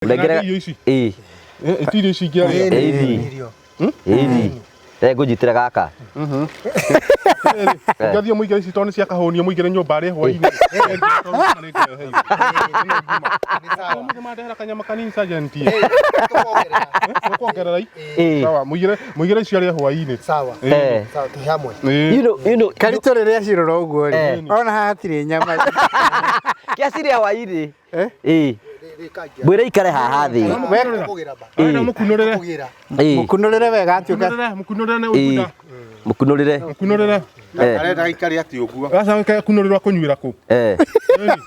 Rengera Irio ici. Ĩĩ. Ti irio ici ingĩarĩa. Ĩĩ. Ĩĩ. Reke ngũnyitĩre gaka. Ngathiĩ mũingĩre ici tondũ nĩ cia kahũnio mũingĩre nyũmba arĩe hwainĩ. Ũmũthĩ mandehera kanyama kanini sergeant. Tũkuongerera i. Ĩĩ. Sawa, mũigĩre mũigĩre ici arĩe hwainĩ. Sawa. Eh. Sawa, tũhe hamwe. Ĩĩ. You know Karitũ rĩrĩa cirora ũguo rĩ, ona haha hatirĩ nyama. kĩa cirĩa hwainĩ. Eh? Ĩĩ. Mwĩre ikare haha thĩ. Kũgĩra ba. Arenda mũkunũrĩre. Kũgĩra. Ĩĩ. Mũkunũrĩre wega atuĩka Mũkunũrĩre, mũkunũrĩre nĩ Ĩĩ. ũgunda. Mũkunũrĩre. Mũkunũrĩre. Eh. Arenda aikare atĩ ũguo. Aca kunũrĩrwo akũnyuĩra kũ? Eh.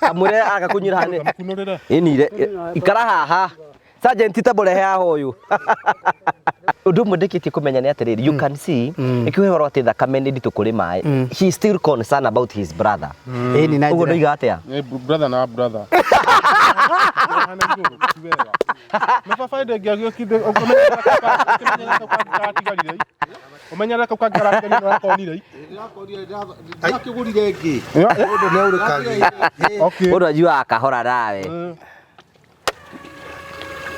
Kamwĩre aga kũnyuĩra haha. Mũkunũrĩre. Ĩni ikara haha. Sergeant ta mũrehe haha ũyũ. Ũndũ ũmwe ndĩkĩtie kũmenya nĩ atĩrĩrĩ, you can see nĩkĩo ũhoro atĩ thakame nĩ nditũ kũrĩ maĩ. He is still concerned about his brother. ĩni na Ũguo njĩra. ndoiga atĩa? Nĩ brother na brother. Hana igũrũ, ti wega. Na baba ndĩngĩagĩokire ũkĩmenyerera kau kangĩ karatigarire. Ũmenyerere kau kangĩ karatigarire ũrakonire. Ndĩrakĩgũrire ĩngĩ. Mũndũ nĩ aurĩkagia. Okay. Mũndũ anyuaga kahora nawe.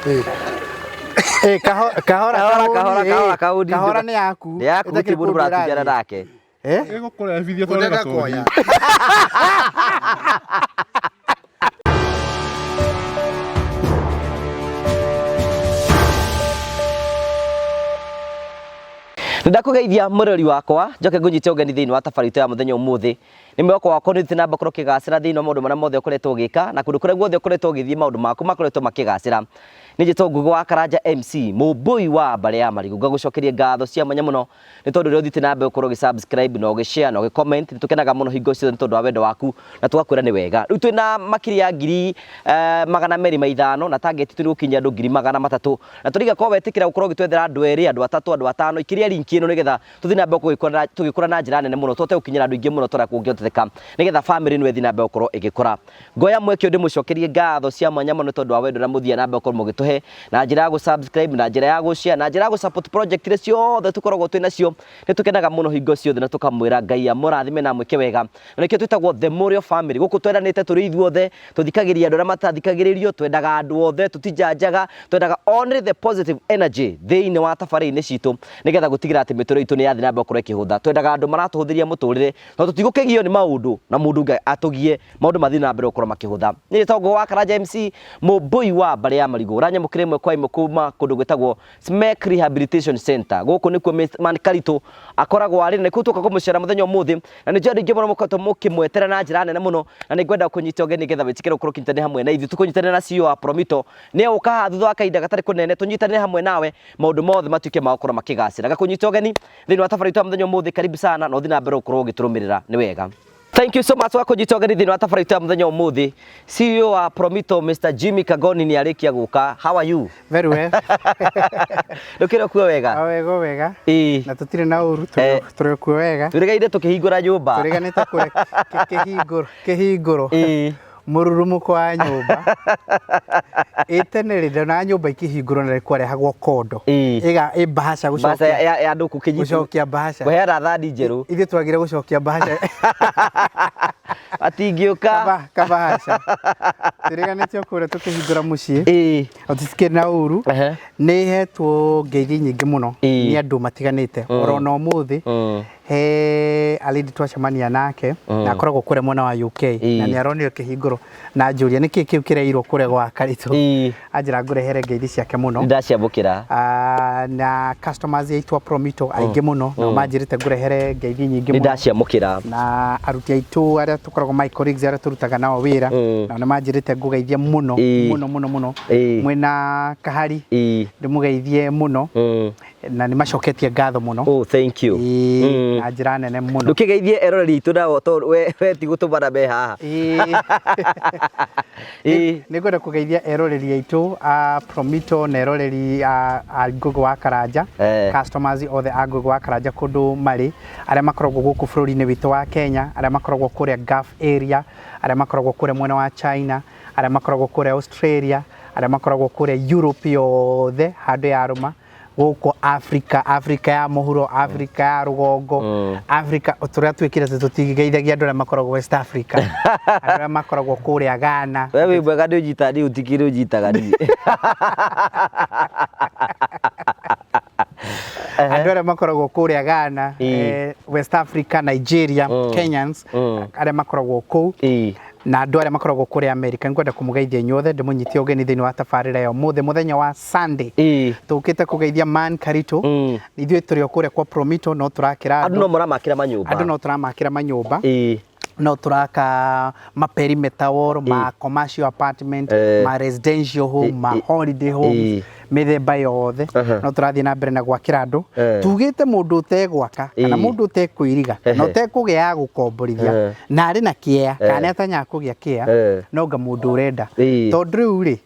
Ĩ, kahora Kahora, kahora, kahũni, kahora, ĩ, kahũni. kahora nĩ yaku. Nĩ yaku Ĩtakĩrĩ gũtirĩ mũndũ kũndũ mũratunyana ĩrathiĩ. nake. Eh? Ĩgũkũrehithia tondũ Ũndenda gacohi. kuoya. Nĩndakũgeithia mũrori wakwa njoke ngũnyite ũgeni thĩinĩ wa tabarĩra itũ ya mũthenya ũmũthĩ. Nĩ mwĩhoko wakwa nĩ ũthiĩte na mbere gũkorwo ũkĩgacĩra thĩinĩ wa maũndũ marĩa mothe ũkoretwo ũgĩka na kũndũ kũrĩa guothe ũkoretwo ũgĩthiĩ maũndũ maku makoretwo makĩgacĩra. Nĩ njĩtwo Ngũgĩ wa Karanja MC mũmbũi wa mbarĩ ya marigũ. Ngagũcokeria ngatho cia mwanya mũno nĩ tondũ ũrĩa ũthiĩte na mbere gũkorwo ũgĩ subscribe na ũgĩ share na ũgĩ comment. Nĩ tũkenaga mũno hingo ciothe nĩ tondũ wa wendo waku na tũgakwĩra nĩ wega. Rĩu twĩna makiri ya ngiri 205 na target itũ nĩ gũkinyia andũ 300,000 na tũriga korwo wetĩkĩra gũkorwo ũgĩtwethera andũ erĩ andũ atatũ andũ atano ikĩria link ĩno nĩgetha tũthiĩ na mbere gũgĩkũra tũgĩkũra na njĩra nene mũno tũhote gũkinyĩra andũ aingĩ mũno tũrĩa kũngĩhotekeka nĩgetha family ĩno ĩthiĩ na mbere gũkorwo ĩgĩkũra. Ngoya mweke ũyũ ndĩmũcokerie ngatho cia mwanya mũno nĩ tondũ wa wendo ũrĩa mũthiaga na mbere gũkorwo mũgĩtũhe na njĩra ya gũ subscribe na njĩra ya gũ share na njĩra ya gũ support project iria ciothe tũkoragwo twĩ nacio. Nĩ tũkenaga mũno hingo ciothe na tũkamwĩra Ngai amũrathime na amwĩke wega. Na nĩkĩo twĩtagwo The Mũrĩo Family. Gũkũ twendanĩte tũrĩ ithuothe, tũthikagĩrĩria andũ arĩa matathikagĩrĩrio, twendaga andũ othe, tũtijanjaga, twendaga only the positive energy thĩinĩ wa tabarĩra-inĩ citũ nĩgetha gũtigĩrĩra atĩ mĩtũrĩre itũ nĩ yathiĩ na mbere gũkorwo ĩkĩhũtha. Twendaga andũ maratũhũthĩria mũtũrĩre no tũtigũkĩgio nĩ maũndũ na mũndũ ũngĩ atũgie maũndũ mathiĩ na mbere gũkorwo makĩhũtha. Niĩ njĩtagwo Ngũgĩ wa Karanja MC mũmbũi wa mbarĩ ya marigũ. Ũranyamũkĩra ĩmwe kwa ĩmwe kuma kũndũ gwĩtagwo Smek Rehabilitation Center. Gũkũ nĩkuo Mr. Man Karitũ akoragwo arĩ na nĩkuo tũka kũmũcera mũthenya ũmũthĩ na nĩ njũĩ andũ aingĩ mũno mũkoretwo mũkĩmwetera na njĩra nene mũno na nĩ ngwenda kũnyita ũgeni nĩgetha wĩtĩkĩre gũkorwo ũkĩnyitanĩra hamwe na ithuĩ. Tũkũnyitanĩra na CEO wa Promito nĩ egũka haha thutha wa kahinda gatarĩ kũnene tũnyitanĩre hamwe nawe maũndũ mothe matuĩke ma gũkorwo makĩgacĩra. Ngakũnyita ũgeni thĩinĩ wa tabarĩra itũ ya mũthenya ũmũthĩ, karibu sana na ũthiĩ na mbere gũkorwo ũgĩtũrũmĩrĩra nĩ wega. Thank you so much wa kũnyita ũgeni thĩinĩ wa tabarĩra itũ ya mũthenya ũmũthĩ. CEO wa Promito Mr. Jimmy Kagoni nĩ arĩkia gũka. How are you? Very well. Ndũkĩrĩ kuo wega? O wega o wega. Ĩĩ. Na tũtirĩ na ũru Eh. tũrĩ kuo wega. Tũrĩgaire tũkĩhingũra nyũmba. Tũrĩganĩte kũrĩa kĩhingũro kĩhingũro. Ĩĩ. Mũrurumũko wa nyũmba. Ĩ tene rĩ ndona nyũmba ikĩhingũrwo na kwarehagwo kondo. Ĩĩ. Ĩga ĩ bahasha Mbaca gũcokia ya andũ kũkĩnyitwo. gũcokia bahasha. Kũheana thani njerũ. Ithuĩ twagire gũcokia bahasha. Matingĩũka. Kabahasha. Tũrĩganĩte o kũrĩa tũkĩhingũra mũciĩ. Ĩĩ. Tũtikĩrĩ na ũru. Ehe. Nĩ hetwo ngeithi nyingĩ mũno Ĩĩ. nĩ andũ matiganĩte oro na ũmũthĩ he a lady twacemania nake na akoragwo kũrĩa mwena wa UK Ĩĩ. na nĩ aronire kĩhingũro na anjũria nĩkĩ kĩu kĩreirwo kũrĩa gwa Karitũ Ĩĩ. anjĩra ngũrehere ngeithi ciake mũno. Nĩndaciamũkĩra. Na customers aitũ a Promito aingĩ mũno nao manjĩrĩte ngũrehere ngeithi nyingĩ mũno Nĩndaciamũkĩra. Na aruti aitũ arĩa tũkoragwo my colleagues arĩa tũrutaga nao wĩra nao nĩ manjĩrĩte ngũgeithie mũno mũno mũno mũno mwĩna kahari ndĩmũgeithie mũno na nĩ macoketie ngatho mũno. Oh, thank you. Ĩĩ, na njĩra nene mũno. Ndũkĩgeithie eroreri aitũ nao tondũ we ti gũtũmana me haha. Ĩĩ. Ĩĩ. Nĩ ngwenda kũgeithia eroreri aitũ a Promito na eroreri a Ngũgĩ wa Karanja, customers othe a Ngũgĩ wa Karanja kũndũ marĩ, arĩa makoragwo gũkũ bũrũri-inĩ witũ wa Kenya, arĩa makoragwo kũrĩa Gulf area, arĩa makoragwo kũrĩa mwena wa China, arĩa makoragwo kũrĩa Australia, arĩa makoragwo kũrĩa Europe yothe handũ yarũma. Gũkũ Africa, Africa ya mũhuro, Africa ya rũgongo, Africa tũrĩa twĩkire atĩ tũtigeithagia andũ arĩa makoragwo West Africa, andũ arĩa makoragwo kũrĩa Ghana. We wĩ mwega, nĩ ũnyitaga niĩ, ũtikĩrĩ ũnyitaga niĩ. Andũ arĩa makoragwo kũrĩa Ghana, West Africa, Nigeria, Kenyans arĩa makoragwo kũu na andũ arĩa makoragwo kũrĩa America, nĩngwenda kũmũgeithia inyuothe, ndĩmũnyitie ũgeni thĩinĩ wa tabarĩra ya ũmũthĩ, mũthenya wa Sunday. Tũkĩte kũgeithia Man Karito. Ithuĩ tũrĩ o kũrĩa kwa Promito, no tũrakĩra andũ, no mũramakĩra manyũmba. Andũ no tũramakĩra manyũmba. No tũraka ma perimeter wall, ma commercial apartment, ma residential home, ma holiday homes, mĩthemba yothe. No tũrathiĩ na mbere na gwakĩra andũ. Tugĩte mũndũ ũtegwaka kana mũndũ ũtekwĩriga kana ũtekũgĩa ya gũkomborithia na arĩ na kĩea kana nĩ atanyaga kũgĩa kĩea, no nga mũndũ ũrenda, tondũ rĩu rĩ,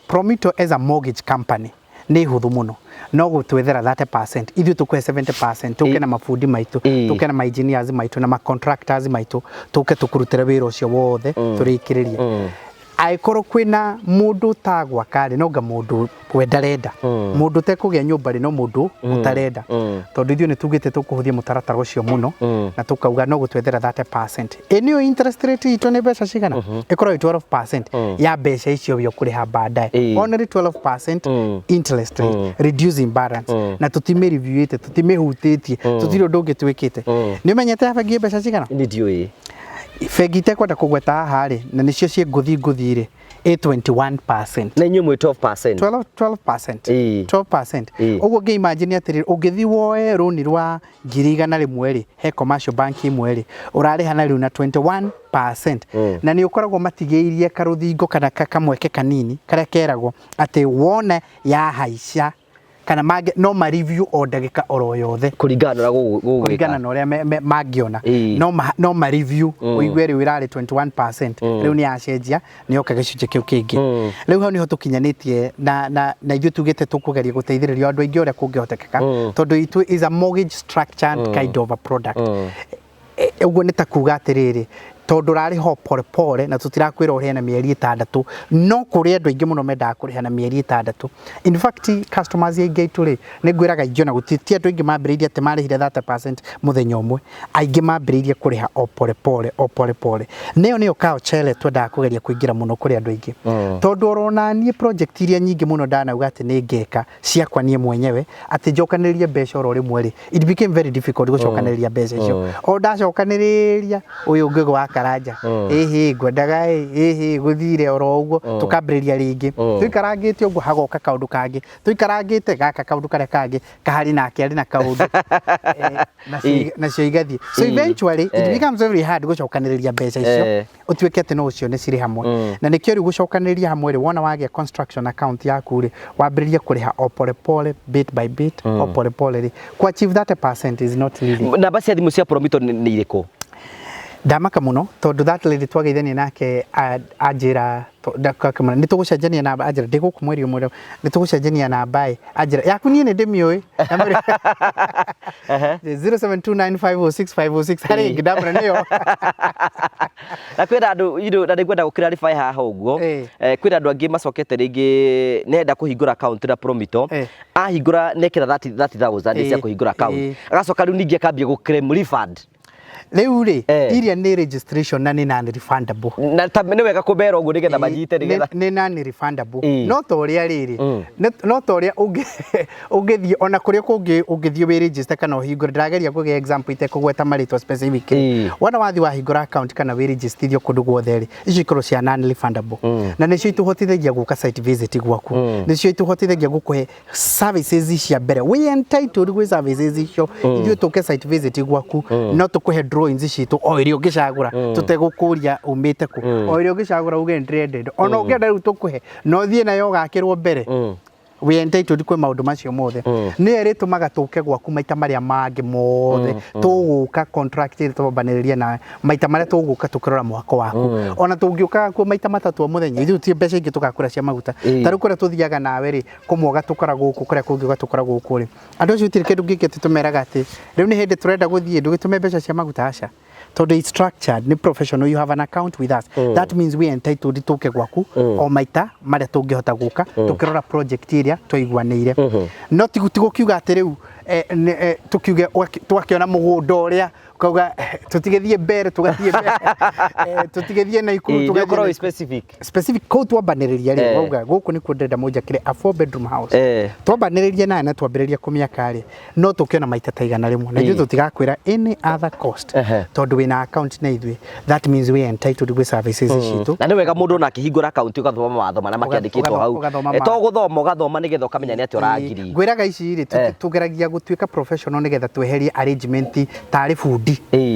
Promito as a mortgage company nĩ hũthũ mũno, no gũtwethera 30%, ithuĩ tũkũhe 70%, tũke na mabundi maitũ, tũke na ma engineers maitũ na ma contractors maitũ, tũke tũkũrutĩre wĩra ũcio wothe tũrĩkĩrĩrie. Angĩkorwo kwĩna mũndũ ũtagwaka rĩ, no nga mũndũ we ndarenda, mũndũ ũtekũgĩa nyũmba rĩ, no mũndũ ũtarenda, tondũ ithuĩ nĩ tugĩte tũkũhũthia mũtaratara ũcio mũno na tũkauga no gũtwethera 30%. Ĩ nĩyo interest rate itũ nĩ mbeca cigana? Ĩkoragwo ĩ 12% ya mbeca icio we ũkũrĩha baadaye. Only 12% interest rate, reducing balance, na tũtimĩ-reviewĩte, tũtimĩhutĩtie, tũtirĩ ũndũ ũngĩ twĩkĩte. Nĩ ũmenyete ya bengi ĩ mbeca cigana? Nĩ ndiũĩ. Bengi itekwenda kũgweta haha rĩ, na nĩcio ciĩ ngũthi ngũthi rĩ, ĩ 21%. Na inyuĩ mwĩ 12%. 12 12%. 12%. Ũguo ngĩ imagine atĩrĩrĩ, ũngĩthiĩ woe rũni rwa 100,000 rĩ, he commercial bank ĩmwe rĩ, ũrarĩha na rĩu na 21%, na nĩ ũkoragwo matigĩirie karũthingo kana kamweke kanini karĩa keragwo atĩ wona yahaica kana mangĩ no ma review o ndagĩka oro yothe. Kũringana na ũrĩa gũgwĩka. Kũringana na ũrĩa mangĩona. No ma review, ũigue rĩu ĩrarĩ 21%, rĩu nĩ yacenjia, nĩ yoka gĩcunjĩ kĩu kĩngĩ. Rĩu hau nĩho tũkinyanĩtie na ithuĩ tugĩte tũkũgeria gũteithĩrĩria andũ aingĩ ũrĩa kũngĩhotekeka, tondũ itũ is a mortgage structured kind of a product. Ũguo nĩ ta kuga atĩrĩrĩ, tondũ ũrarĩha o pole pole na tũtirakwĩra ũrĩhe na mĩeri 6, no kũrĩ andũ aingĩ mũno mendaga kũrĩha na mĩeri 6. In fact, customers aingĩ aitũ rĩ, nĩ ngwĩraga aingĩ, ona gũtirĩ, ti andũ aingĩ mambĩrĩirie atĩ marĩhire 30% mũthenya ũmwe. Aingĩ mambĩrĩirie kũrĩha o pole pole, o pole pole. Nĩyo nĩyo culture twendaga kũgeria kũingĩra mũno kũrĩ andũ aingĩ, tondũ orona niĩ project iria nyingĩ mũno ndanauga atĩ nĩ ngeka ciakwa niĩ mwenyewe, atĩ njokanĩrĩrie mbeca oro rĩmwe rĩ, it became very difficult gũcokanĩrĩria mbeca icio. O ndacokanĩrĩria, ũyũ ũngĩ wa Karanja, ĩhĩ ngwendaga ĩ ĩhĩ gũthire oro ũguo, tũkambĩrĩria rĩngĩ. Tũikarangĩte ũguo, hagoka kaũndũ kangĩ, tũikarangĩte gaka kaũndũ karĩa kangĩ kahari nake arĩ na kaũndũ, nacio igathiĩ. So eventually it becomes very hard gũcokanĩrĩria mbeca icio ũtuĩke atĩ no ũcione cirĩ hamwe. Na nĩkĩo rĩu gũcokanĩrĩria hamwe rĩ, wona wagĩa construction account yaku rĩ, wambĩrĩrie kũrĩha o pole pole, bit by bit, o pole pole rĩ, ku achieve 30% is not really. Namba cia thimũ cia Promito nĩ irĩkũ? Ndamaka mũno tondũ that lady twageithania nake anjĩra nĩ tũgũcenjania namba, anjĩra ndĩ gũkũ mweri ũmwe, nĩ tũgũcenjania namba ĩ, anjĩra yaku niĩ nĩ ndĩmĩũĩ. 0729506506 harĩ ĩngĩ ndamwĩra nĩyo. Na kwĩna andũ na nĩngwenda gũ clarify haha ũguo. Kwĩna andũ angĩ macokete rĩngĩ nenda kũhingũra account na Promito, ahingũra nekĩra 30,000 cia kũhingũra account, agacoka rĩu ningĩ akambia gũ claim refund. Rĩu rĩ, iria nĩ registration na nĩ non refundable. Na ta nĩ wega kũmera ũguo nĩgetha manyite nĩgetha Nĩ non refundable. No ta ũrĩa rĩrĩ, no ta ũrĩa ũngĩthiĩ ona kũrĩa kũngĩ, ũngĩthiĩ wĩ register kana ũhingũre, ndĩrageria kũgĩa example itekũgweta marĩtwa specifically. Wona wathiĩ wahingũra account kana wĩ registithio kũndũ guothe rĩ, icio ikorwo cia non refundable, na nĩcio itũhotithagia gũka site visit gwaku, nĩcio itũhotithagia gũkũhe services cia mbere. We entitled gwĩ services icio, ithuĩ tũke site visit gwaku, no tũkũhe drawings citũ o ĩrĩa ũngĩcagũra tũtegũkũria umĩte kũ, o ĩrĩa ũngĩcagũra uge ndĩrenda ĩno, ona ũngĩenda rĩu tũkũhe na ũthiĩ nayo ũgakĩrwo mbere. We entitled kwĩ maũndũ macio mothe. Nĩyo ĩrĩtũmaga tũke gwaku maita marĩa mangĩ mothe tũgũka, contract ĩrĩa twambanĩrĩria nawe, maita marĩa tũgũka tũkĩrora mwako waku. Ona tũngĩũkaga kuo maita 3 o mũthenya, ithuĩ ti mbeca ingĩ tũgakũra cia maguta. Ta rĩu kũrĩa tũthiaga nawe rĩ, kũmwe ũgatũkora gũkũ, kũrĩa kũngĩ ũgatũkora gũkũ rĩ, andũ acio gũtirĩ kĩndũ kĩngĩ atĩ tũmeraga atĩ rĩu nĩ hĩndĩ tũrenda gũthiĩ, ndũgĩtũme mbeca cia maguta, aca. Tondũ it's structured, nĩ professional, you have an account with us. That means we are entitled tũke gwaku o maita marĩa tũngĩhota gũka tũkĩrora project ĩrĩa twaiguanĩire. No ti gũkiuga atĩ rĩu tũkiuge twakĩona mũgũnda ũrĩa ũkauga tũtigĩthiĩ mbere, tũgathiĩ mbere, tũtigĩthiĩ Naikuru, Ĩĩ, nĩ tũgathiĩ ũkorwo wĩ Naikuru. Specific. Specific kũu twambanĩrĩria rĩ, wauga gũkũ nĩkuo ndĩrenda mũnjakĩre a 4 bedroom house. Twambanĩrĩria nawe na twambĩrĩria kũmĩaka rĩ, no tũkĩona maita ta 100 na ithuĩ tũtigakwĩra any other cost, tondũ wĩna account na ithuĩ. That means we are entitled gwĩ services citũ. Na nĩ wega mũndũ ona akĩhingũra akaunti ũgathoma mawatho marĩa makĩandĩkĩtwo hau. Ũgathoma To gũthoma, ũgathoma nĩgetha ũkamenya nĩ atĩa ũrangiri. Ngwĩraga ici rĩ, tũgeragia gũtuĩka professional nĩgetha tweherie arrangement tarĩ bundi,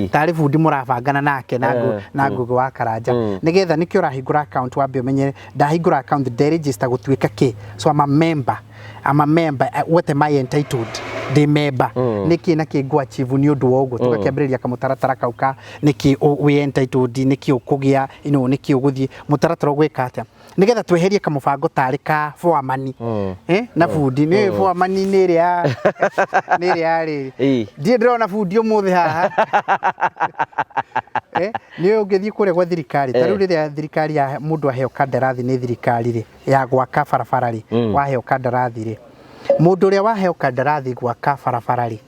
tarĩ bundi mũrabangana nake na na Ngũgĩ wa Karanja, nĩgetha nĩkĩo ũrahingũra account wambe ũmenye ndahingũra account nderegister gũtuĩka kĩ. So I'm a member, I'm a member. What am I entitled ndĩ member? Nĩkĩ na kĩ ngũ achieve nĩ ũndũ wa ũguo? Tũgakĩambĩrĩria kamũtaratara kau ka nĩkĩ wĩ entitled, nĩkĩ ũkũgĩa, nĩkĩ ũgũthiĩ mũtaratara ũgwĩka atĩa, nĩgetha tweherie kamũbango tarĩ ka foreman na bundi. Nĩ foreman nĩ ĩrĩa nĩ ĩrĩa ya rĩrĩ. Ndirĩ ndĩrona bundi ũmũthĩ haha. Nĩ ũngĩthiĩ kũrĩa gwa thirikari ta rĩu, rĩrĩa thirikari ya mũndũ aheo kandarathi nĩ thirikari rĩ, ya gwaka barabara rĩ, waheo kandarathi rĩ, mũndũ ũrĩa waheo kandarathi gwaka barabara rĩ,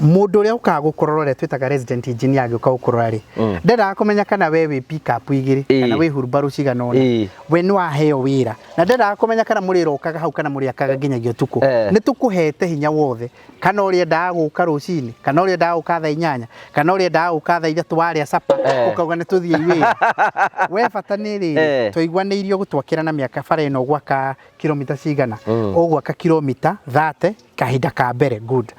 mũndũ ũrĩa ũkaga gũkũrora, ũrĩa twĩtaga resident engineer, agĩũka gũkũrora rĩ, ndendaga kũmenya kana we wĩ pick-up igĩrĩ kana wĩ hurumbarũ cigana ũna. We nĩ waheo wĩra na ndendaga kũmenya kana mũrĩrokaga hau kana mũrĩakaga nginyagia ũtukũ. Nĩ tũkũhete hinya wothe, kana ũrĩa endaga gũka rũcinĩ, kana ũrĩa endaga gũka thaa 8, kana ũrĩa endaga gũka thaa 3 warĩa capa, ũkauga nĩ tũthiĩ wĩra. We bata nĩ rĩrĩ, twaiguanĩirio gũtwakĩra na mĩaka bara ĩno, gwaka kilomita cigana, ũgwaka kilomita 30 kahinda ka mbere. Good.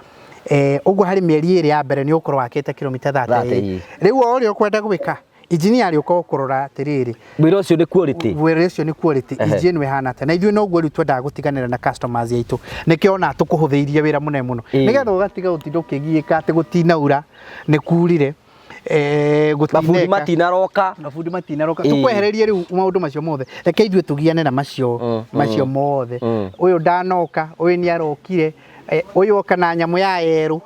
Ũguo harĩ mĩeri 2 ya mbere nĩ ũgũkorwo wakĩte kilomita 30. 30, ĩĩ. Rĩu o ũrĩa ũkwenda gwĩka, engineer arĩũka gũkũrora atĩrĩrĩ, Wĩra ũcio nĩ quality. Wĩra ũcio nĩ quality, inji ĩno ĩhana atĩa? Na ithuĩ noguo rĩu twendaga gũtiganĩra na customers aitũ, nĩkĩo ona tũkũhũthĩirie wĩra mũnene mũno, nĩgetha ũgatiga gũtinda ũkĩgiĩka atĩ gũtinaura, nĩ kurire, mabundi gũtineka, matinaroka. Mabundi matinaroka. Tũkwehererie rĩu maũndũ macio mothe, reke ithuĩ tũgiane na macio macio mothe. Ũyũ ndanoka, ũyũ nĩ arokire, ũyũ oka na nyamũ ya yerũ.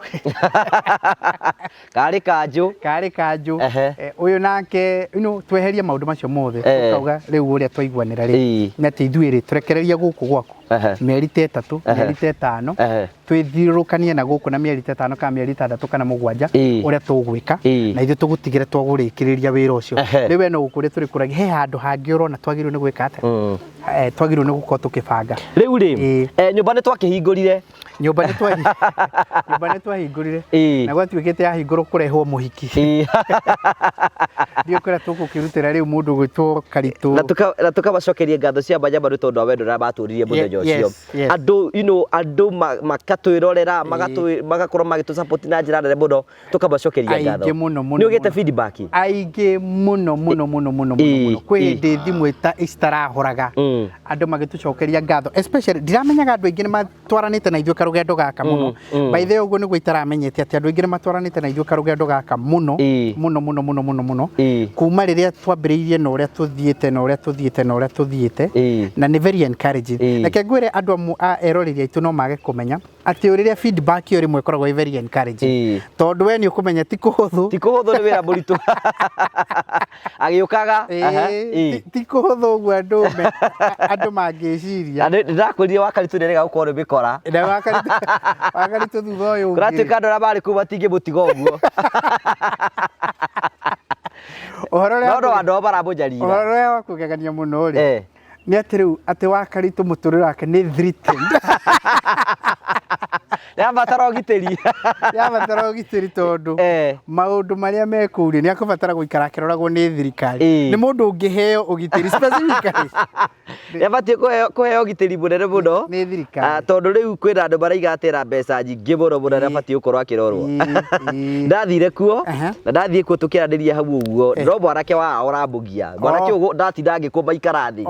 Karĩ kanjũ. Karĩ kanjũ. Ũyũ nake, tweherie maũndũ macio mothe. Tũkauga rĩu ũrĩa twaiguanĩra rĩ, nĩ atĩ ithuĩ rĩ, tũrekererie gũkũ gwaku mĩeri ta 3, mĩeri ta 5, twĩthiũrũrũkanie na gũkũ na mĩeri ta 5 kana mĩeri 6 kana 7, ũrĩa tũgwĩka, na ithuĩ tũgũtigĩre twagũrĩkĩrĩria wĩra ũcio. Rĩu we no gũkũrĩa tũrĩkũragia he handũ hangĩ ũrona twagĩrĩirwo nĩ gwĩka atĩa, twagĩrĩirwo nĩ gũkorwo tũkĩbanga. Rĩu rĩ, nyũmba nĩ twakĩhingũrire. Nyũmba nĩ twahingũrire na gwatuĩkĩte yahingũrwo kũrehwo mũhiki. Ndiũ kũrĩa tũgũkĩrutĩra rĩu mũndũ gwĩtwo Karitũ. Na tũkamacokeria ngatho cia mwanya nĩ tondũ wa wendo ũrĩa matũririe mũthenya ũcio. Andũ andũ makatwĩrorera, magakorwo magĩtũ support na njĩra nene mũno, tũkamacokeria ngatho. Aingĩ mũno mũno. Nĩ ũgĩte Mũno. feedback? Aingĩ mũno mũno mũno mũno mũno mũno. Kwĩ hĩndĩ thimũ citarahoraga, andũ magĩtũcokeria ngatho, especially ndiramenyaga andũ aingĩ nĩ matwaranĩte na ithuĩ karũgendo gaka mũno. By the way, ũguo nĩguo itaramenyete atĩ andũ aingĩ nĩ matwaranĩte na ithuĩ karũgendo gaka mũno mũno mũno mũno mũno mũno, kuma rĩrĩa twambĩrĩirie na ũrĩa tũthiĩte na ũrĩa tũthiĩte na ũrĩa tũthiĩte, na nĩ very encouraging. Reke ngwĩre, andũ amwe a eroreri aitũ no mage kũmenya atĩ o rĩrĩa feedback ĩyo rĩmwe ĩkoragwo ĩ very encouraging, tondũ we nĩ ũkũmenya ti kũhũthũ. Ti kũhũthũ, nĩ wĩra mũritũ agĩũkaga. Ti kũhũthũ ũguo andũ mangĩciria. Na nĩ ndĩrakwĩrire Wakaritũ nĩ rega gũkorwo nĩ mĩkora. Na Wakaritũ thutha ũyũ ũngĩ. Kũratuĩka andũ arĩa marĩ kũu matingĩmũtiga ũguo. Ũhoro ũrĩa no no andũ ao maramũnyarira. Ũhoro ũrĩa wa kũgegania mũno rĩ, nĩ atĩ rĩu atĩ Wakaritũ mũtũrĩre wake nĩ threatened. Nĩabatara ũgitĩri. Yabatara ũgitĩri tondũ maũndũ marĩa me kũu rĩ, nĩ akũbatara gũikara akĩroragwo nĩ thirikari. Nĩ mũndũ ũngĩheo ũgitĩri specifically. Nĩabatiĩ kũheo ũgitĩri mũnene mũno nĩ thirikari. Ah, tondũ rĩu kwĩna andũ maraiga atĩ ena mbeca nyingĩ mũno mũno, nĩabatiĩ gũkorwo akĩrorwo. Ndathire kuo na ndathiĩ kuo tũkĩaranĩria hau ũguo, no mwanake wao ũramũgia, mwanake ũyũ ndatinda ngĩkũma ikara thĩ.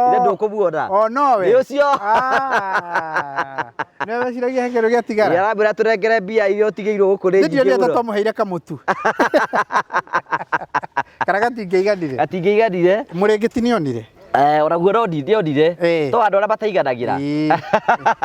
Ithe ndũkũmuona? O nowe. Nĩ ũcio. Ah. Nĩwe weciragia he kĩndũ gĩatigara. Arambwĩra tũnengere mbia iria ũtigĩirwo gũkũ nĩ nyingĩ Ndionire ta mũno. twamũheire kamũtu kana gatingĩiganire. Gatingĩiganire. Mũrĩngĩti nĩonire. Eh, onaguo no ndionire Eh. to andũ arĩa mataiganagĩra. Ĩĩ.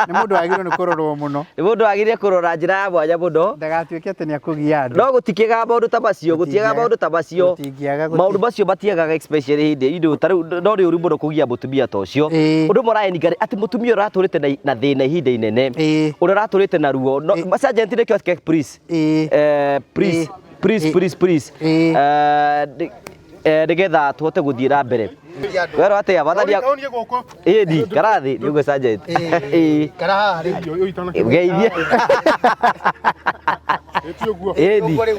Nĩ mũndũ wagĩrĩirwo nĩ kũrorwo mũno. Nĩ mũndũ wagĩrĩire kũrora njĩra ya mwanya mũno. Ndagatuĩke atĩ nĩ akũgia andũ. No gũtikĩaga maũndũ ta macio, gũtiaga maũndũ ta macio. Gũtingĩaga Maũndũ macio matiagaga especially hĩndĩ indo ta rĩu no nĩ ũru mũno kũgia mũtumia ta ũcio. Ĩĩ. Ũndũ ũmwe ũraeningari atĩ mũtumia ũrĩa ũratũrĩte na thĩna ihinda inene. Ĩĩ. Ũrĩa ũratũrĩte na ruo. No, Sergeant nĩkĩo ake please. Ĩĩ. Eh, please, Ĩĩ. please, Ĩĩ. please, please. Ĩĩ. Eh, nĩgetha tũhote gũthiĩ na mbere. Werwo atĩa wathani Kaũnie gũkũ. ĩni karathi nĩ ũguo sergeant. Ĩĩ. Kara haha rĩu. Ũyũ itana. Ngeithie. Ĩti ũguo. Ĩni. Ũguo rĩu.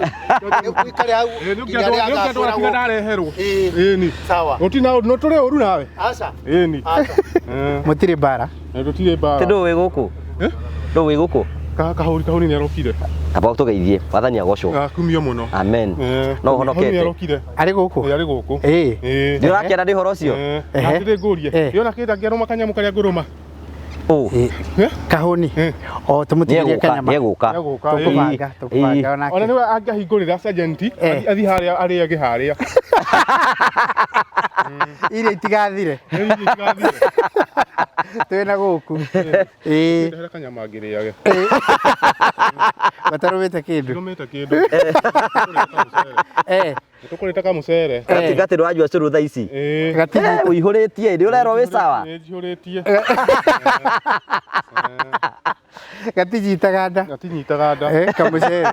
Rĩu ũikare hau. Ĩ, nĩ nginya rĩrĩa ũngĩandwara agakwĩra tiga gũkũ. ndareherwo. Ĩĩ. Ĩni. Sawa. Gũtirĩ na ũru, no tũrĩ ũru nawe. Aca. Ĩni. Aca. Eh, Mũtirĩ mbara. na tũtirĩ mbara. Tĩ ndũ wĩ gũkũ? Eh? Ndũ wĩ gũkũ? Kahũri kahũri nĩ arokire. Kaba tũgeithie. Wathani agocwo. Akumio mũno. Amen. Eh, No Kahũri nĩ ũhonokete. arokire. Arĩ gũkũ? Ĩ, arĩ gũkũ. Ĩĩ. Ĩ. Nĩ ũrakena nĩ ũhoro ũcio? Eh, Ehe. na atĩrĩ ngũrie. Eh. Yona kĩnda ngĩarũma kanyamũ karĩa ngũrũma. Ũ. Ĩĩ. Eh? Kahũni. Eh. O tũmũtigĩrie Nĩegũka, kanyama. nĩegũka. Nĩegũka, ĩĩ. Tũkũbanga, tũkũbanga Ĩĩ. onake. Ona nĩwe angĩahingũrĩra sergeant, Eh. athi harĩa arĩage harĩa. Irio itigathire. Ĩ, irio itigathire. Twĩ na gũkũ. Ĩĩ. Ndehera kanyama ngĩrĩage. Matarũmĩte kĩndũ. Ndũmĩte kĩndũ. Eh. Tũkũrĩte kamũcere. Gatiga atĩ ndũranyua cũrũ thaa ici. Ĩ. Gatiga. Eh, ũihũrĩtie nĩ ũrerwo wĩ sawa. Nĩ njihũrĩtie. Gatinyitaga nda. Gatinyitaga nda. Eh, kamũcere.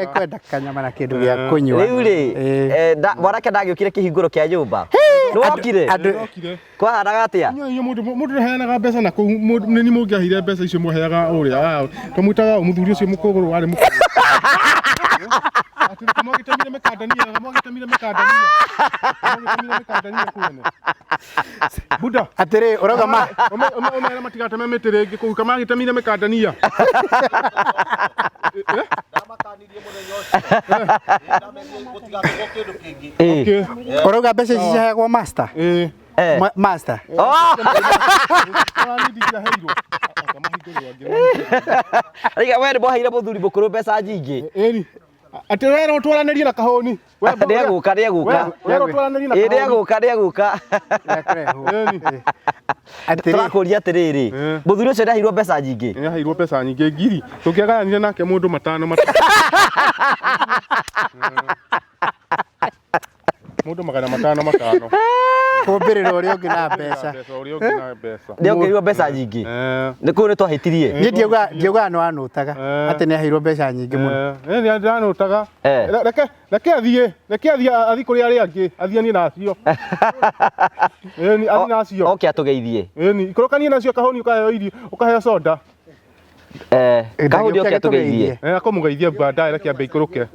Ekwenda kanyama na kĩndũ gĩa kũnyua. Rĩu rĩ, Ĩĩ. eh, mwanake ndagĩũkire kĩhingũro kĩa nyũmba. Nĩ wokire? Andũ Ndokire. Kwahanaga atĩa? Inyuĩ inyuĩ mũndũ mũndũ ndaheanaga mbeca na kũu mũndũ nĩ mũngĩaheire mbeca icio mwaheaga ũrĩa twamwĩtaga ũ mũthuri ũcio mũkũgũrũ warĩ mũkũrũ. Atĩ kamwagĩtemire mĩkandania kamwagĩtemire mĩkandania kamwagĩtemire mĩkandania kwene. Buda atĩrĩ ũrauga ma ũmere matigateme mĩtĩ rĩngĩ kũu kamagĩtemire mĩkandania. Ndamakanirie mũthenya ũcio. Ndamerire gũtigakorwo kĩndũ kĩngĩ. Ĩĩ. Okay. ũrauga mbeca ici ciheagwo master. Ĩĩ. Eh. Master. Oh! Ũrani ndingĩaheirwo. Akamahingũrĩrwo angĩ. Rĩga we nĩ mwaheire mũthuri mũkũrũ mbeca nyingĩ. Ĩni. Atĩ werwo twaranĩrie na kahũni. Nĩegũka, nĩegũka. Werwo twaranĩrie na Ĩĩ kahũni. nĩegũka, nĩegũka. Gĩakũrehwo. Ĩni. Ĩĩ. Atĩrĩ Tũrakũria atĩrĩrĩ, Eh. mũthuri ũcio nĩaheirwo mbeca nyingĩ. Nĩ aheirwo mbeca nyingĩ ngiri. Tũngĩagayanire nake mũndũ matano matano. Mũndũ magana matano matano. kũmbĩrĩra ũrĩa ũngĩ na mbeca. Mbeca ũrĩa ũngĩ na mbeca. Nĩongereirwo mbeca nyingĩ. Eh. Nĩ kũu nĩtwahĩtirie. Niĩ ndiauga ndiaugaga nĩ wanũtaga Eh. atĩ nĩ aheirwo mbeca nyingĩ mũno. Eh, nĩ ndĩranũtaga. Eh. Reke reke athiĩ, reke athiĩ athiĩ kũrĩ arĩa angĩ, athianie na acio. Ĩni, athiĩ na acio. Oke atũgeithie. Ĩni, ikũrũkanie nacio kahũni ũkaheo irio, ũkaheo soda. Eh, kahũni oke Ndagĩũke atũgeithie. Eh, akũmũgeithia baadaye reke ambe ikũrũke.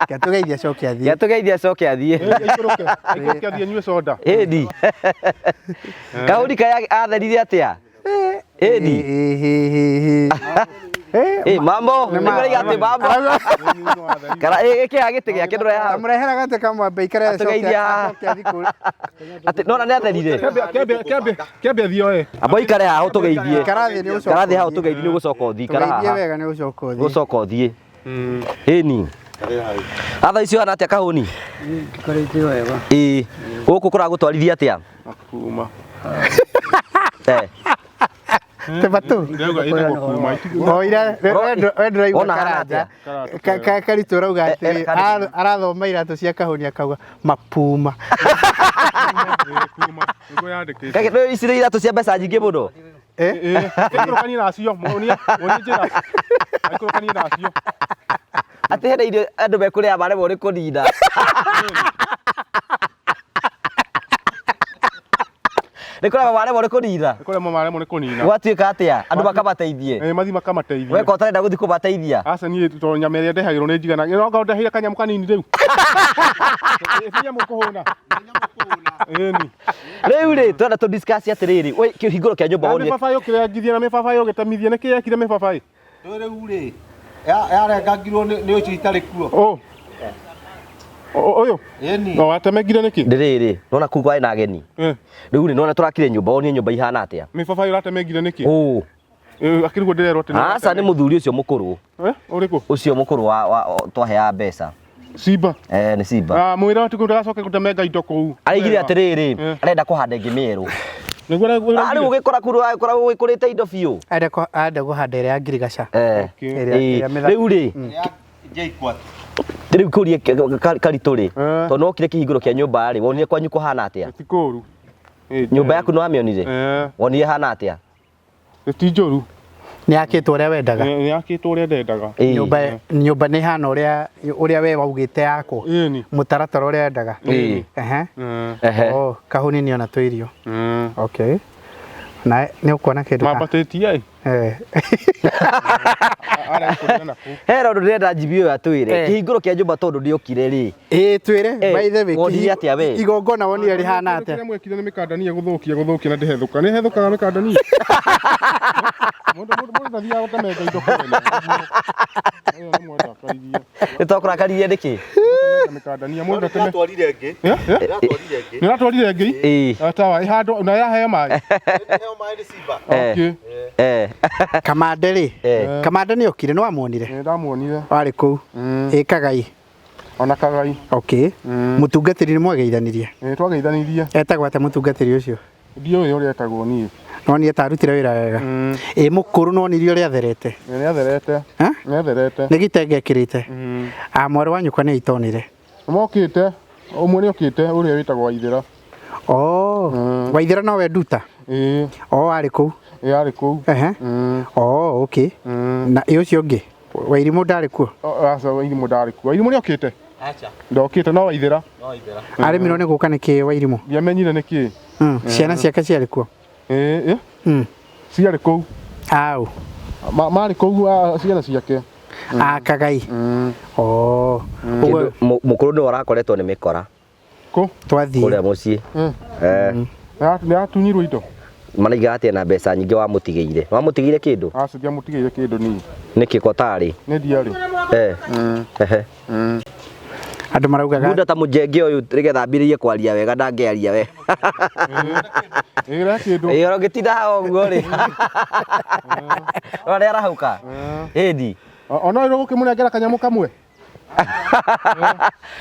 Gĩatũgeithia acoke athiĩ. Gĩatũgeithia acoke athiĩ. Ikũrũke, ikũrũke athiĩ anyue soda. Ĩni. Kahũni kaĩ atherire atĩa? Ĩni. Ĩĩ, ĩĩ, ĩĩ. Ĩ mambo, nĩ ũraiga atĩ mambo. Kana ĩ gĩkĩ gĩtĩ gĩake ndũreha hau. Ndamũrehera gatĩ kamwe ambe aikare acoke Atũgeithia haha. acoke athiĩ kũrĩ. Atĩ nona nĩ atherire. Kĩambe kĩambe kĩambe athiĩ oe. Amba ũikare haha ũtũgeithie. Ikara thĩ nĩ ũcoka Ikara thĩ haha ũthiĩ. ũtũgeithie nĩ ũgũcoka ũthiĩ. Ikara Tũgeithie haha. wega nĩ ũcoka ũthiĩ. Ũgũcoka ũthiĩ. Ĩni. Atha icio hana atĩa kahũni? Ndikorĩte wega. Ĩĩ. Gũkũ kũragũtwarithia atĩa? Kuma. Eh. Tebatu. Ndĩrauga ĩtagwo kuma. O ira we ndũraigua Wona hana karanja. atĩa? Karitũ ũrauga Eh, eh, atĩrĩ Karitũ. arathoma iratũ cia kahũni akauga mapuma. Kuma. Nĩguo yandĩkĩtwo. Kage no ici nĩ iratũ cia mbeca nyingĩ mũno. Eh? Ĩĩ, ikũrũkanie nacio, muonie muonie njĩra. Aikũrũkanie nacio. Atĩ hena irio andũ mekũrĩa maremwo nĩ kũnina. Nĩ kũremwo maremwo nĩ kũnina. Nĩ kũremwo maremwo nĩ kũnina. Gwatuĩka atĩa? Andũ makamateithie. Ĩĩ, mathiĩ makamateithie. Weka ũtarenda gũthiĩ kũmateithia. Aca niĩ tondũ nyama ĩrĩa ndehagĩrwo nĩ njigana. No anga ũndeheire kanyamũ kanini rĩu. Ĩ nyamũ kũhũna. Ĩni. Rĩu rĩ, twenda tũ discuss atĩrĩrĩ, we kĩhingũro kĩa nyũmba Na wonire. mĩbabaĩ ũkĩrengithia na mĩbabaĩ ũgĩtemithia nĩkĩ yekire mĩbabaĩ? Rĩu rĩu rĩ yarengangirwo nĩ ũcio itarĩ kuo. Ũ. Ũyũ. Ĩni. No watemengire nĩkĩ? Ndĩrĩrĩ, nona kuu kwarĩ na ageni. Eh, Rĩu rĩ, nona tũrakire nyũmba, wonire nyũmba ihana atĩa? Mĩbabaĩ ũratemengire nĩkĩ? Ũ. Akĩrigwo ndĩrerwo atĩ nĩ Aca nĩ mũthuri ũcio mũkũrũ. Eh, ũrĩkũ? Ũcio mũkũrũ wa twaheaga mbeca. Simba. Eh, nĩ Simba. Ah, mwĩra ati ndagacoke gũtemenga indo kũu. Araigire atĩrĩrĩ, Eh. arenda kũhanda ĩngĩ mĩerũ. Nĩguo Ah, rĩu ũgĩkora kũndũ ũgĩkora gũgĩkũrĩte indo biũ. Arenda arenda kũhanda ĩrĩa ya ngirigaca. Eh. Okay. Ĩrĩa Ĩĩ. ĩrĩa mĩthaka. Rĩu rĩ, JKUAT. rĩu kũrie karitũ rĩ, Eh. tondũ nokire kĩhingũro kĩa nyũmba rĩ, wonire kwanyu kũhana atĩa? Ti kũũru. Ĩ, Nyũmba yaku nĩwamĩonire? Eh, Wonire hana atĩa? ti njũru. Nĩ yakĩtwo ũrĩa wendaga. Nĩ yakĩtwo ũrĩa ndendaga. Ĩĩ. Nyũmba nyũmba nĩ hana ũrĩa ũrĩa we waugĩte yakwo. Ĩni. Mũtaratara ũrĩa wendaga. Ĩĩ. Ehe. Eh, Ehe. Oh, kahuni nĩ ona tũirio. mm. Okay. Na nĩ ũkuona kĩndũ ka. Mambatĩtie ĩ. Eh. Arĩa kũrĩa na kũu. He ũndũ ndĩrenda njibi ũyũ atwĩre. Eh. Kĩhingũro kĩa nyũmba tondũ ndĩokire rĩ. Ĩĩ twĩre Eh, by the way. wonire atĩa we? Igongona wonire rĩhana atĩa? Kĩrĩa mwekire nĩ mĩkandania gũthũkia gũthũkia na ndĩhethũka. Nĩ hethũkaga mĩkandania. Mũndũ mũndũ mũndũ ndathiaga gũtemenga indo kwene. Ĩyo nĩ mwendakaririe. Nĩtwakũrakaririe nĩkĩ? Gũtemenga mĩkandania mũndũ ndateme. Ndĩratwarire ĩngĩ. Eh, eh. Ndĩratwarire ĩngĩ. Nĩ ũratwarire ĩngĩ? Ĩĩ. Ah, Tawa ĩhandwo na yaheo maĩ. Heo maĩ nĩ Simba. Eh. Okay. Eh. Kamande rĩ. Eh. Kamande nĩ okire nĩ wamuonire? Nĩ ndamuonire. Warĩ kũu. Mm. Ĩ Kagai. Ona Kagai. Okay. Mũtungatĩri nĩ mwageithanirie? Nĩ twageithanirie. Etagwo atĩa mũtungatĩri ũcio? Ndiũĩ ũrĩa etagwo niĩ. Nonire ta arutire wĩra wega. Ĩ mũkũrũ nonire ũrĩa atherete. Nĩ atherete. Ha? Nĩ atherete. Nĩ gĩtenge ekĩrĩte. Ah, mwarĩ wa nyũkwa nĩ itonire. Mokĩte. Ũmwe nĩ okĩte ũrĩa wĩtagwo Waithĩra. Oh, Waithĩra nowe nduta. Ĩĩ. Oh, arĩ kũu. Ĩĩ arĩ kũu. Ehe. Oh, okay. Na ĩ ũcio ũngĩ? Wairimũ ndarĩ kuo. Aca Wairimũ ndarĩ kuo. Wairimũ nĩ okĩte? Acha. Ndokĩte no Waithĩra. No ithera. Aremirwo nĩ gũka nĩkĩ Wairimũ? Ndiamenyire nĩkĩ. Ciana ciake ciarĩ kuo. Ĩĩ. ĩ. Ciarĩ kũu. Au. Marĩ kũu ah, ciana ciake. Ah, Kagai. Oh. Ũguo Kĩndũ- Mũkũrũ nĩwe ũrakoretwo nĩ mĩkora Kũ? twathiĩ. kũrĩa mũciĩ. Eh. Nĩ atunyirwo indo. Maraiga atĩ ena mbeca nyingĩ wamũtigĩire. Wamũtigĩire kĩndũ? Aca ndiamũtigĩire kĩndũ niĩ. Nĩkĩ kwa tarĩ? Nĩ ndiarĩ. Eh. Ehe. Andũ maraugaga Bunda ta mũjenge ũyũ nĩgetha ambĩrĩrie kwaria wega ndangĩaria we. Ĩĩ re kĩndũ. Ĩĩ oro ngĩtinda haha ũguo rĩ. Ora nĩ arahũka. Ĩndi. Ona ĩro gũkĩmũnengera kanyamũ kamwe.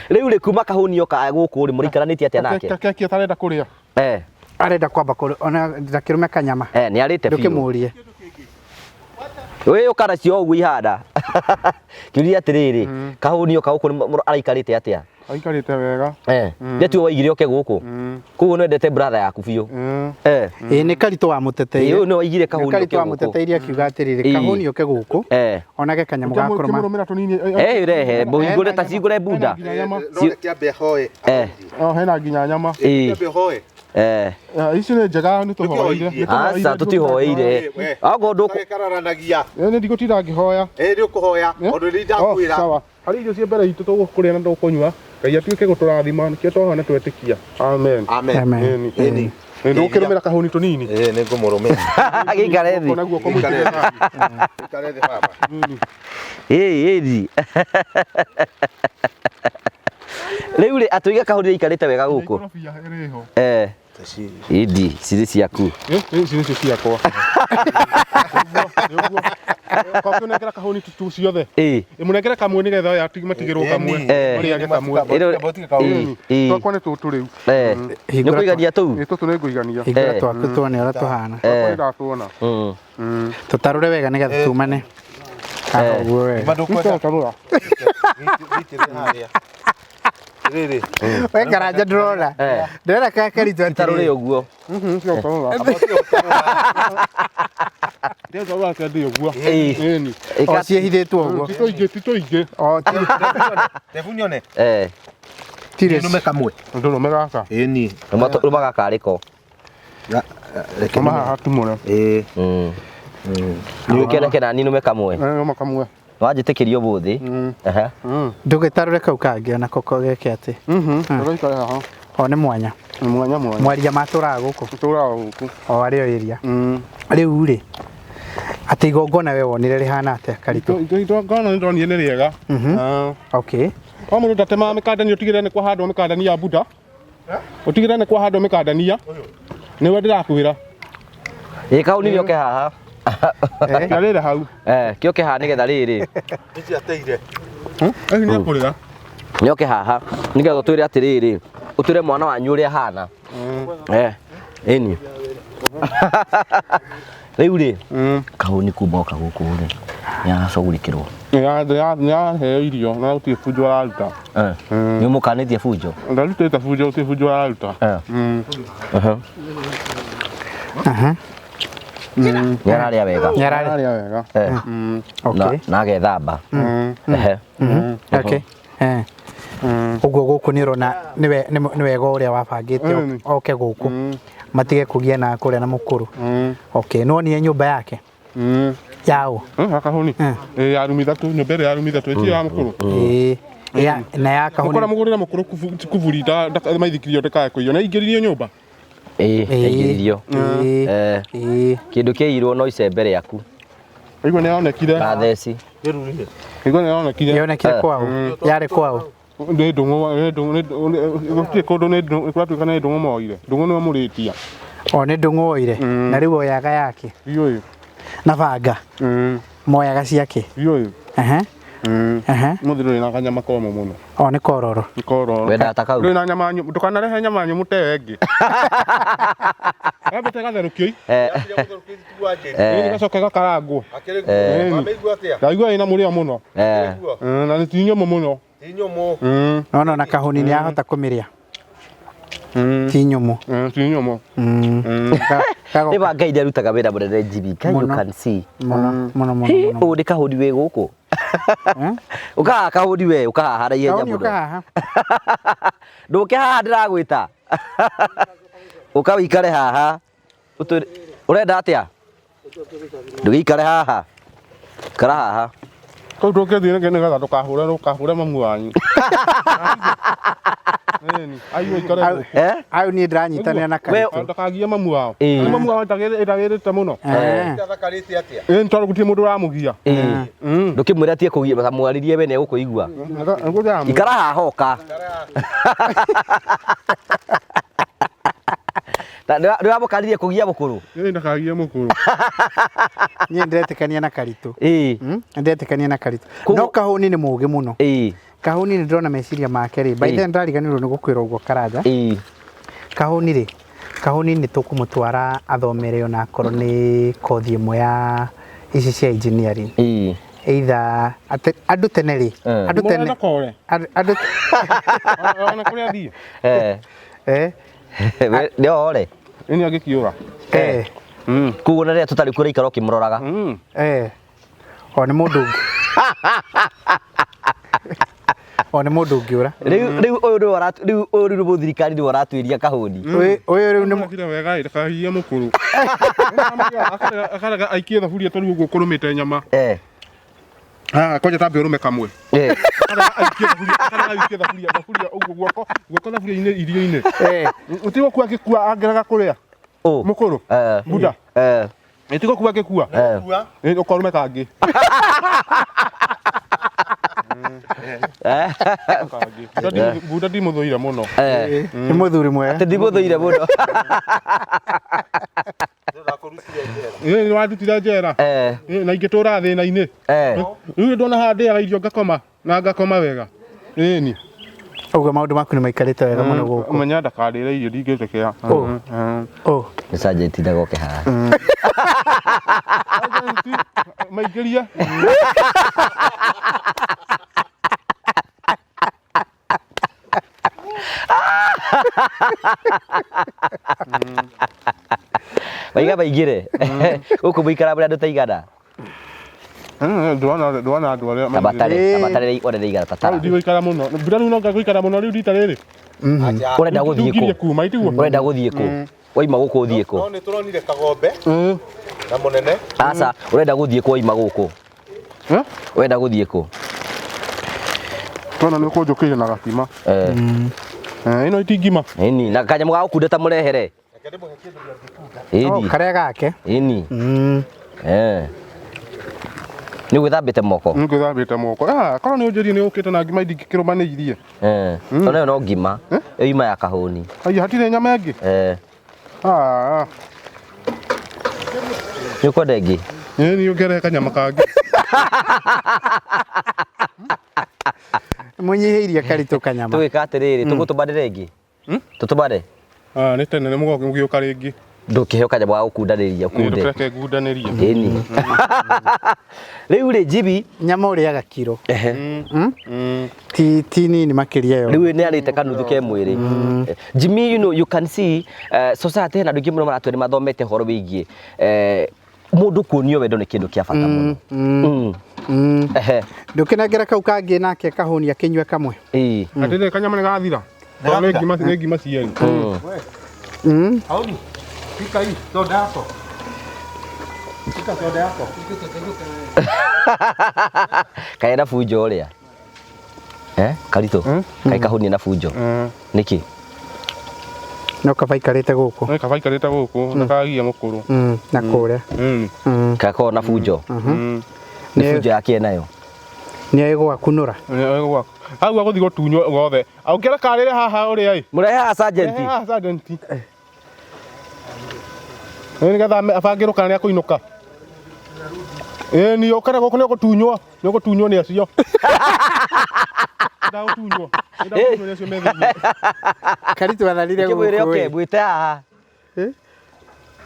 Rĩu rĩ kuma kahũni oka gũkũ rĩ mũrĩikaranĩtie atĩa nake? Keki atarenda kũrĩa. Eh. arenda kwamba kũrĩ ona ndakĩrũme kanyama. Eh, nĩ arĩte biũ. Ndũkĩmũrie. Wĩ ũka nacio ũguo ihanda. Kĩũria atĩrĩrĩ, kahũni oka gũkũ araikarĩte atĩa? Aikarĩte wega. Eh. Nĩ tuo waigire oke gũkũ. Koguo nĩwendete brother yaku biũ. Eh. Ĩ nĩ Karitũ wamũteteire. Ĩĩ ũyũ nĩ waigire Nĩ kahũni Karitũ oke gũkũ. wamũteteire akiuga atĩrĩrĩ Ĩĩ. kahũni ũke gũkũ Eh. onage kanyamũ ga kũrũma. Kĩmũrũmĩra tũnini. Eh, rehe, mũhingũre ta cingũre bunda. Nginya nyama. No reke ambe ahoe. Eh. Oh, hena nginya nyama. Ĩĩ. Ambe ahoe. Eh. Eh, Ici nĩ njega nĩ tũhoeire. Aca tũtihoeire. Akorwo ndũkũ Kararanagia. Nĩ ndigũtinda ngĩhoya. Ĩ nĩ ũkũhoya. Tondũ nĩ ndakwĩra. Sawa. Harĩ irio ciĩ mbere itũ tũgũkũrĩa na tũkũnyua. Ngai atuĩke gũtũrathima nĩkĩo twahoya na twetĩkia. Amen. Amen. Amen. Ĩni. Nĩ ndũkĩrũmĩra kahũni tũnini. Ĩ nĩ ngũmũrũmĩra. gĩikare thĩ. Guoko na guoko mũitĩrĩre thani. Ikare thĩ baba. Ĩĩ ĩthi. Rĩu rĩ atũiga kahũni gaikarĩte wega gũkũ. Ikorobia ĩrĩ ho. Eh. Ĩndi, cirĩ ciaku. Eh, ici nĩcio ciakwa. Nĩguo. Kwa kũnengera kahũni tu ciothe. Ĩĩ. Ĩmũnengere kamwe nĩgetha aya matigĩrwo kamwe. Eh. Marĩage kamwe. Ĩĩ. Ĩĩ. Twakwa nĩ tũtũ rĩu. Eh. Nĩ kũigania tũu? Nĩ tũtũ nĩ ngũigania. Hingũra Eh. twaku tuone ũrĩa tũhana. Twakwa nĩ ndatuona. Tũtarũre wega nĩgetha tumane. Haha ũguo wega. Ma ndũkwenda. Tarũra. Gĩitĩrĩre harĩa. Rĩrĩ. We Karanja ndĩrona. Eh. Ndĩrona ka Karitũ Tarũre atĩrĩrĩ. ũguo. Tarũra. Ndĩtarũra kĩndĩ ũguo. Ĩĩ. Ĩni. O ciĩhithĩtwo ũguo. Ti tũingĩ, ti tũingĩ. O ti Ndebu nyone. Eh. tirĩ. Nũme kamwe. Ndũrũme gaka. Ĩni. Rũma gaka arĩko. Reke Rũma haha tumũre. Ĩ. Nĩ nani nũme kamwe. Rũma kamwe. Wanjĩtĩkĩria ũmũthĩ. Ehe. Ndũgĩtarũre kau kangĩ ona koko geke atĩ. Tũgaikare haha. O nĩ mwanya. Nĩ mwanya mwanya. Mwaria matũraga gũkũ. Tũraga gũkũ. O arĩ o area. Rĩu rĩ atĩ igongona we wonire rĩhana atĩa Karitũ? Igongona nĩ ndonire nĩ rĩega. Ah. Okay. O mũndũ ndatemaga mĩkandania ũtigĩrĩre nĩ kwahandwo mĩkandania ya Buddha. Ũtigĩrĩre nĩ kwahandwo mĩkandania. Nĩwe ndĩrakwĩra. Ĩ kahũni gĩoke haha. Kĩarĩre hau. Eh, kĩoke haha nĩgetha rĩrĩ. Ici ateire. Hihi nĩ ekũrĩra. Nyoke haha nĩgetha ũtwĩre atĩrĩrĩ, ũtwĩre mwana wanyu ũrĩa ahana. Eh, ĩni. Rĩu rĩ, kahũni kuma oka gũkũ rĩ, nĩaracugurikĩrwo. Nĩaraheo irio na gũtirĩ bunjo araruta. Eh. Nĩ ũmũkanĩtie bunjo? Ndarutĩte bunjo, gũtirĩ bunjo araruta. Eh. Aha. Aha. Nĩararĩa wega. Nĩararĩa. Ararĩa wega. Eh. Okay. Na agethamba. Ehe. Okay. Eh. Ũguo gũkũ nĩ ũrona nĩ wega ũrĩa wabangĩte oke gũkũ matige kũgia na kũrĩa na mũkũrũ. Okay, nĩwonire nyũmba yake yaũ? Akahuni. Ya rumi ithatũ, nyũmba ĩrĩa ya rumi ithatũ ĩtirĩ ya mũkũrũ. Ĩĩ. Na ya kahuni. Ũkora mũgũrĩre mũkũrũ kuburi maithikirio ndakae kũiywo. Nĩ aingĩririo nyũmba? Ĩĩ, aingĩririo. Ĩĩ. Ĩĩ. Kĩndũ kĩaiyirwo no icembe rĩaku. Aigua nĩ yonekire. Na theci. Aigua nĩ yonekire. Yonekire kwao. Yarĩ kwao. Nĩ ndũng'ũ, nĩ ndũng'ũ, gũtirĩ kũndũ nĩ ndũng'ũ, kũratuĩka nĩ ndũng'ũ moire. Ndũng'ũ nĩwe mũrĩtia. O nĩ ndũng'ũ oire. Na rĩu oyaga yake. Ndiũĩ. Na banga. Moyaga ciake. Ndiũĩ. Aha. Aha. Mũthĩ ndũrĩ na kanyama komũ mũno. O nĩ kororo. Nĩ kororo. Wendaga ta kau? Ndũrĩ na nyama nyũmũ. Ndũkanarehe nyama nyũmũ ta ĩyo ĩngĩ. Yambĩte ĩgatherũkio. Eh. Ĩgacoka ĩgakarangwo. Ndaigua ĩna mũrĩo mũno. Na nĩ ti nyũmũ mũno. No no na kahuni nĩ ahota kũmĩrĩa. Ti nyũmũ. Ti nyũmũ. Nĩ wa Ngai nĩarutaga wĩra mũnene Jimmy. Can you can see. Mũno mũno mũno. Ũyũ nĩ kahũni wĩ gũkũ. Ũka haha kahũni we, ũka haha na ihenya mũno. Ũka haha. Ndũke haha ndĩragwĩta. Ũka wĩikare haha. Ũrenda atĩa? Ndũgĩikare haha. Ikara haha. Kau ndũngĩthiĩ nĩgetha ndũkahũre mamu wanyu. Aiyũ ikare gũkũ. Au niĩ ndĩranyitanĩra na Karitũ. Ndakagie mamu wao. Nĩ mamu wao ĩtagĩrĩte mũno. Ĩĩ tondũ gũtirĩ mũndũ ũramũgia. Ndũkĩmwĩre atige kũgia, mwarĩrie we nĩegũkũigua. Ikara haha ũka. Ndĩramũkanirie kũgia mũkũrũ? Ĩĩ ndakagie mũkũrũ. Niĩ ndĩretĩkania na Karitũ. Ĩĩ. Ndĩretĩkania na Karitũ. No kahũni nĩ mũũgĩ mũno. Ĩĩ. Kahũni nĩ ndĩrona meciria make rĩ. By then ndariganĩirwo nĩ gũkwĩra ũguo Karanja. Ĩĩ. Kahũni rĩ, kahũni nĩ tũkũmũtwara athomere ona akorwo nĩ kothi ĩmwe ya ici cia engineering. Ĩĩ. Either andũ tene rĩ, andũ tene Ndakore. Andũ ona kũrĩa athiĩ. Eh. Nĩ ore. Nĩ angĩkĩũra. Eh. Koguo na rĩrĩa tũtarĩ kuo ũraikara ũkĩmũroraga. Eh. O nĩ mũndũ ũngĩ. O nĩ mũndũ ũngĩũra. Rĩu rĩu ũyũ nĩwe rĩu ũyũ rĩu nĩ mũthirikari nĩwe ũratuĩria kahũni. Ũyũ rĩu nĩ Mũkire wega ndakahiye mũkũrũ. Akarega aikie thaburia tondũ ũguo kũrũmĩte nyama. Eh. Ah, kwanja tambe ũrũme kamwe. Eh. Akarega aikie thaburia, akarega aikie thaburia, thaburia ũguo guoko, guoko thaburia-inĩ irio-inĩ. Eh. Ũtigo kua angĩkua angĩrega kũrĩa. Mũkũrũ. Buda. Eh. Ĩtigo kua angĩkua. Eh. Ũkorume kangĩ. Bunda ndimũthũire mũno. Nĩ mũthuri mwega. Atĩ ndimũthũire mũno. Ĩĩ nĩ wandutire njera. Na ingĩtũra thĩna-inĩ. Rĩu ndona haha ndĩaga irio ngakoma na ngakoma wega. Ĩni. Ũguo maũndũ maku nĩ maikarĩte wega mũno gũkũ. Menya ndakarĩre irio ndingĩtĩkĩra. Ũ. Nĩ sergeant ndagoke haha. Maingĩrie. Maiga maingĩre. Gũkũ mũikaraga mũrĩ andũ ta igana. Ndona andũ arĩa Tabatare, tabatare one nĩ igana tatara. Rĩu ndigũikara mũno. Mbura rĩu no ngũikara mũno rĩu rita rĩrĩ. Ũrenda gũthiĩ Ngirie kũ? kuma itiguo. Ũrenda gũthiĩ kũ? Waima gũkũ ũthiĩ kũ? No nĩ tũronire kagombe na mũnene. Aca, ũrenda gũthiĩ kũ waima gũkũ? Ũrenda gũthiĩ kũ? Twana nĩ ũkũnjũkĩire na gakima. Ĩno iti ngima. Ĩni, na kanyamũ ga gũkunda ta mũrehere. Ĩni. Karĩa gake. Ĩni. Eh. Nĩ ũgwĩthambĩte moko? Ngwĩthambĩte moko. Ah, korwo nĩ ũnjĩrie nĩ ũkĩte na ngima ndingĩkĩrũmanĩirie. Eh. Ona ĩyo no ngima. Ĩyo ima ya kahũni. Aya hatirĩ nyama ĩngĩ? Eh. Ah. Nĩ ũkwenda ĩngĩ? Ĩĩ nĩ ũngerehe kanyama kangĩ. Mũnyihĩirie karitũ kanyama. Tũgĩka atĩrĩrĩ, tũgũtũmanĩre ĩngĩ, tũtũmane. Ah, nĩ tene nĩ mũgoka mũgĩũka rĩngĩ. Ndũkĩheo kanyamũ ga gũkundanĩria Nĩ ũkunde. ndũkĩreke ngundanĩrie. Ĩni, rĩu rĩ, Jibi. Nyama ũrĩaga kiro. Ehe. Ti nini makĩria ĩyo. Rĩu nĩ arĩte kanuthu ke mwĩrĩ. Jimmy, you know, you can see society hena andũ aingĩ mũno maratua nĩ mathomete ũhoro wĩgiĩ mũndũ kuonio wendo nĩ kĩndũ kĩa bata mũno. Ehe. Ndũkĩnengera kau kangĩ nake kahũni akĩnyue kamwe. Ĩĩ. Atĩrĩrĩ, kanyama nĩ gathira. Tondũ nĩ ngima, nĩ ngima cierĩ. Auni. Pika hii soda yako. Pika soda yako. Kaĩ na bunjo ũrĩa, eh, karitũ kaĩ kahũnia na bunjo nĩkĩ? No kaba ikarĩte gũkũ. Nĩ kaba ikarĩte gũkũ ndakagia mũkũrũ. Na kũrĩa. Kakorwo na bunjo nĩ bunjo yake nayo. Nĩ ĩgwakunũra. Hau agũthiĩ gũtunywo gothe. Ũngĩra karĩre haha ũrĩa ĩ. Mũrehe haha, sergeant. Rehe haha sergeant. Ĩ nĩgetha abangĩrwo kana nĩ akũinũka. Ĩ ni ũkare gũkũ nĩ ũgũtunywo, nĩ ũgũtunywo nĩ acio. Ndagũtunywo. Ndagũtunywo nĩ acio me thĩinĩ. Karitũ atharire Kĩmwĩre gũkũ. oke Ĩ. mwĩte haha.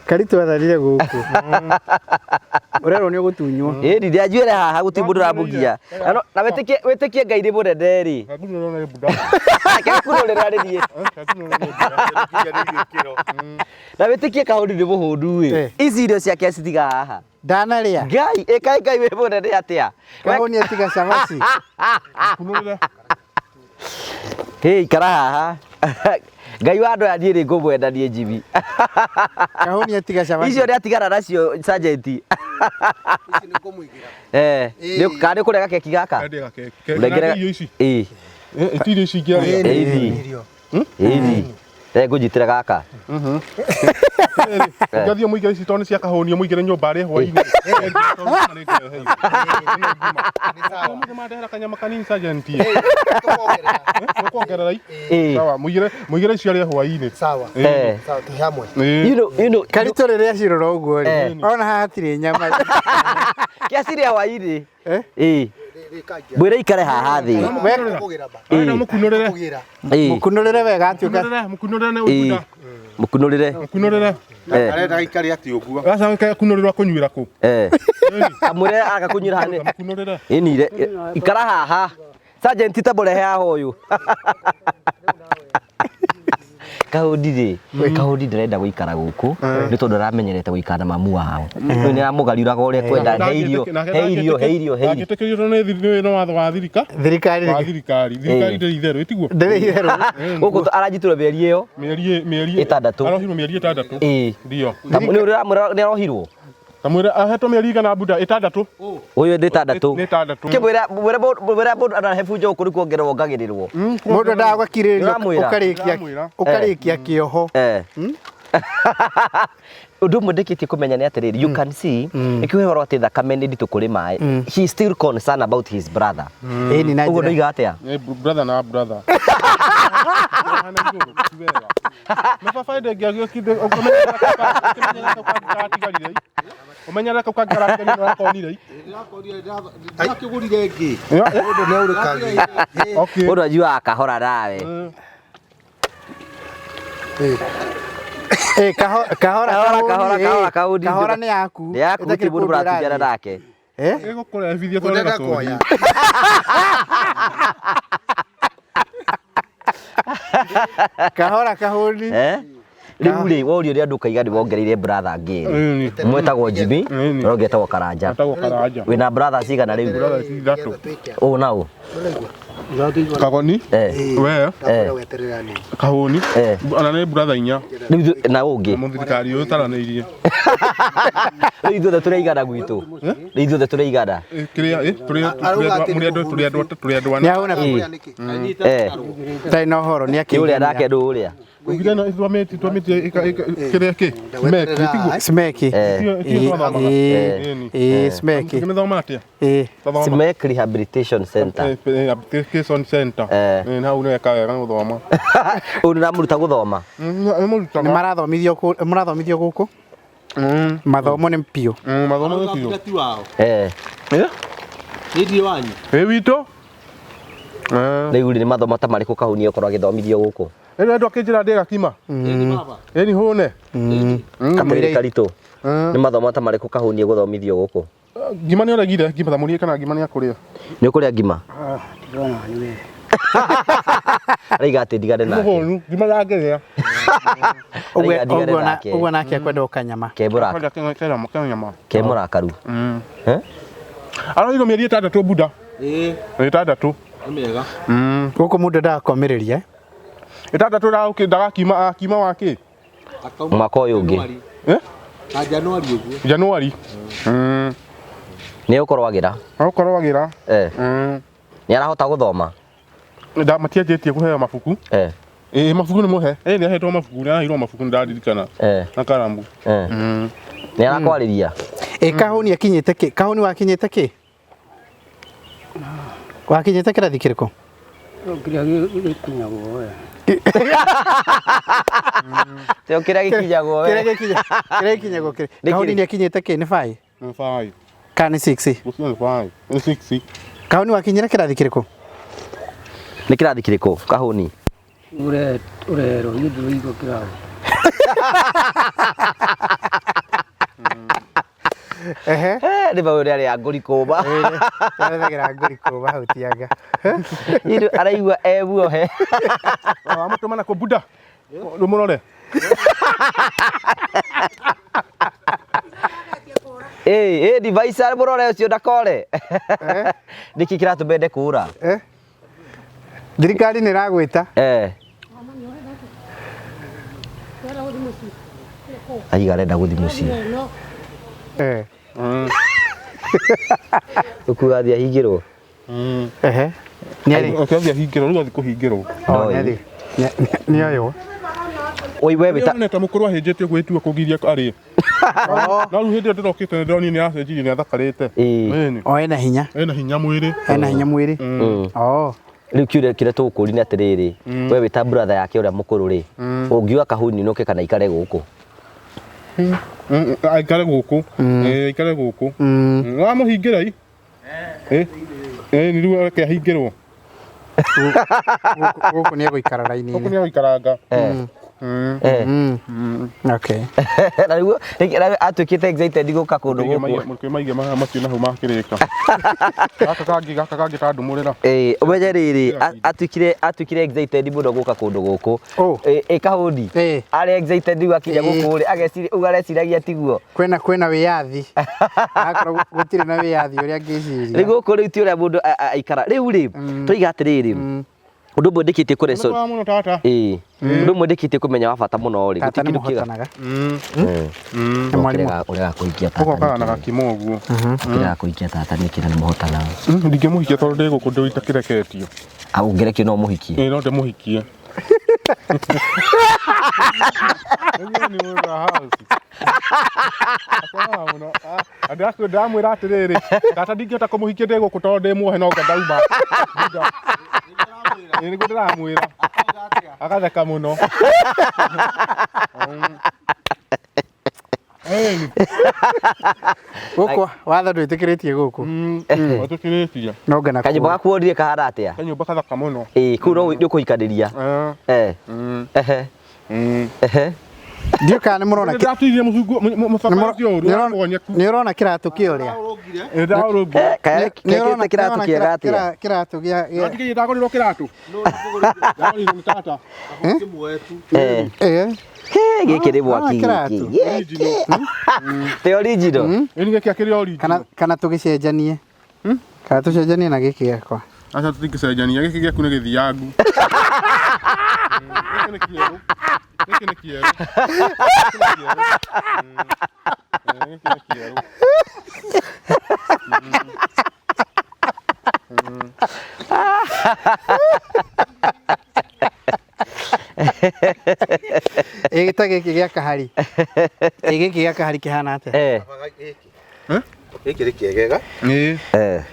Karitũ atharire gũkũ. Ũrerwo nĩ ũgũtunywo. Ĩni ndĩanjuĩre haha gũtirĩ mũndũ ũramũgia. Na wĩtĩkie, wĩtĩkie Ngai nĩ mũnene rĩ. Kakunũrĩrwo nĩ mbunda. Kekunũrĩra nĩ niĩ. Kakunũrĩrwo nĩ mbunda. Na wĩtĩkie kahũni nĩ mũhũnu ĩ. Ici irio ciake citiga haha. Ndanarĩa. Ngai, ĩkaĩ Ngai wĩ mũnene atĩa? Kahũni atiga cabaci. Kunũrĩre. Hĩ, ikara haha. Ngai wa andũ aya niĩ nĩ ngũmwenda niĩ Jimmy. Kahũni atiga cabaci. Icio nĩ atigana nacio, sergeant. Ici nĩ ngũmũigĩra. Eh, kana nĩ ũkũrĩa gakeki gaka? Ndĩrĩa gakeki. Ũrengere- Kana irio ici. Ĩ. Ĩ, ti irio ici ingĩarĩa. Ĩni. Irio. Ĩni. Reke ngũnyitĩre gaka. Ngathiĩ mũingĩre ici tondũ nĩ cia kahũni, mũingĩre nyũmba arĩe hwaĩ-inĩ. Nĩ sawa. Mũthĩ mandehera kanyama kanini, sergeant. Tũkuongerera. Mũkuongerera i. Ĩ. Sawa, mũigĩre mũigĩre ici arĩe hwaĩ-inĩ. Sawa. Eh. Sawa, tũi hamwe. Ĩ. You know, Karitũ rĩrĩa cirora ũguo rĩ. Ona haha hatirĩ nyama. Kĩa cirĩa hwaĩ-inĩ. Eh? Ĩ. Rĩkangia. Mwĩre ikare haha thĩ. Kũgĩra ba. Arenda mũkunũrĩre. Kũgĩra. Ĩ. Mũkunũrĩre wega atuĩka. Mũkunũrĩre, mũkunũrĩre nĩ Ĩ. ũbunda. Mũkunũrĩre. Mũkunũrĩre. Eh. Arenda aikare atĩ ũguo. Aca kunũrĩrwo akũnyuĩra kũ? Eh. Kamwĩre aga kũnyuĩra haha. Mũkunũrĩre. Ĩni ikara haha. Sergeant ta mũrehe haha ũyũ. Kahundi rĩ, kahundi ndarenda gũikara gũkũ nĩ tondũ aramenyerete gũikara na mamu wao. Rĩu nĩ aramũgariũraga ũrĩa kwenda, he irio, he irio, he irio, he irio. Ndangĩtĩkĩrio tondũ nĩ watho wa thirika. Thirikari Wa thirikari. Thirikari ndĩrĩ itherũ, ĩtiguo? ndĩrĩ itherũ. Gũkũ aranyitirwo mĩeri ĩyo. Mĩeri Ĩtandatũ. Arohirwo mĩeri 6. Ĩĩ. Ndio. Nĩ ũramwĩra nĩ arohirwo. Kamwĩra ahetwo mĩeri igana buda 6. Ũyũ nĩ 6. Nĩ 6. Kĩmwĩra mwĩre mwĩre mũndũ anahe bunjo gũkũ nĩ kuongererwo ongagĩrĩrwo. Mũndũ endaga gũkirĩrĩria Ndĩramwĩra. ũkarĩkia Ndĩramwĩra. ũkarĩkia kĩoho. Eh. Ũndũ ũmwe ndĩkĩtie kũmenya nĩ atĩrĩrĩ, you can see nĩkĩo ũhoro atĩ thakame nĩ nditũ kũrĩ maĩ. He is still concerned about his brother. Ĩni na Ũguo njĩra. ndoiga atĩa? Nĩ brother na brother. Na baba ndĩngĩagĩũkire ũkamenyerera kau kangĩ karatigarire. Ũmenyerere kau kangĩ karatigarire nĩũrakonire. Ndakĩgũrire ĩngĩ. Mũndũ nĩ aurĩkagia. Okay. Mũndũ anjuaga kahora nawe. Ĩ, kahora Kahora, kahora kahora, kahora, kahũni. Kahora nĩ yaku. Nĩ yaku Ĩtakĩrĩ gũtirĩ mũndũ kũndũ mũratunyana ĩrathiĩ. nake. Eh? Ĩgũkũrehithia tondũ Ũndenda nĩ gacohi. kuoya. Kahora kahũni. Eh? Rĩu rĩ, worio ũrĩa andũ ũkaiga nĩ wongereire brother ngĩrĩ. Ĩni. Ũmwe etagwo Jimmy, Ĩni. ũrĩa ũngĩ etagwo Karanja. Etagwo Karanja. Wĩna brother cigana rĩu? Brother ci ithatũ. Ũũ na ũũ. Kagoni. Eh. We. Ndakwĩra weterera nini. Kahũni. Eh. Ona nĩ brother inya. Rĩu na ũngĩ. Mũthirikari ũyũ ũtaranĩirie. Rĩu ithuothe tũrĩ aigana gwitũ? Rĩu ithuothe tũrĩ aigana? Ĩ, Kĩrĩa ĩ, tũrĩ Arauga atĩ mũrĩ andũ tũrĩ andũ tũrĩ andũ Nĩ ana. ahũna Ĩ. Nĩkĩ? Eh. Ndarĩ na ũhoro nĩ Nĩ ũrĩa nake ndũ ũrĩa. Ugire no twamĩti twamĩti kĩrĩa kĩ? Meki tiguo. Smeki. Eh. Tio tio twathomaga. Ĩ, ĩ, smeki. Tũkĩmĩthoma atĩa? Ĩ. Twathoma. Simek Rehabilitation Center. Application center. Eh. Ĩ, hau nĩ weka wega nĩ gũthoma. Ũyũ nĩ ũramũruta gũthoma. Nĩ Nĩ mũrutaga. marathomithio kũ- mũrathomithio gũkũ. Mathomo nĩ piũ. Mathomo nĩ biũ. Ti wao. Eh. Ĩ? Nĩ ndirĩ wanyu. Ĩ witũ? Rĩu rĩ nĩ mathomo ta marĩkũ Kahuni okorwo agĩthomithio gũkũ? Rĩu andũ akĩnjĩra ndĩe gakima. Ĩni hũne. Kamũira karitũ. Nĩ mathomo ta marĩkũ Kahuni egũthomithio gũkũ? Ngima nĩ ũregire, ngima ta mũrie kana ngima nĩ akũrĩa. Nĩ ũkũrĩa ngima? Tigana nĩ we. Araiga atĩ ndigane nake. Mũhũnu, ngima ndangĩrĩa. Araiga ndigane nake. Ũguo nake akwenda o kanyama. Ke mũraka- Akwenda kanyama. ke mũrakaru. Eh? Aroirwo mĩeri 6 buda. Ĩĩ, 6. nĩ mĩega. Gũkũ mũndũ endaga komĩrĩria. 6 ndagakima akima wa kĩ? Akauma Mwaka ũyũ ũngĩ. Januari. Eh? Ta Januari ũguo. Januari. Nĩ egũkorwo agĩra. Agũkorwo agĩra. Eh. Nĩ arahota gũthoma. Nda matianjĩtie kũheo mabuku. Eh. Ĩĩ mabuku nĩ mũhe. Ĩĩ nĩ ahetwo mabuku, nĩ araheirwo mabuku nĩ ndaririkana. Eh. Na karamu. Eh. Nĩ arakwarĩria. Ĩ Kahuni akinyĩte kĩ? Kahuni wakinyĩte kĩ? Wakinyĩte kĩrathi kĩrĩkũ? Kĩrĩa gĩkinyagwo we. Teo kĩrĩa gĩkinyagwo we. Kĩrĩa gĩkinyagwo kĩrĩ. Nĩ Kahuni kĩrĩ? nĩ akinyĩte kĩ? Nĩ 5 Nĩ 5. kana nĩ 6? Gũcio nĩ 5. Nĩ 6. Kahuni wakinyĩra kĩrathi kĩrĩkũ? Nĩ kĩrathi kĩrĩkũ Kahuni? Ũrerwo niĩ ndĩraigua kĩrathi. Ehe. Nĩ mau ũrĩa arĩa ngũri kũma. Arethagĩra ngũri kũma hau tianga. Rĩu araigua e muohe. Wamũtũma na kũ buda? Rũmũrore. Ĩ ĩ device mũrore ũcio ndakore. Nĩkĩ kĩratũma ende kũra? Eh? Thirikari nĩ ĩragwĩta. Eh. Aiga arenda gũthiĩ mũciĩ. Eh. Ũkuga athiĩ ahingĩrwo. Ehe. Nĩ arĩ. Ũkĩathiĩ ahingĩrwo, rĩu athiĩ kũhingĩrwo. Oh, nĩ arĩ. Nĩ oywo. Oi we wĩta Nĩ ta mũkũrũ ahĩnjĩtie gwĩtua kũgiria arĩe. No rĩu hĩndĩ ĩyo ndĩrokĩte nĩ ndĩronire nĩ aracenjirie nĩ athakarĩte. Ĩĩ. Ĩni. O ena hinya. Ena hinya mwĩrĩ. Ena hinya mwĩrĩ. Oh. Rĩu kĩũria kĩrĩa tũgũkũria nĩ atĩrĩrĩ, we wĩ ta brother yake ũrĩa mũkũrũ rĩ, ũngiuga Kahuni nũke kana aikare gũkũ? Aikare gũkũ. Ĩĩ aikare gũkũ. Wamũhingĩra i. Ĩ. Ĩ nĩ rĩu reke ahingĩrwo. Gũkũ nĩ egũikara Gũkũ raini-inĩ. nĩ egũikaranga. Eh. Okay. Na rĩu atuĩkĩte excited gũka kũndũ gũkũ. Mũreke maige macio na hau makĩrĩka. Gaka kangĩ gaka kangĩ kandũmũrĩra. Ĩĩ, ũmenye rĩrĩ, atuĩkire excited mũno gũka kũndũ gũkũ. Oh. Ĩ Kahuni. Ĩĩ. Arĩ excited rĩu akinya Ĩĩ. gũkũ rĩ, ageciria ũguo areciragia tiguo. Kwĩna kwĩna wĩyathi. Akorwo gũtirĩ na wĩyathi ũrĩa Rĩu ngĩciria. gũkũ rĩu ti ũrĩa mũndũ aikara. Rĩu rĩ, tũiga atĩrĩrĩ, ũndũ ũmwe ndĩkĩtie kũreco Nĩ mũno tata. Ĩĩ. Ũndũ ũmwe ndĩkĩtie kũmenya wa bata mũno rĩ, Tata gũtirĩ nĩ kĩndũ kĩega. mũhotanaga. Nĩ mwarimũ. Ũrega kũhikia tata. Ũgokaga na nĩkĩ? gakima ũguo. Ũkĩrega kũhikia tata nĩkĩ na nĩ mũhotanaga? Ndingĩmũhikia tondũ ndĩ gũkũ ndĩ itakĩreketio. Ah, ũngĩrekio no ũmũhikie. Ĩĩ no ndĩmũhikie. Nĩguo nĩ mũndũ wa house. Akoraga mũno. Ndamwĩra atĩrĩrĩ, tata ndingĩhota kũmũhikia ndĩ gũkũ tondũ ndĩ muohe no nga ndauma. Ĩĩ nĩguo ndĩramwĩra. Agatheka mũno. Ĩni. Gũkũ watho ndwĩtĩkĩrĩtie gũkũ. Wetĩkĩrĩtie. No ngana Kanyũmba gaku wonire kahana atĩa? Kanyũmba kathaka mũno. Ĩĩ, kũu no nĩ ũkũhikanĩria. Eh. Eh. Ehe. Ehe. Ndiũ kana nĩ mũrona Nĩndatirie mũcungu mũbaba ũcio ũru wa nĩ ũrona kĩratũ kĩa ũrĩa. Nĩndaũrũngire. Kaya kekĩrĩte kĩratũ kĩega atĩa? Kĩratũ gĩa Ndatigĩire ndagũrĩrwo kĩratũ. Ndagũrĩirwo nĩ tata. Kĩmwe tu. Eh. Eh. Hĩ, gĩkĩ nĩ mwaki Ah, kĩratũ. gĩkĩ. Gĩkĩ. Ti original. Ĩni gĩkĩ akĩrĩ original. Kana kana tũgĩcenjanie. Kana tũcenjanie na gĩkĩ gĩakwa. Aca tũtingĩcenjania gĩkĩ gĩaku nĩ gĩthiangu. Gĩkĩ nĩ kĩerũ. Gĩkĩ nĩ kĩerũ. Gĩkĩ nĩ kĩerũ. Gĩkĩ nĩ kĩerũ. Ĩ ta gĩkĩ gĩa kahari. Ĩ gĩkĩ gĩa kahari kĩhana atĩa? Eh. Gĩkĩ nĩ kĩegega. Ĩĩ. Eh.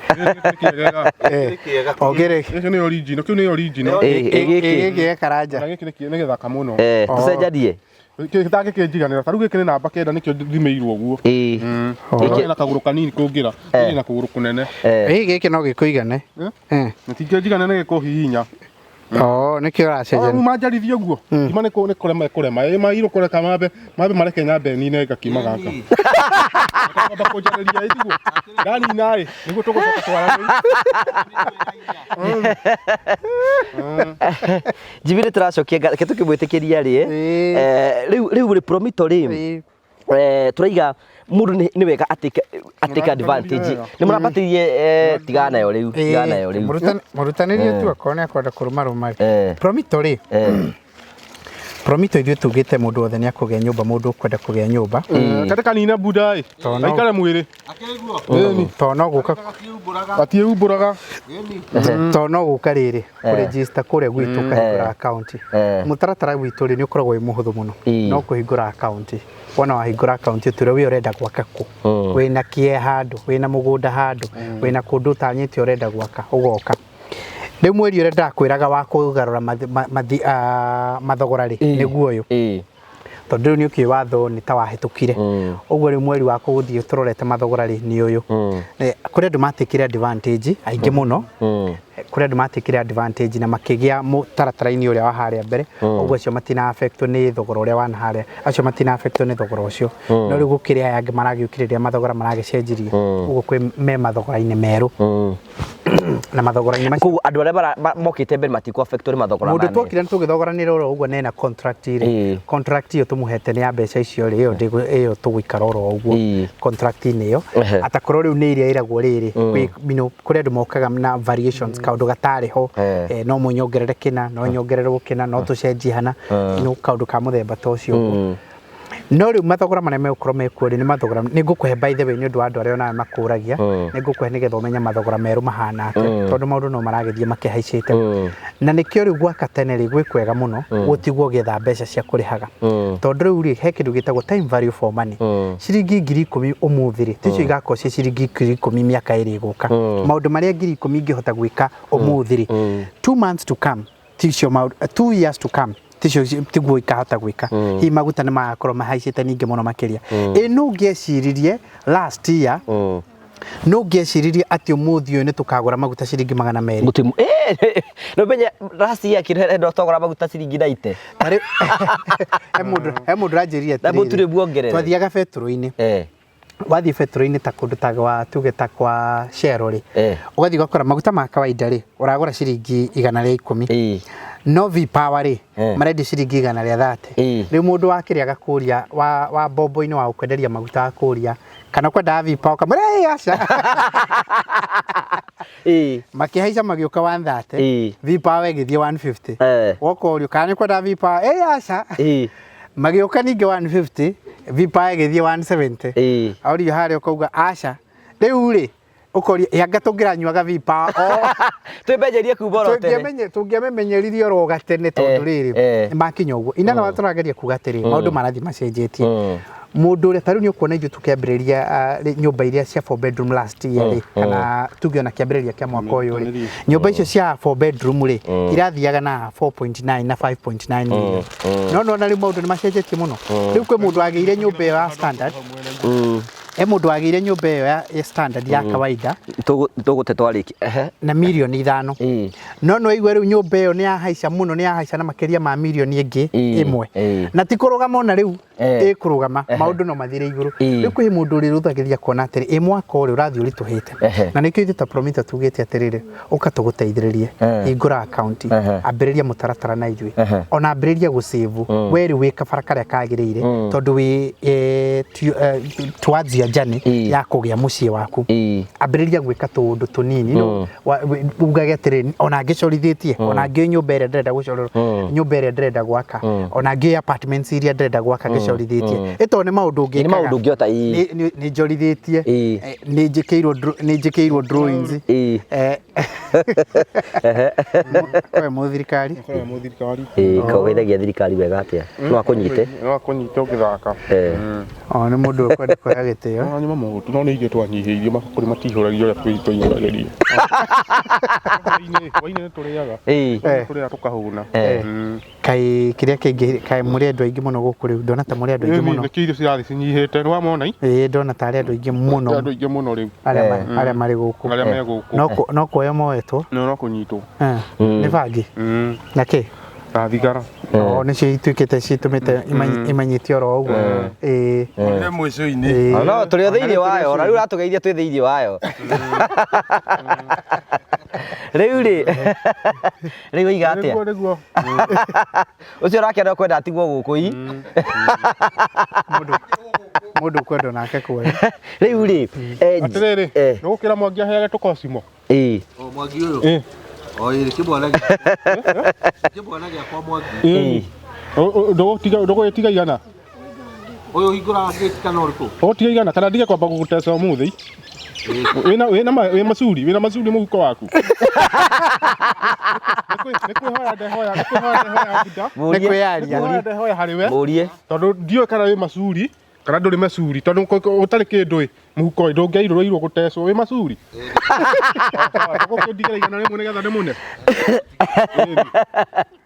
Gĩkĩ nĩ kĩegega. Eh. Kĩega. O gĩrĩ. Gĩkĩ nĩ original. Kĩu nĩ original. Ĩ, ĩ Ĩ gĩkĩ. gĩkĩ gĩa karanja. Na gĩkĩ nĩ gĩthaka mũno. Eh, tũcenjanie. Gĩtangĩkĩnjiganĩra ta rĩu gĩkĩ nĩ namba 9 nĩkĩo thimĩirwo ũguo. Ĩĩ. Gĩkĩ na kagũrũ kanini kũngĩra, gĩkĩ na kũgũrũ kũnene. Ĩ gĩkĩ no gĩkũigane. Eh. Gĩtingĩnjigana nĩ gĩkũhihinya. Oh, nĩkĩo ũracenjania. Rĩu manjarithie ũguo. Ngima nĩ kũrema ĩkũrema. Ĩ mairũ kũreka mambe mambe mareke nyambe nine ngakima gaka. Kwamba kũnjarĩria ĩ tiguo. Ndanina ĩ nĩguo tũgũcoka twaranĩrie. Jimmy nĩ tũracokia ngatho, reke tũkĩmwĩtĩkĩria rĩ. Rĩu rĩu rĩ Promito rĩ. Tũraiga mũndũ nĩ wega atake advantage. Nĩ mũrambatĩrie tigana nayo rĩu, tigana nayo rĩu. Mũrutanĩrie tu akorwo nĩ akwenda kũrũmarũma rĩ. Promito rĩ. Promito ithuĩ tugĩte mũndũ wothe nĩ akũgĩa nyũmba, mũndũ ũkwenda kũgĩa nyũmba. Kate kanine buda ĩ. Aikare mwĩrĩ. Tondũ no gũka Gatiĩumbũraga. Tondũ no gũka rĩrĩ kũregister kũrĩa gwitũ ũkahingũra account. Mũtaratara witũ rĩ nĩ ũkoragwo wĩ mũhũthũ mũno. No kũhingũra account. Wona wahingũra account ũtwĩre we ũrenda gwaka kũ. Wĩna kĩe handũ, wĩna mũgũnda handũ, wĩna kũndũ ũtanyĩte ũrenda gwaka, ũgoka. Rĩu mweri ũrĩa ndakwĩraga wa kũgarũra mathogora rĩ, nĩguo ũyũ. Tondũ rĩu nĩ ũkĩũĩ watho nĩ ta wahĩtũkire. Ũguo rĩu mweri wa kũgũthiĩ tũrorete mathogora rĩ, nĩ ũyũ. Kũrĩ andũ matekire advantage aingĩ mũno. Kũrĩ andũ matekire advantage na makĩgĩa mũtaratara-inĩ ũrĩa wa harĩa mbere. Ũguo acio matina affect nĩ thogora ũrĩa wa harĩa. Acio matina affect nĩ thogora ũcio. No rĩu gũkĩrĩ aya angĩ maragĩũkire rĩrĩa mathogora maragĩcenjirie. Ũguo kwĩ me mathogora-inĩ merũ. Na mathogora-inĩ macio. Koguo andũ arĩa mokĩte mbere matikũ affect nĩ mathogora. Mũndũ twokire nĩ tũgĩthogoranĩra oro ũguo na ena contract rĩ. Contract ĩyo tũmũhete nĩ ya mbeca icio rĩ, ĩyo tũgũikara oro ũguo contract-inĩ ĩyo. Atakorwo rĩu nĩ iria ĩragwo rĩrĩ, kũrĩ andũ mokaga na variations, kaũndũ gatarĩ ho. No mũnyongerere kĩna, no nyongererwo kĩna, no tũcenjie hana, kaũndũ ka mũthemba ta ũcio ũguo. No rĩu mathogora marĩa megũkorwo mekuo rĩ, nĩ mathogora, nĩ ngũkũhe by the way nĩ ũndũ wa andũ arĩa onawe makũragia, nĩ ngũkũhe nĩgetha ũmenye mathogora merũ mahana atĩa, tondũ maũndũ no maragĩthiĩ makĩhaicĩte. Na nĩkĩo rĩu gwaka tene rĩ, gwĩ kwega mũno, gũtigwo ũgĩetha mbeca cia kũrĩhaga. Tondũ rĩu rĩ, he kĩndũ gĩtagwo time value for money. Ciringi 10,000 ũmũthĩ rĩ, ticio igakorwo ciĩ ciringi 10,000 mĩaka ĩrĩ ĩgũka. Maũndũ marĩa 10,000 ingĩhota gwĩka ũmũthĩ rĩ, 2 months to come, ticio maũndũ, 2 years to come, ticio tiguo ikahota gwĩka. Hihi maguta nĩ magakorwo mahaicĩte ningĩ mũno makĩria. Ĩ no ũngĩeciririe last year, no ũngĩeciririe atĩ ũmũthĩ ũyũ nĩ tũkagũra maguta ciringi 200. Gũtirĩ no menye last year kĩrĩa ndo twagũra maguta ciringi 90. Tarĩ he mũndũ ũranjĩrire Na mũtu rĩu muongerere. Twathiaga betũrũ-inĩ. Wathiĩ betũrũ-inĩ ta kũndũ ta gwa tuge ta kwa Shell rĩ, ũgathiĩ ũgakora maguta ma kawaida rĩ, ũragũra ciringi 110. No V-Power rĩ, marendia ciringi 130. Rĩu mũndũ wa kĩrĩa agakũria, wa mbombo-inĩ wa gũkwenderia maguta agakũria, kana ũkwendaga V-Power, ũkamwĩra ĩĩ aca. Makĩhaica magĩũka 130, V-Power ĩgĩthiĩ 150. Woka ũrio, kana nĩ ũkwendaga V-Power, ĩĩ aca. Magĩũka ningĩ 150, V-Power ĩgĩthiĩ 170. Aurio harĩa ũkauga aca. Rĩu rĩ, ũkoria anga tũngĩranyuaga V-Power o. Twĩmenyerie kuma oro tene. Tũngĩamenyeririe oro gatene tondũ rĩrĩ, nĩmakinya ũguo. In other words tũrageria kuga atĩrĩ, maũndũ marathiĩ macenjetie. Mũndũ ũrĩa ta rĩu nĩ ũkuona ithuĩ tũkĩambĩrĩria nyũmba iria cia 4 bedroom last year rĩ, kana tuge ona kĩambĩrĩria kĩa mwaka ũyũ rĩ, nyũmba icio cia 4 bedroom rĩ, irathiaga na 4.9 na 5.9 million. No nĩwona rĩu maũndũ nĩ macenjetie mũno. Rĩu kwĩ mũndũ wagĩire nyũmba ĩyo ya standard, he mũndũ wagĩire nyũmba ĩyo ya standard ya kawaida. Tũgũte twarĩkia. Na mirioni 5. No nĩ waigua rĩu nyũmba ĩyo nĩ yahaica mũno, nĩ yahaica na makĩria ma mirioni ĩngĩ ĩmwe. Na ti kũrũgama ona rĩu, ĩkũrũgama, maũndũ no mathire igũrũ. Rĩu kwĩ mũndũ ũrĩrũthagĩria kuona atĩrĩ, ĩ mwaka ũrĩ ũrathiĩ ũritũhĩte. Na nĩkĩo ithuĩ ta Promito tugĩte atĩrĩrĩ, ũka tũgũteithĩrĩrie, hingũra account, ambĩrĩria mũtaratara na ithuĩ. Ona ambĩrĩria gũsave, we rĩu wĩ kabara karĩa kagĩrĩire, tondũ wĩ towards your journey ya kũgĩa mũciĩ waku. Ambĩrĩria gwĩka tũũndũ tũnini, ugage atĩrĩ, ona ngĩcorithĩtie, ona ngĩũĩ nyũmba ĩrĩa ndĩrenda gũcorerwo, nyũmba ĩrĩa ndĩrenda gwaka, ona ngĩũĩ apartments iria ndĩrenda gwaka ngĩcorithĩtie. Ĩ tondũ nĩ maũndũ ũngĩkaga. Nĩ maũndũ ũngĩhota, Nĩ njorithĩtie, nĩ njĩkĩirwo drawings. Koe mũ thirikari. Korwo mũ thirikari. Ĩĩ, kogeithagia thirikari wega atĩa no akũnyite No akũnyite ũgĩthaka. Eh. O nĩ mũndũ ũkwenda kũheo gĩtĩo. Ona nyuma mũgũtu no nĩ irio twanyihĩirio mabakũri matihũragio ũrĩa twaihũragĩrio. Hwainĩ hwainĩ nĩ tũrĩaga. Ĩĩ. Nĩ tũrĩaga tũkahũna. Eh. Kaĩ kĩrĩa kĩngĩ kaĩ mũrĩ andũ aingĩ mũno gũkũ rĩu ndona ta mũrĩ andũ aingĩ mũno. Nĩkĩo irio cirathiĩ cinyihĩte nĩ wamona i? Ĩĩ ndona ta arĩ andũ aingĩ mũno Andũ aingĩ mũno rĩu arĩa arĩa marĩ gũkũ. arĩa me gũkũ. No kuoya moetwo. No kũnyitwo. Eh, Nĩ bangi na kĩ? Na thigara. O nĩcio ituĩkĩte citũmĩte imanyitio oro ũguo. Ĩĩ. Nĩ mũico-inĩ. Ĩĩ. No tũrĩ o thĩinĩ wayo na rĩu ũratũgeithia twĩ thĩinĩ wayo. Rĩu rĩ rĩu waiga atĩa? Nĩguo nĩguo. Ũcio ũrakĩenda kwenda atigwo gũkũ i. Mũndũ ũkwendwo nake kuoya. Rĩu rĩ Atĩrĩrĩ, eh, nĩ gũkĩra Mwangi aheage tũkocimo. ĩĩ O Mwangi ũyũ. Ĩ. O ĩrĩ kĩmwana gĩakwa. Kĩmwana gĩakwa Mwangi. Ĩ. Ndũgũtiga ndũgũgĩtiga igana. Ũyũ ũhingũraga gate kana ũrĩkũ? Ũgũtiga igana kana ndige kwamba gũgũteca ũmũthĩ. Wĩna wĩna wĩ macuri wĩna macuri mũhuko waku. Nĩ kwĩhoya ndehoya nĩ kwĩhoya ndehoya Buda. Nĩ Mũrie kwĩyaria. Nĩ kwĩhoya ndehoya harĩ we. mũrie Tondũ ndiũĩ kana wĩ macuri kana ndũrĩ macuri tondũ ũtarĩ kĩndũ ĩ mũhuko ĩ ndũngĩairũrĩirwo gũtecwo wĩ macuri. Ũgũkĩndigĩra igana rĩmwe nĩgetha ndĩmũne.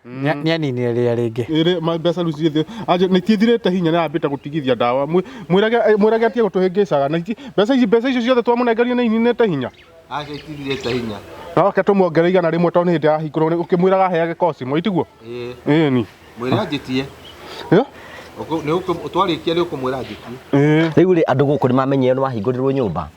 Nĩ aninire rĩrĩa rĩngĩ. Ĩrĩ mbeca rĩu cithi anje nĩ ithirĩte hinya nĩ ambĩte gũtigithia ndawa mwĩrage mwĩrage atige gũtũhĩngĩcaga na mbeca ici mbeca icio ciothe twamũnengeria nĩ ininĩte hinya. Aca itithirĩte hinya. Na oke tũmuongerere igana rĩmwe tondũ nĩ hĩndĩ yahingũrwo ũkĩmwĩraga aheage kocimo itiguo? Ĩĩ. Ĩni. Mwĩre anjĩtie. Ĩ? Twarĩkia nĩ ũkũmwĩra anjĩtie. Ĩĩ. Rĩu rĩ andũ gũkũ nĩ mamenyire nĩ wahingũrĩrwo nyũmba.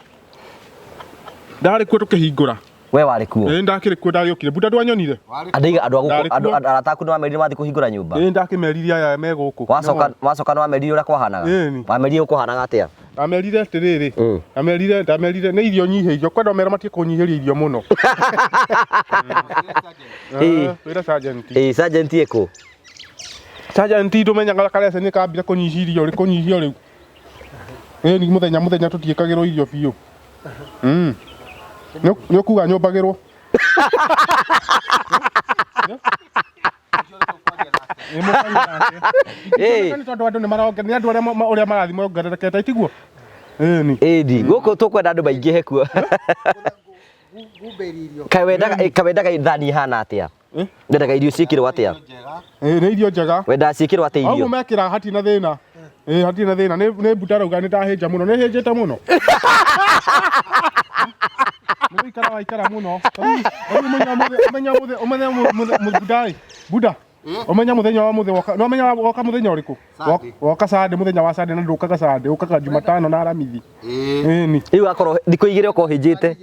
Ndarĩ kuo tũkĩhingũra. We warĩ kuo? Ĩĩ ndakĩrĩ kuo ndagĩũkire. Buda ndwanyonire? Andũ aiga andũ a gũkũ Ndarĩ andũ kuo. arata aku nĩ wamerire mathiĩ kũhingũra nyũmba. Ĩĩ ndakĩmerire aya me gũkũ. Wacoka wacoka nĩ wamerire ũrĩa kwahanaga? Ĩni. Wamerire kwahanaga atĩa? Ndamerire atĩrĩrĩ, ndamerire ndamerire nĩ irio nyihĩirio kwenda ũmere matige kũnyihĩria irio mũno. Ĩĩ. Wĩra sergeant. Ĩĩ sergeant ĩkũ? Sergeant ndũmenyaga kareceni kambire kũnyihia irio rĩ kũnyihio rĩu. Ĩni mũthenya mũthenya tũtiĩkagĩrwo irio biũ. Nĩ ũkuga nyũmbagĩrwo. Nĩ tondũ andũ nĩ marongerera nĩ andũ arĩa ũrĩa marathiĩ mongererekete itiguo? Ĩni. Ĩni gũkũ tũkwenda andũ maingĩhe kuo. Kaĩ wendaga kaĩ wendaga thani ihana atĩa? Wendaga irio ciĩkĩrwo atĩa? Ĩĩ nĩ irio njega. Wendaga ciĩkĩrwo atĩa Ũguo irio? mekĩraga hatirĩ na thĩna. Ĩĩ hatirĩ na thĩna nĩ mbuta rauga nĩ ndahĩnja mũno nĩ hĩnjĩte mũno. Nĩ gũikara waikara mũno. Ũmenya mũthĩ ũmenya mũthĩ Buda ĩ Buda ũmenya mũthenya wa mũthĩ woka no ũmenya woka mũthenya ũrĩkũ? Woka Sunday mũthenya wa Sunday na ndũkaga Sunday ũkaga Jumatano na Aramithi. Ĩni. Rĩu akorwo thikũ igĩrĩ ũkorwo hĩnjĩte.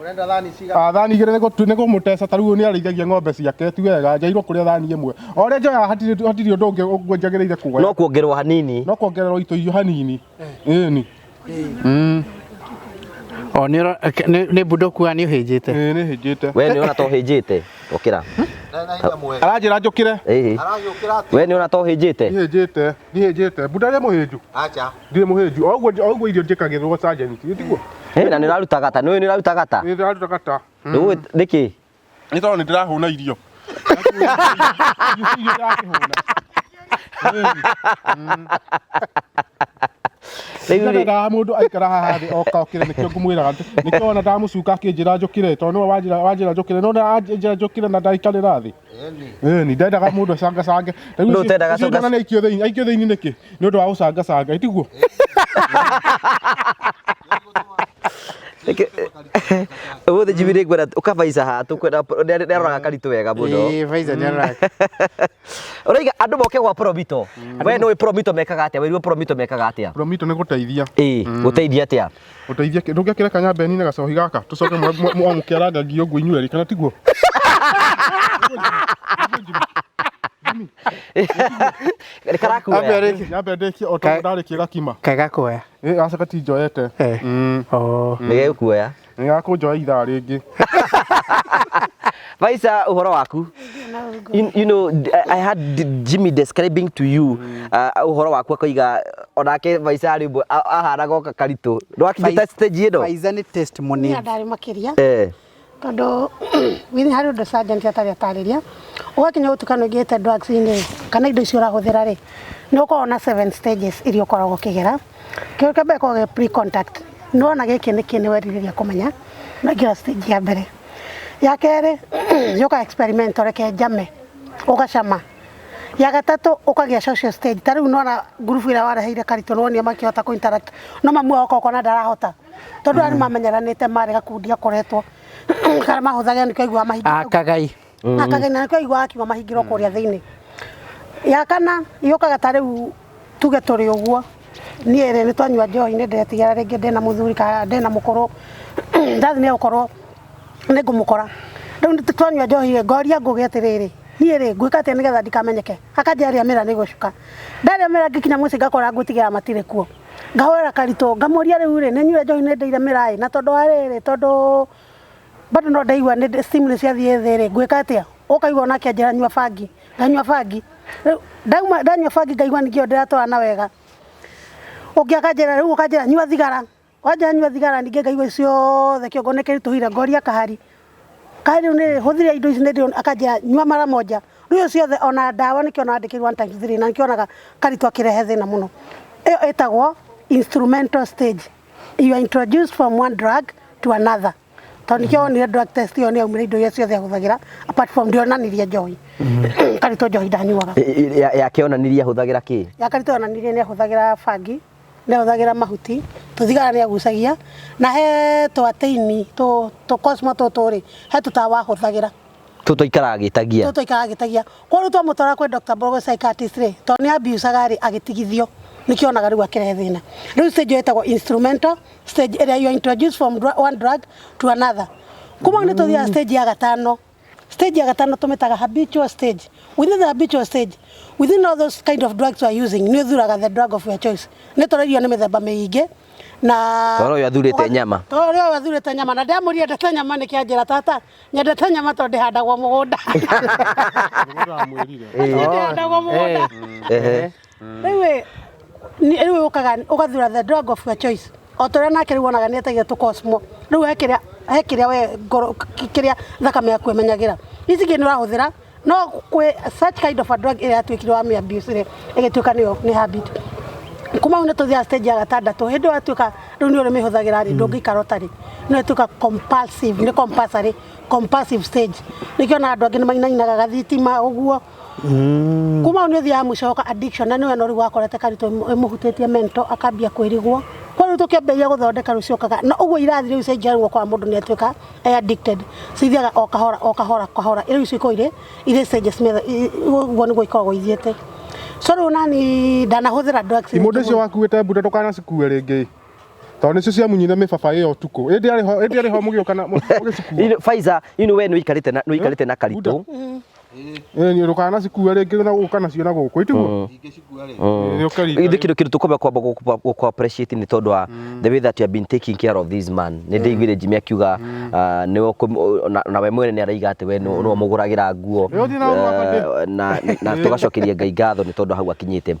Ũrenda thani cigana? Thani igĩrĩ nĩ kũmũteca ta rĩu nĩ arĩithagia ng'ombe ciake ti wega njairwo kũrĩa thani ĩmwe. O ũrĩa njoyaga hatirĩ hatirĩ ũndũ ũngĩ ũguo njagĩrĩire kuoya. No kuongererwo hanini. No kuongererwo itũirio hanini. Ĩni. O nĩ nĩ buda ũkuaga nĩ ũhĩnjĩte. Ĩĩ nĩ hĩnjĩte. We nĩ ũrona ta ũhĩnjĩte? Ũkĩra. Aranjĩra njũkĩre. Ĩĩ. Aragĩũkĩra atĩa? We nĩ ũrona ta ũhĩnjĩte? Ndihĩnjĩte, ndihĩnjĩte. Buda nĩ mũhĩnju. Acha. Ndirĩ mũhĩnju. O ũguo irio njĩkagĩrwo sergeant, tiguo? Ĩ na nĩ ũraruta gata, nĩ ũĩ nĩ ũraruta gata? Nĩ ndĩraruta gata. Nĩ nĩkĩ? Nĩ tondũ nĩ ndĩrahũna irio. Irio ndĩrakĩhũna. Rĩu rĩ Ndendaga mũndũ aikara haha thĩ oka okĩre nĩkĩo ngũmwĩraga nĩkĩo wona ndamũcuka akĩnjĩra njũkĩre tondũ nĩwe wanjĩra wanjĩra njũkĩre no anjĩra njũkĩre na ndaikarĩra thĩ. Ĩni ndendaga mũndũ acangacange. Ndũ ũtendaga Ũcio ndona nĩ aikio thĩinĩ aikio thĩinĩ nĩkĩ? Nĩ ũndũ wa gũcangacanga itiguo? Ũmũthĩ Jimmy nĩ ngwenda ũkabaica haha tũkwenda nĩ aroraga karitũ wega mũno. Ĩĩ Faiza nĩ aroraga. Ũraiga andũ moke gwa Promito. We nĩ ũĩ Promito mekaga atĩa? Wĩrirwo Promito mekaga atĩa? Promito nĩ gũteithia. Ĩĩ gũteithia atĩa? Gũteithia ndũngĩakĩra kanyambeni na gacohi gaka tũcoke mũkĩarangagia ũguo inyuĩ erĩ kana tiguo? Nĩ karakuoya. Nyambe ndĩkie o tondũ ndarĩkia gakima. Kaĩ gakuoya? Ĩ aca gatinjoete. Nĩ gegũkuoya. Nĩ gakũnjoya ithaa rĩngĩ. Faisa ũhoro waku. You know, I had Jimmy describing to you ũhoro waku akoiga Onake maica rĩmwe ahanaga oka karitũ. Ndwakinyĩte stage ĩno? Faiza nĩ testimony. Niĩ ndarĩ makĩria. Eh. Tondũ within harĩ ũndũ sergeant atarĩ atarĩria, ũgakinya ũtukano ũingĩrĩte drugs-inĩ kana indo icio ũrahũthĩra rĩ, nĩ ũkoragwo na seven stages iria ũkoragwo ũkĩgera. Kĩndũ kĩa mbere gĩkoragwo gĩ pre-contact, nĩ wona gĩkĩ nĩkĩ nĩ werirĩria kũmenya, ũraingĩra stage ya mbere. Ya kerĩ yũkaga experiment, reke njame, ũgacama. Ya gatatũ ũkagĩa social stage, ta rĩu nĩwona ngurubu ĩrĩa wareheire Karitũ, nĩwonire makĩhota kũ interact, no mamu wao okorwo ndarahota, tondũ arĩa mamenyeranĩte marĩ gakundi gakoretwo karĩa mahũthagĩra, nĩkĩo aiguaga mahingĩrwo. Akagai. Akagai, na nĩkĩo aiguaga akiuga mahingĩrwo kũrĩa thĩinĩ. Ya kana yũkaga ta rĩu tuge tũrĩ ũguo, niĩ rĩ, nĩ twanyua njohi, nĩ ndetigĩra rĩngĩ ndĩna mũthuri kana ndĩna mũkũrũ, ndathi nĩ egũkorwo nĩ ngũmũkora. Rĩu nĩ twanyua njohi rĩ, ngoria Ngũgĩ atĩrĩrĩ, niĩ rĩ, ngwĩka atĩa nĩgetha ndikamenyeke? Akanjĩra rĩa mĩra nĩ gũcuka. Ndarĩa mĩra ngĩkinya mũciĩ ngakora ngũtigĩra matirĩ kuo. Ngahũrĩra Karitũ ngamũria, rĩu rĩ, nĩ nyuire njohi, nĩ ndĩire mĩra ĩ, na tondũ wa rĩrĩ, tondũ bado no ndaigua nĩ steam nĩ ciathiĩ thĩ rĩ, ngwĩka atĩa? Ũkaigua onake anjĩra nyua bangi, nganyua bangi. Rĩu ndauma ndanyua bangi ngaigua ningĩ ndĩratwarana wega. Ũngĩ akanjĩra, rĩu ũkanjĩra nyua thigara, wanjĩra nyua thigara ningĩ ngaigua ciothe kĩongo nĩ kĩritũhire, ngoria kahari kahari, rĩu nĩ hũthire indo ici nĩ akanjĩra nyua mara moja. Rĩu ciothe ona ndawa nĩkĩo nandĩkĩirwo 1 times 3, na nĩkĩonaga Karitũ akĩrehe thĩna mũno. Ĩyo ĩtagwo instrumental stage, you are introduced from one drug to another, tondũ nĩkĩo wonire drug test ĩyo nĩ yaumire indo iria ciothe ahũthagĩra apart from ndĩonanirie njohi. Karitũ njohi ndanyuaga. Yakĩonanirie ahũthagĩra kĩ? Ya Karitũ yonanirie nĩ ahũthagĩra bangi, nĩ ahũthagĩra mahuti, tũthigara nĩ agucagia, na he twatĩini tũ cosmo tũtũ rĩ, he tũtawa ahũthagĩra. Tũtũ aikaraga agĩtagia. Tũtũ aikaraga agĩtagia. Kwa rĩu twamũtwara kwĩ Dr. Mbogo psychiatrist rĩ, tondũ nĩ abusaga rĩ, agĩtigithio, nĩkĩo onaga rĩu akĩrehe thĩna. Rĩu stage ĩyo ĩtagwo instrumental stage, ĩrĩa you are introduced from one drug to another. Kuma hau nĩ tũthiaga stage ya gatano. Stage ya gatano tũmĩtaga habitual stage. Within the habitual stage, within all those kind of drugs you are using, nĩ ũthuraga the drug of your choice. Nĩ tũrairio nĩ mĩthemba mĩingĩ na Tondũ ũyũ athurĩte nyama. Tondũ ũyũ athurĩte nyama, na ndamũria ndete nyama nĩkĩ, anjĩra, tata, nyendete nyama tondũ ndĩhandagwo mũgũnda. Ndamwĩrire. Ndĩhandagwo mũgũnda. Rĩu ĩ, rĩu ũkaga ũgathura the drug of your choice, o ta ũrĩa nake rĩu onaga nĩ etagia tũ cosmo. Rĩu he kĩrĩa we ngoro kĩrĩa thakame yaku ĩmenyagĩra, ici ingĩ nĩ ũrahũthĩra, no kwĩ such kind of a drug ĩrĩa yatuĩkire wa mĩ abuse rĩ, ĩgĩtuĩka nĩyo nĩ habit. Kuma hau nĩ tũthiaga stage ya gatandatũ. Hĩndĩ ĩyo yatuĩka rĩu nĩ ũrĩmĩhũthagĩra rĩ, ndũngĩikara ũtarĩ, no ĩtuĩka compulsive, nĩ compulsory, compulsive stage. Nĩkĩo na andũ angĩ nĩ mainainaga gathitima ũguo. Kuma hau nĩ ũthiaga mũico ũgoka addiction, na nĩwe no rĩu wakorete Karitũ ĩmũhutĩtie mental, akambia kwĩrigwo. Kwa rĩu tũkĩambĩrĩria gũthondeka, rĩu ciokaga na ũguo irathi rĩu ciaingĩra, rĩu ũkora mũndũ nĩ atuĩka e addicted. Cithiaga o kahora o kahora kahora, rĩu icio ikoragwo irĩ stages ũguo nĩguo ikoragwo ithiĩte. So rĩu nani ndanahũthĩra drugs. Imũndũ icio wakuĩte mbunda, ndũkanacikue rĩngĩ, tondũ nĩcio ciamunyire mĩbaba ĩyo ũtukũ. Ĩndĩ arĩ ho, ĩndĩ arĩ ho mũgĩũka na mũgĩcikua. Faiza, we nĩ ũikarĩte na Karitũ. Ĩĩ, ndũkanacikue rĩngĩ na gũka nacio na gũkũ itiguo. Ingĩcikua rĩ. Ĩĩ, ũke rita. Ithe kĩndũ tũkwamba kwamba gũkũ appreciate nĩ tondũ wa the way that you have been taking care of this man. Nĩ ndĩiguire Jimmy akiuga nĩwe na we mwene nĩ araiga atĩ we nĩwe ũmũgũragĩra nguo. Ĩĩ, ũthiĩ na ũguo abandĩ. Na tũgacokeria Ngai ngatho nĩ tondũ hau akinyĩte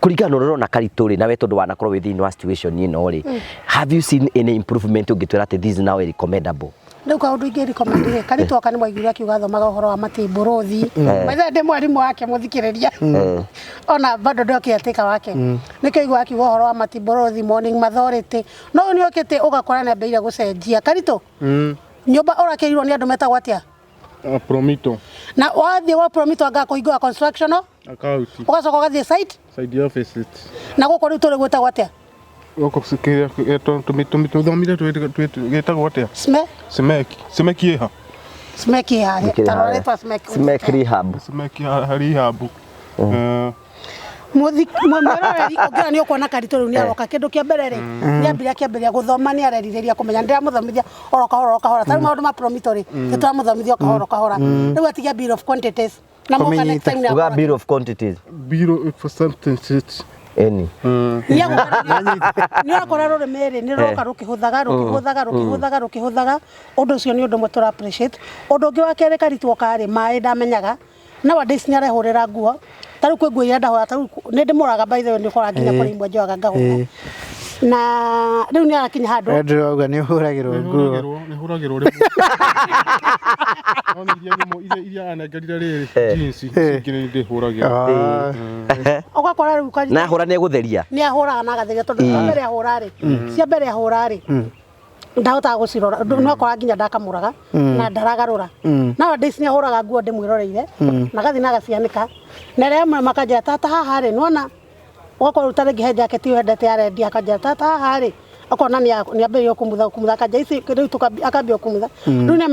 kũringana na ũrĩa ũrona Karitũ rĩ, nawe tondũ wanakorwo wĩ thĩinĩ wa situation ĩno rĩ, have you seen any improvement ũngĩtwĩra atĩ this is now recommendable? Rĩu kaũndũ ingĩ recommend rĩ, Karitũ aka nĩ mwaiguire akiuga athomaga ũhoro wa matimbũrũthi maithe, ndĩ mwarimũ wake mũthikĩrĩria, ona bado ndokĩte tika wake, nĩkĩo igua akiuga ũhoro wa matimbũrũthi morning authority. No ũyũ nĩ okĩte ũgakora nĩ ambĩrĩire gũcenjia. Karitũ, nyũmba ũrakĩrirwo nĩ andũ metagwo atĩa? Ah, Promito. Na wathiĩ wa Promito anga kũhingũra construction Account. Ũgacoka ũgathiĩ site. Side office. Na gũkũ rĩu tũrĩ gwĩtagwo atĩa? Gũkũ tũthomire gĩtagwo atĩa? Sme. Semeki. Semeki ĩha? Smeki harĩa. Nĩkĩrĩ tarora harĩa. rĩtwa Smek. Smek Rehab. Semeki rehab. Mwĩroreri ũngĩona nĩ ũkuona Karitũ rĩu nĩ aroka. Kĩndũ kĩa mbere rĩ, nĩ ambire akĩambĩrĩria gũthoma, nĩ arerirĩria kũmenya, ndĩramũthomithia oro kahora o kahora. Ta rĩu maũndũ ma Promito rĩ, nĩ tũramũthomithia o kahora o kahora. Rĩu atigia bill of quantities na moka next time nĩ Uga akorwo- bill of quantities. Bureau for Substances. Eni. Nĩ ũrakora rũrĩmĩ rĩ, nĩ rũroka rũkĩhũthaga rũkĩhũthaga rũkĩhũthaga rũkĩhũthaga. Ũndũ ũcio nĩ ũndũ ũmwe tũra appreciate. Ũndũ ũngĩ wa kerĩ, Karitũ oka rĩ, maĩ ndamenyaga. Nowadays nĩ arehũrĩra nguo. Ta rĩu kwĩ nguo iria ndahũra, ta rĩu nĩ ndĩmũraga, by the way, nĩ ũkoraga nginya kũrĩ imwe njoyaga ngahũra. Na rĩu nĩ arakinya handũ. We ndĩrauga nĩ ũhũragĩrwo nguo. Nĩhũragĩrwo, nĩhũragĩrwo rĩmwe. No nĩ iria nyũmũ, iria anengerire rĩrĩ, jeans, ici ingĩ nĩ ndĩhũragĩra. Ah. Ũgakora rĩu Na ahũra nĩ egũtheria. Nĩ ahũraga na agatheria, tondũ cia mbere ahũra rĩ, cia mbere ahũra rĩ, ndahotaga gũcirora, no akora nginya ndakamũraga na ndaragarũra. Nowadays nĩ ahũraga nguo ndĩmwĩroreire, na agathiĩ na agacianĩka, na ĩrĩa amwe makanjĩra, "Tata, haha rĩ, nĩwona?" Ũgakorwo rĩu ta rĩngĩ he jacket wendete ya rendi, akanjĩra, "Tata, haha rĩ," akona nĩ ambĩrĩria kũmutha kũmutha, akanja ici rĩu akambia kũmutha. Rĩu nĩ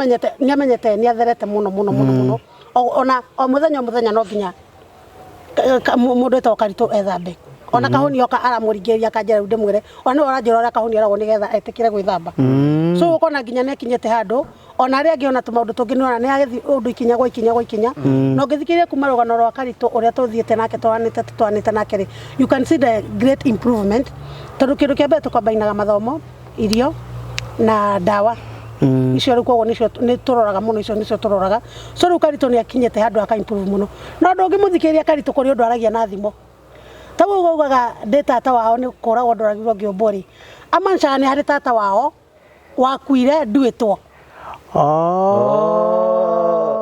amenyete nĩ atherete mũno mũno mũno mũno. Ona o mũthenya o mũthenya no nginya mũndũ wĩtagwo Karitũ ethambe. Ona kahũni oka aramũringĩrĩria, akanjĩra rĩu ndĩmwĩre, ona nĩwe ũranjĩra ũrĩa kahũni eragwo nĩgetha etĩkĩre gwĩthamba. So ũkona nginya nĩ akinyĩte handũ ona arĩa angĩ, ona tũmaũndũ tũngĩ nĩona nĩ agĩthiĩ ũndũ ikinya gwa ikinya gwa ikinya. Na ũngĩthikĩrĩria kuma rũgano rwa Karitũ ũrĩa tũthiĩte nake, tũtwaranĩte nake rĩ, you can see the great improvement, tondũ kĩndũ kĩa mbere tũkombainaga mathomo, irio na ndawa icio. Rĩu koguo nĩcio nĩ tũroraga mũno, icio nĩcio tũroraga. So rĩu Karitũ nĩ akinyĩte handũ aka improve mũno. No ndũngĩmũthikĩrĩria Karitũ kũrĩ ũndũ aragia na thimo ta ũguo ugaga ndĩ tata wao nĩ kũragwo ndoragirwo ngĩũmbwo rĩ, amancaga nĩ harĩ tata wao wakuire nduĩtwo. Oh.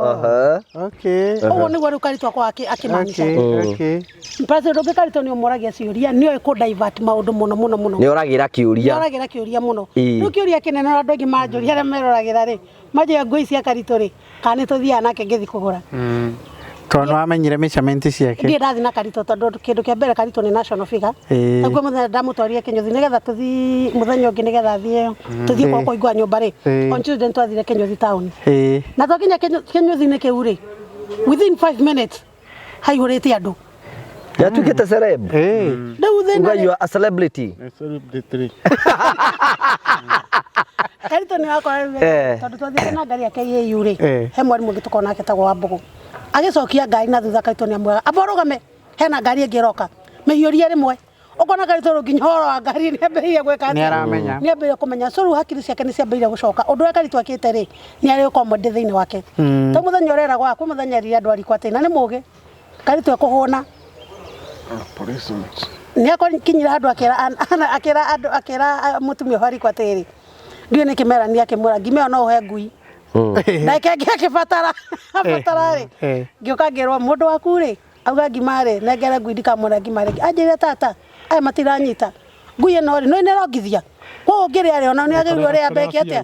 Aha. Okay. Ũguo nĩguo rĩu Karitũ akwa akĩmaanisha. Okay. Plus ũndũ ũngĩ, Karitũ nĩ ũmũragia ciũria, nĩ oĩ kũ divert maũndũ mũno mũno mũno. Nĩ oragĩra kĩũria. Nĩoragĩra kĩũria mũno. Rĩu kĩũria kĩnene na andũ aingĩ manjũria arĩa meroragĩra rĩ, manjũria nguo ici cia Karitũ rĩ, kana nĩ tũthiaga nake ngĩthiĩ kũgũra. Tondũ nĩ wamenyire measurement ciake. Ndiĩ ndathiĩ na Karitũ, tondũ kĩndũ kĩa mbere Karitũ nĩ national figure. Taguo mũthenya ndamũtwarire Kĩnyũthi nĩgetha tũthiĩ mũthenya ũngĩ, nĩgetha thiĩ tũthiĩ kwa kũingũra nyũmba rĩ, on Tuesday nĩtwathire Kĩnyũthi town. Na twakinya Kĩnyũthi-inĩ kĩu rĩ, within 5 minutes haihũrĩte andũ. Yatuĩkĩte celeb. Rĩu thĩna Uga rĩ, you are a celebrity. Celebrity. Karitũ nĩ wakora rĩu, tondũ twathiĩte na ngari ya KAU rĩ, he mwarimũ ũngĩ tũkoragwo nake etagwo Wambũgũ, agĩcokia ngari na thutha, Karitũ nĩ amwĩraga, "Amba ũrũgame, hena ngari ĩngĩ ĩroka, mĩhiũrie rĩmwe." Ũkona Karitũ rĩu nginya ũhoro wa ngari nĩ ambĩrĩirie gwĩka atĩa? Nĩ aramenya. Nĩ ambĩrĩirie kũmenya. So rĩu hakiri ciake nĩ ciambĩrĩirie gũcoka. Ũndũ ũrĩa Karitũ akĩte rĩ, nĩ arĩ gũkorwo mwende thĩinĩ wake. To mũthenya ũreragwo kwĩ mũthenya erire andũ arikũ atĩ na nĩ mũgĩ Karitũ ekũhũna, nĩ akinyire handũ akĩra akĩra andũ, akĩra mũtumia ũcio arikũ atĩrĩrĩ, ndiũĩ nĩ kĩmerania, akĩmwĩra, "Ngima ĩyo no ũhe ngui." Ndagĩka ĩngĩ akĩbatara abatara rĩ, ngĩũka ngĩrwo, "Mũndũ waku rĩ auga ngima rĩ nengere ngui, ndikamwĩra ngima rĩngĩ." Anjĩrire, "Tata, aya matiranyita ngui ĩno rĩ, no nĩ ĩrongithia, koguo ngĩrĩa rĩ, ona nĩ agĩrĩirwo ũrĩa mbeke atĩa?"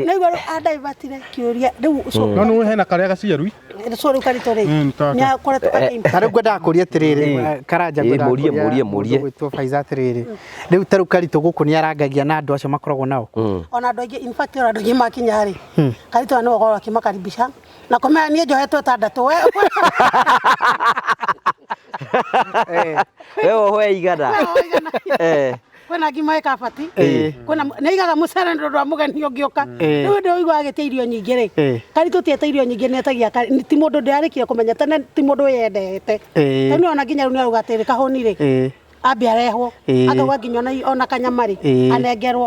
Nĩguo rĩu andaivatire kĩũria rĩu so. No nĩ hena karĩa gaciarui. So rĩu Karitũ rĩ, tata. nĩ akoretwo akĩ Ta rĩu ngwendaga kũria atĩrĩrĩ, Karanja, ngwendaga mũrie, kũria mũrie, mũrie. mũndũ ũgwĩtwo Faiza atĩrĩrĩ, rĩu ta rĩu Karitũ gũkũ nĩ arangagia na andũ acio makoragwo nao? Ona andũ aingĩ, in fact, ona andũ aingĩ makinya rĩ, Karitũ nĩwe ũkoragwo akĩmakaribisha na kũmera, "Niĩ njohetwo ĩtandatũ we." We wohoe igana. Kwĩna ngima ĩ kabati, kwĩna nĩ aigaga mũcere nĩ ũndũ wa mũgeni ũngĩũka. Rĩu ndĩ ũigua agĩtia irio nyingĩ rĩ, Karitũ tiete irio nyingĩ, nĩ etagia ti mũndũ ndĩarĩkire kũmenya tene, ti mũndũ wĩyendete. Rĩu nĩ ona nginya rĩu nĩ arauga atĩrĩ, kahũni rĩ, ambe arehwo. Akauga nginya ona kanyama rĩ, anengerwo.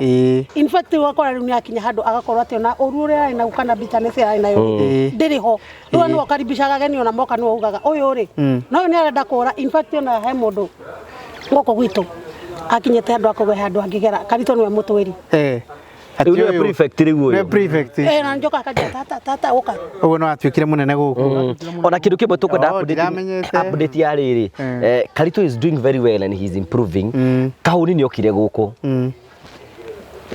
In fact, rĩu akora rĩu nĩ akinya handũ agakorwo atĩ ona ũru ũrĩa arĩ naguo kana bitterness ĩrĩa arĩ nayo ndĩrĩ ho. Rĩu nĩwe ũkaribishaga ageni, ona moka nĩwe ugaga ũyũ rĩ, no ũyũ nĩ arenda kũra. In fact, ona he mũndũ gũkũ gwitũ akinyĩte handũ akauga he handũ angĩgera, Karitũ nĩwe mũtwĩri. Rĩu nĩwe prefect rĩu Nĩwe ũyũ. prefect. Na njoka akanjĩra, "Tata, tata, ũka." Ũguo no atuĩkire mũnene gũkũ. Ona kindu kimwe tukwenda Oh, update, ndiramenyete. update ya riri, Karito is doing very well and he is improving. Kahuni nĩ okire gũkũ,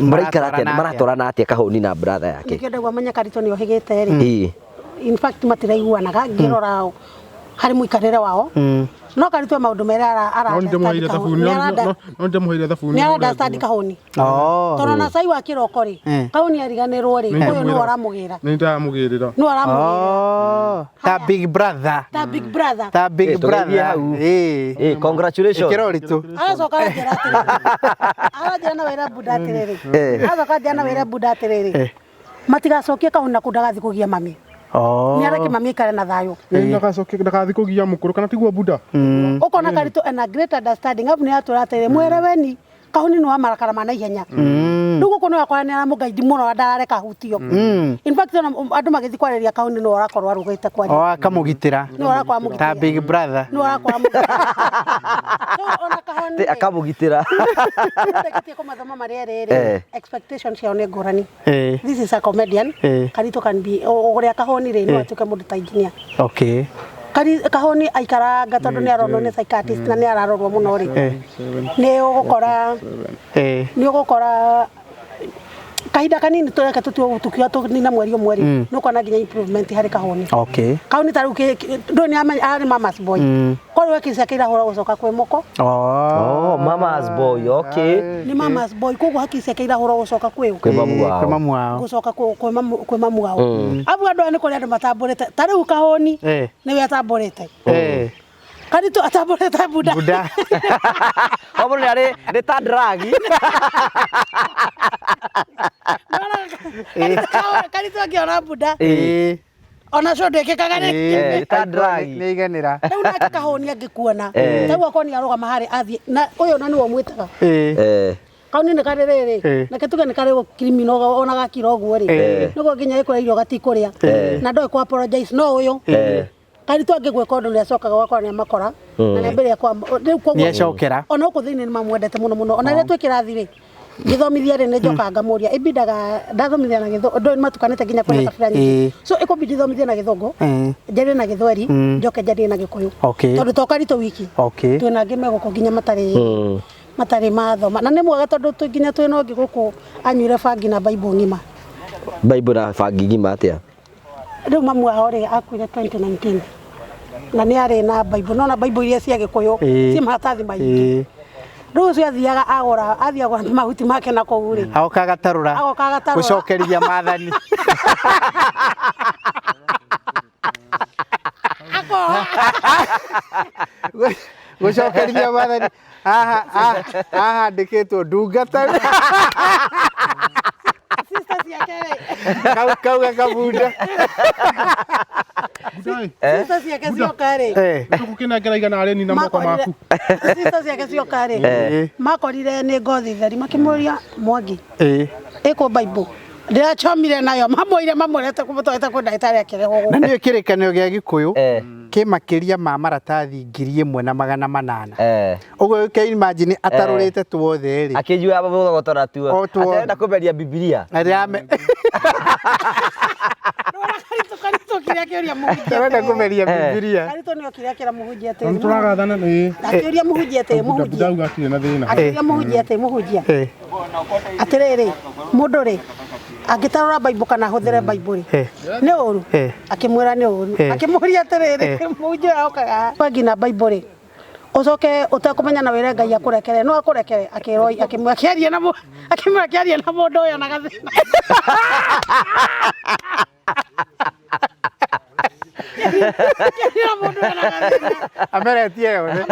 maraikara atia? Maratwarana atĩa? Maratwarana atia Kahuni na brother yake? Nĩkĩo ndaigua menya Karitũ nĩ ohĩgĩte rĩ. In fact, matiraiguanaga ngĩrora harĩ mũikarĩre wao, no Karitũ maũndũ merĩ No nĩndĩmũheire thabuni, no nĩndĩmũheire thabuni. Nĩ ara understand Kahũni, Oh. tondũ na cai wa kĩroko rĩ, Kahũni ariganĩrwo rĩ, ũyũ nĩwe ũramũgĩra. Nĩ ndamũgĩrĩra. Nĩwe ũramũgĩra. Oh. Ta big brother. Ta big brother. Ta big Eh, tũgeithie brother. hau. Congratulations. Ĩkĩra ũritũ. Aracoka aranjĩra atĩrĩrĩ, aranjĩra na wĩra buda atĩrĩrĩ, aracoka anjĩra na wĩra buda atĩrĩrĩ, matigacokie Kahũni na kũu, ndagathiĩ kũgia mami. Oh. Nĩ areke mami aikare na thayũ. Ndagacoke ndagathi kũgia mũkũrũ, kana tiguo buda? Ũkona Karitũ ena great understanding, abu nĩ atwĩra atĩrĩ, "Mwereweni." Kahuni nĩ wa marakara ma naihenya. Rĩu gũkũ nĩ wakora nĩ aramũgaidi mũno na ndarareka hutio. In fact ona andũ magĩthiĩ kwarĩria Kahuni nĩwe ũrakorwo arũgĩte kwaria. O akamũgitĩra. Nĩwe ũrakorwo amũgitĩra. Ta big brother. Nĩwe ũrakorwo amũgitĩra. So ona Kahuni Ti akamũgitĩra. ndĩkĩtie kũmathoma marĩ erĩ rĩ, expectation ciao nĩ ngũrani. This is a comedian. Karitũ can be ũrĩa Kahuni rĩ no atuĩke mũndũ ta engineer. Okay. Kahuni aikaranga tondũ nĩ aronwo nĩ psychiatrist na nĩ ararorwo mũno rĩ, nĩ ũgũkora nĩ ũgũkora kahinda kanini tũreke tũtue tũkiuga tũnina mweri ũmwe rĩ, nĩ ũkuona nginya improvement harĩ Kahuni. Okay. Kahuni ta rĩu ndũĩ nĩ ararĩ mama's boy. Korwo wekĩ ciake irahũra gũcoka kwĩ mũko. Oh, mama's boy, okay. Nĩ mama's boy, koguo hakiri ciake irahũra gũcoka kwĩ ũ? Kwĩ mamu wao. Kwĩ mamu wao. Gũcoka kwĩ mamu wao. Abu andũ aya nĩ kũrĩ andũ matambũrĩte ta rĩu Kahuni nĩwe atambũrĩte. Karitũ atambũrĩte Buda. Buda. O mũndũ nĩ arĩ nĩ ta drug. Karitũ angĩona Buda ona cio ndwĩkĩkaga rĩ. Nĩ ta drug. Nĩ iganĩra. Rĩu nake Kahuni angĩkuona rĩu akorwo nĩ arũgama harĩ athiĩ na ũyũ na nĩwe ũmwĩtaga. Kahuni nĩ karĩ rĩrĩ nake tuge nĩ karĩ criminal ona gakira ũguo rĩ, nĩguo nginya ĩkũrĩa irio gatikũrĩa na ndoĩ kũ apologize no ũyũ Karitũ angĩgwĩka ũndũ nĩ acokaga ũgakora nĩ amakora na nĩ ambĩrĩria kwa rĩu koguo Nĩ acokera. Ona gũkũ thĩinĩ nĩ mamwendete mũno mũno, ona rĩrĩa twĩ kĩrathi rĩ ngĩthomithia rĩ nĩ njokaga ngamũria ĩbindaga ndathomithia na gĩthũngũ, ndũĩ nĩ matukanĩte nginya kwĩna kabira nyingĩ, so ĩkũbindi thomithie na gĩthũngũ, njarie na gĩthweri, njoke njarie na gĩkũyũ tondũ to Karitũ wiki, twĩna angĩ me gũkũ nginya matarĩ mathoma, na nĩ mwega tondũ twĩ nginya twĩna ũngĩ gũkũ anyuire bangi na Bible ng'ima. Bible na bangi ng'ima atĩa? Rĩu mamu wao rĩ akuire 2019 na nĩ arĩ na Bible, nona Bible iria cia gĩkũyũ ciĩ maratathi maingĩ. Rĩu ũcio athiaga agũra, athiĩ agũra mahuti make na kũu rĩ, Agoka agatarũra. Agoka agatarũra. Gũcokeria maathani. Akoha. Gũcokeria maathani. Haha haha handĩkĩtwo ndungata. Sister ciake rĩ, Kau kauga kabunda. Budai. Sister ciake cioka rĩ, Tũgũkĩnengera igana arĩni na moko maku. Sister ciake cioka rĩ, makorire nĩ ngothi theri, makĩmũria, "Mwangi, ĩkũ Bible ndĩrachomire nayo?" Mamũire mamũrete kũmũtwarĩte kwĩ ndagĩtarĩ akĩrehwo Na gũkũ. nĩyo kĩrĩkanĩro gĩa gĩkũyũ kĩ makĩria ma maratathi 1800. Ũguo ũkĩ imagine atarũrĩte tuothe rĩ. Akĩnyua mũgogotora tuo. O tuo. Atarenda kũmeria Bibilia. Arĩa Nĩwona Karitũ, Karitũ okire akĩũria mũhunjia arenda atĩrĩrĩ. kũmeria Bibilia. Karitũ nĩ okire akĩra mũhunjia Nĩ atĩrĩ, tũragathana nĩ. akĩũria mũhunjia atĩrĩ, Buda mũhunjia, auga atirĩ na thĩna. akĩũria mũhunjia atĩrĩ, mũhunjia, atĩrĩrĩ, mũndũ rĩ angĩtarũra Bible kana ahũthĩre Bible rĩ nĩ ũru? Akĩmwĩra nĩ ũru. Akĩmũria atĩrĩrĩ, mũhunjia ũyũ okaga bangi na Bible rĩ, ũcoke ũtekũmenya na wĩre Ngai akũrekere, no akũrekere? Akĩrwo, akĩmwĩra akĩaria na akĩmwĩra akĩaria na mũndũ ũyũ na gathĩna. Akĩaria na mũndũ ũyũ na gathĩna. Ameretie yothe.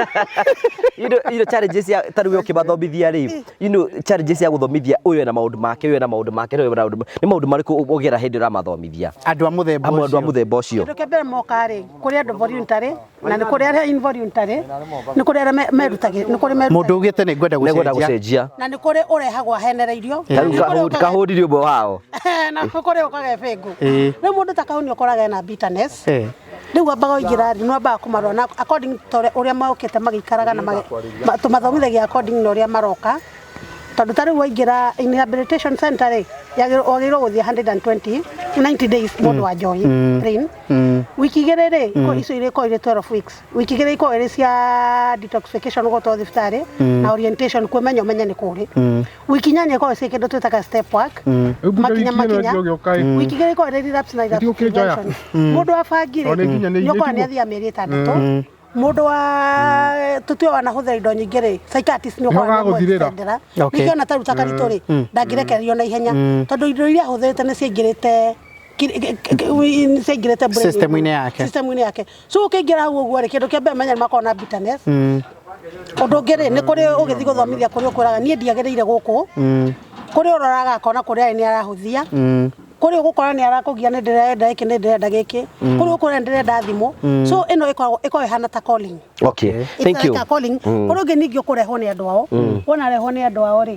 You know challenges ya ta rĩu ũkĩmathomithia rĩ, challenges ya gũthomithia ũyũ ena maũndũ make, ũyũ ena maũndũ make, ũyũ ena maũndũ nĩ maũndũ marĩkũ ũgera hĩndĩ ũramathomithia? Andũ a mũthemba Amwe andũ a ũcio. mũthemba ũcio. Kĩndũ kĩa mbere moka rĩ, kũrĩ andũ voluntary na nĩ kũrĩ arĩa involuntary, nĩ kũrĩ arĩa merutagĩra, nĩ kũrĩ Mũndũ merutagĩra ugĩte nĩ ngwenda Nĩ ngwenda gũcenjia. gũcenjia. Na nĩ kũrĩ ũrehagwo ahenereirio. Ta rĩu Na nĩ kũrĩ Kahũndi nĩ ũmwe wao. Na nĩ kũrĩ ũkaga ĩbĩngũ. Rĩu mũndũ ta Kahũni ũkoraga ena bitterness. Rĩu wambaga ũingĩra rĩ, nĩ wambaga kũmarora na according to ũrĩa mokĩte magĩikaraga na tũmathomithagia according na ũrĩa maroka, tondũ ta rĩu waingĩra in rehabilitation center rĩ, wagĩrĩirwo gũthiĩ 120 90 days mũndũ wa njohi brain, wiki igĩrĩ rĩ icio irĩkorwo irĩ 12 weeks, wiki igĩrĩ ikorwo irĩ cia detoxification, gũtwarwo thibitarĩ na orientation, kwĩmenya ũmenye nĩ kũrĩ, wiki 8 ikorwo ciĩ kĩndũ twĩtaga step work, Rĩu Buda makinya wiki ĩno makinya, ĩngĩ ũgĩũka ĩ. wiki igĩrĩ ikorwo irĩ relapse na relapse Nĩtigũkĩnjoya. prevention. Mũndũ wa bangi rĩ, O nĩ nginya nĩ nĩ ũkora nĩ nĩtiguo. athiaga mĩeri 6. Mũndũ wa tũtue wanahũthĩra indo nyingĩ rĩ, psychiatrist nĩ Nĩho ũkora nĩ gagũthirĩra. amũextendera. Okay. Ningĩ ona ta rĩu ta Karitũ rĩ, ndangĩrekererio na ihenya tondũ indo iria ahũthĩrĩte nĩ ciaingĩrĩte brain-inĩ. System-inĩ yake. System-inĩ yake. So ũkĩingĩra hau ũguo rĩ, kĩndũ kĩa mbere menya nĩ makoragwo na bitterness. Ũndũ ũngĩ rĩ, nĩ kũrĩ ũgĩthiĩ gũthomithia kũrĩ ũkwĩraga niĩ ndiagĩrĩire gũkũ, kũrĩ ũroraga akona kũrĩa arĩ nĩ arahũthia. Kũrĩ ũgũkora nĩ arakũgia nĩ ndĩrenda gĩkĩ, nĩ ndĩrenda gĩkĩ, kũrĩ ũgũkora nĩ ndĩrenda thimũ. So ĩno ĩkoragwo ĩhana ta calling. Okay, It's thank you. Like a calling. Kũrĩ ũngĩ ningĩ ũkũrehwo nĩ andũ ao. Wona arehwo nĩ andũ ao rĩ,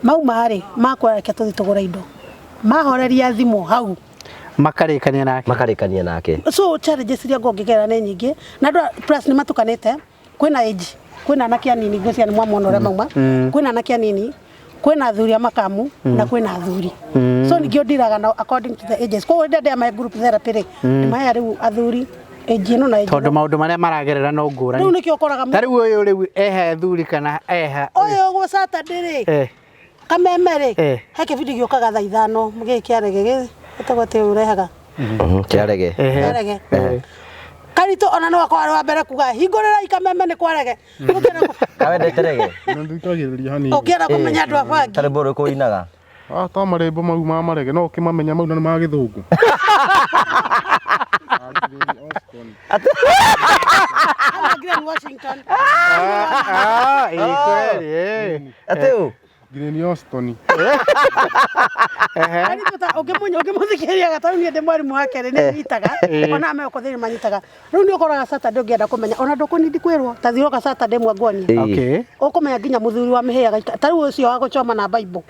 mauma rĩ, makwĩra reke tũthiĩ tũgũre indo, mahoreria thimũ hau. Makarĩkania nake. Makarĩkania nake. So challenges iria ngũngĩgerera nĩ nyingĩ, na andũ plus nĩ matukanĩte. Kwĩna age, kwĩna anake anini, ngwĩciria nĩ mwamona ũrĩa mauma, kwĩna anake anini, kwĩna athuri a makamu, na kwĩna athuri. So ningĩ ũndiraga nao according to the ages. Koguo rĩrĩa ndĩamahe group therapy rĩ, ndĩmaheaga rĩu athuri age ĩno na age Tondũ ĩno. Maũndũ marĩa maragerera no ngũrani. Rĩu nĩkĩo ũkoraga Ta rĩu ũyũ rĩu eha athuri kana eha ũyũ ũguo Saturday rĩ, kameme rĩ, he kĩbindi gĩũkaga thaa 5 gĩkĩ kĩa reggae gĩtagwo atĩ ũrehaga. Kĩa reggae. Kĩa reggae. Karitũ ona no akorwo arĩ wa mbere kuga hingũrĩrai kameme nĩ kwa reggae. Kawendete reggae? Nĩthikagĩrĩria hanini. Ũngĩenda kũmenya andũ a bangi. Ta rwĩmbo rũrĩkũ ũinaga? Ah, ta marĩmbo mau ma marege no ũkĩmamenya mau na nĩ ma gĩthũngũ. Ama Glen Washington. Ah, ĩ kweli eh. Atĩ ũ? Glen Austin. Karitũ ta ũngĩmũthikĩrĩria ta rĩu niĩ ndĩ mwarimũ wake rĩ, nĩ nyitaga ona me thĩinĩ manyitaga. Rĩu nĩ ũkoraga Saturday ũngĩenda kũmenya ona ndũkũnindi kwĩrwo ta thiũrũka Saturday mwangonia, ũkũmenya nginya mũthuri wa mĩhĩaga ta rĩu ũcio wa gũchoma na Bible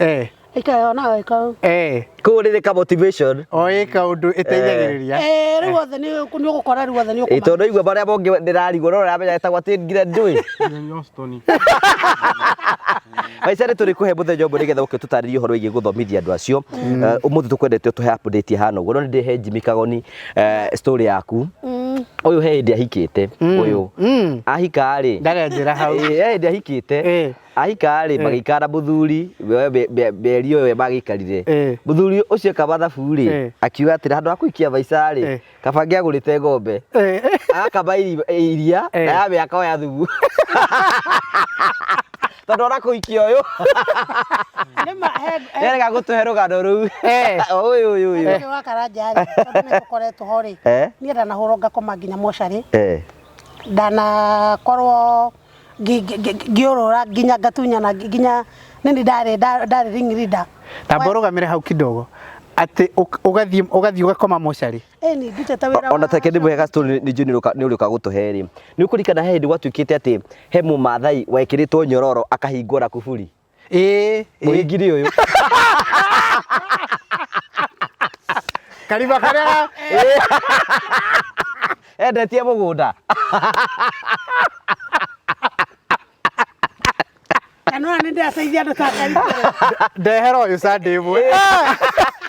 aikara ona eka. Kũu rĩrĩ ka motivation. O ĩ kaũndũ ĩteithagĩrĩria. Eh, rĩu othe nĩ ũgũkora rĩu othe nĩ Ĩ ũkũmenya. tondũ igua marĩa mongĩ ndĩrarigwo no ũramenya etagwo atĩ nginya ndũĩ. Glen Austin. Maica nĩ tũrĩ kũhe mũthenya ũmwe nĩgetha ũke tũtarĩrie ũhoro wĩgiĩ gũthomithia andũ acio. Ũmũthĩ tũkwendete ũtũhe update ĩhana ũguo, no nĩ ndĩhe Jimmy Kagoni story yaku. Ũyũ he hĩndĩ ahikĩte ũyũ. Ahika rĩ, Ndarenjera hau. Ĩ, he hĩndĩ ahikĩte. Ahika rĩ, magĩikara na mũthuri mĩeri ĩyo magĩikarire. Mũthuri ũcio eka mathabu rĩ, akiuga atĩrĩ handũ ha kũikia maica rĩ, kaba angĩagũrĩte ng'ombe agakama iria na yame akoya thumu, tondũ ona kũhikia ũyũ Nĩma he nĩarega gũtũhe rũgano rũu. Ũyũ ũyũ ũyũ. Ũyũ wa Karanja rĩ, tondũ nĩ tũkoretwo ho rĩ, niĩ ndanahũrwo ngakoma nginya mocarĩ, ndanakorwo ngĩũrũra nginya ngatunyana nginya nini ndarĩ ring leader. Tamba ũrũgamĩre hau kidogo atĩ ũgathiĩ ũgakoma mocarĩ. Ĩni ndutĩte wĩra. Ona take ndĩ mwega story nĩ njũĩ nĩ ũrĩũka gũtũhe rĩ, nĩ ũkũririkana he hĩndĩ gwatuĩkĩte atĩ he mũmathai wekĩrĩtwo nyororo akahingwo na kuburi? Ĩ. Mũhingiri ũyũ. Karima karĩa endetie mũgũnda. Na nona nĩ ndĩrateithia andũ ta Karitũ. Ndehera ũyũ Sunday ĩmwe.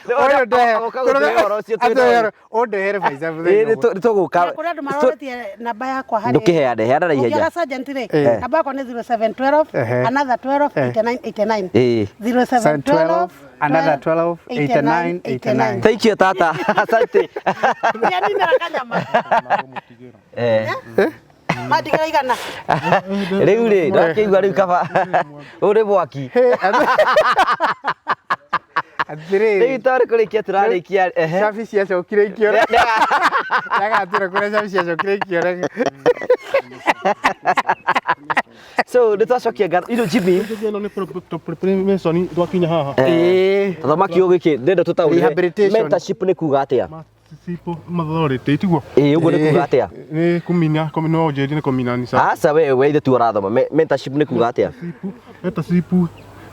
Ũyũ ndehere. Ũka gũtũhe ũhoro ũcio twĩ naguo. Ũndehere Faiza Ĩ, mũthenya nĩ ũmwe. tũgũka. Na kũrĩ andũ maroretie namba yakwa harĩ Ndũkĩheane, heana na ihenya. Ũngĩaga sergeant rĩ, namba yakwa nĩ 0712 another 12 89 89. 0712 Another 12 89 89. Thank you tata, asante. Ndianinĩra kanyama. Mandigĩra igana. Rĩu rĩ, ndakĩigua rĩu kaba ũrĩ mwaki. Atĩrĩrĩ. Rĩu tondũ kũrĩkia tũrarĩkia, ehe. Cabi ciacokire ikĩora. Ndagatwĩra kũrĩa cabi ciacokire ikĩora. So nĩ twacokia ngatho ino Jimmy. Ĩno nĩ preparation twakinya haha. Tũthoma kiugo gĩkĩ ndĩrenda tũtaũrĩre. Rehabilitation. Mentorship nĩ kuga atĩa? Sipo authority tiguo? Ĩ, ũguo nĩ kuga atĩa? Nĩ kumina no njĩrie nĩ kumina ni sa. Aca we ithe tu ũrathoma. Mentorship nĩ kuga atĩa?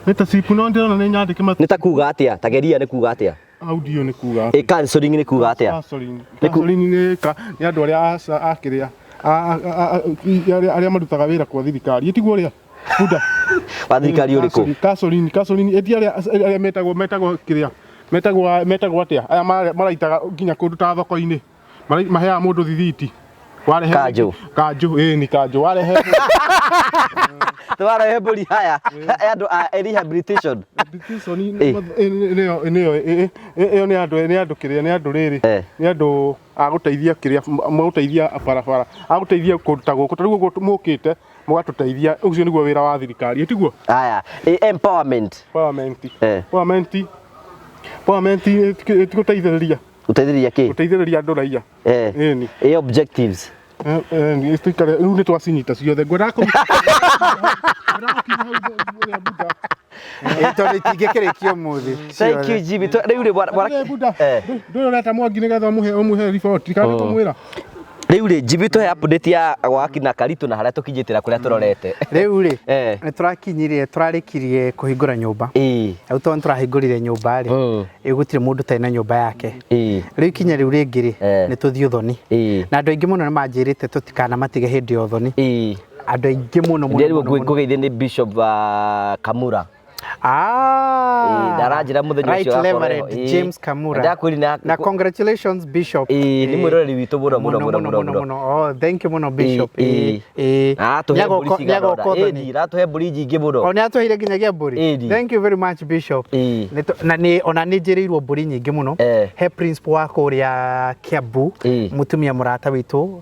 Mentorship no ndĩrona nĩ nyandĩke. Nĩ ta kuga atĩa? Ta geria nĩ kuga atĩa? Audio nĩ kuga. Ĩ, counseling nĩ kuga atĩa? Counseling. Counseling nĩ nĩ andũ arĩa a kĩrĩa arĩa marutaga wĩra kwa thirikari tiguo ũrĩa Buda. Wa thirikari ũrĩkũ? Counseling ĩti arĩa metagwo kĩrĩa metagwo atĩa aya maraitaga nginya kũndũ ta thoko-inĩ, maheaga mũndũ thithiti warehe. Kanjũ. Kanjũ, ĩ ni kanjũ warehe. Twarehe mbũri haya andũ a rehabilitation. Rehabilitation nĩyo nĩyo ĩyo nĩ andũ kĩrĩa nĩ andũ rĩrĩ nĩ andũ a gũteithia kĩrĩa magũteithia barabara a gũteithia kũndũ ta gũkũ ta rĩu ũguo mũkĩte mũgatũteithia, ũcio nĩguo wĩra wa thirikari tiguo? Haya, empowerment. Empowerment. Empowerment, empowerment ĩtigũteithĩrĩria. Gũteithĩrĩria kĩ? Gũteithĩrĩria andũ raia. Ĩni. Ĩ, objectives. Tuikare rĩu nĩ twacinyita ciothe ngwendaga kũ. Ĩ, tondũ itingĩkĩrĩkia ũmũthĩ Thank you Jimmy. Rĩu rĩ Atĩrĩrĩ, Buda, ndũrĩ ũreta Mwangi nĩgetha ũmũhe riboti kana nĩkũmwĩra? Rĩu rĩ Jimmy tũhe update ya gwaki na Karitũ na harĩa tũkinyĩte na kũrĩa tũrorete. Rĩu rĩ Eh. nĩ tũrakinyirie tũrarĩkirie kũhingũra nyũmba. Ĩĩ. Rĩu tondũ nĩ tũrahingũrire nyũmba rĩ rĩu gũtirĩ mũndũ ũtarĩ na nyũmba yake. Ĩĩ. Rĩu ikinya rĩu rĩngĩ rĩ Eh. nĩ tũthiĩ ũthoni. Ĩĩ. Na andũ aingĩ mũno nĩ manjĩrĩte tũtikanamatige hĩndĩ ya ũthoni. Ĩĩ. Andũ aingĩ mũno mũno Ndĩrĩguo mũno mũno. ngũgeithie nĩ Bishop Kamura. Ah. Ĩĩ, ndaranjĩra mũthenya Right ũcio agakorwo Reverend eho. Ĩĩ. James Kamura. Ndakwĩrire na- Na congratulations Bishop. Ĩĩ, nĩ mwĩroreri witũ mũno mũno mũno mũno mũno. mũno. Oh, thank you mũno Bishop. Ĩĩ, Ĩĩ. Aratũhe mbũri Nĩagoka cigana ũna. nĩagoka ũthoni. Ĩĩ, aratũhe mbũri nyingĩ mũno. O nĩatũheire nginyagia mbũri. Ĩĩ. Thank you very much Bishop. Ĩĩ. Na nĩ ona nĩ njĩrĩirwo mbũri nyingĩ mũno. Eh. He principal wa kũrĩa Kiambu, Ĩĩ. mũtumia mũrata witũ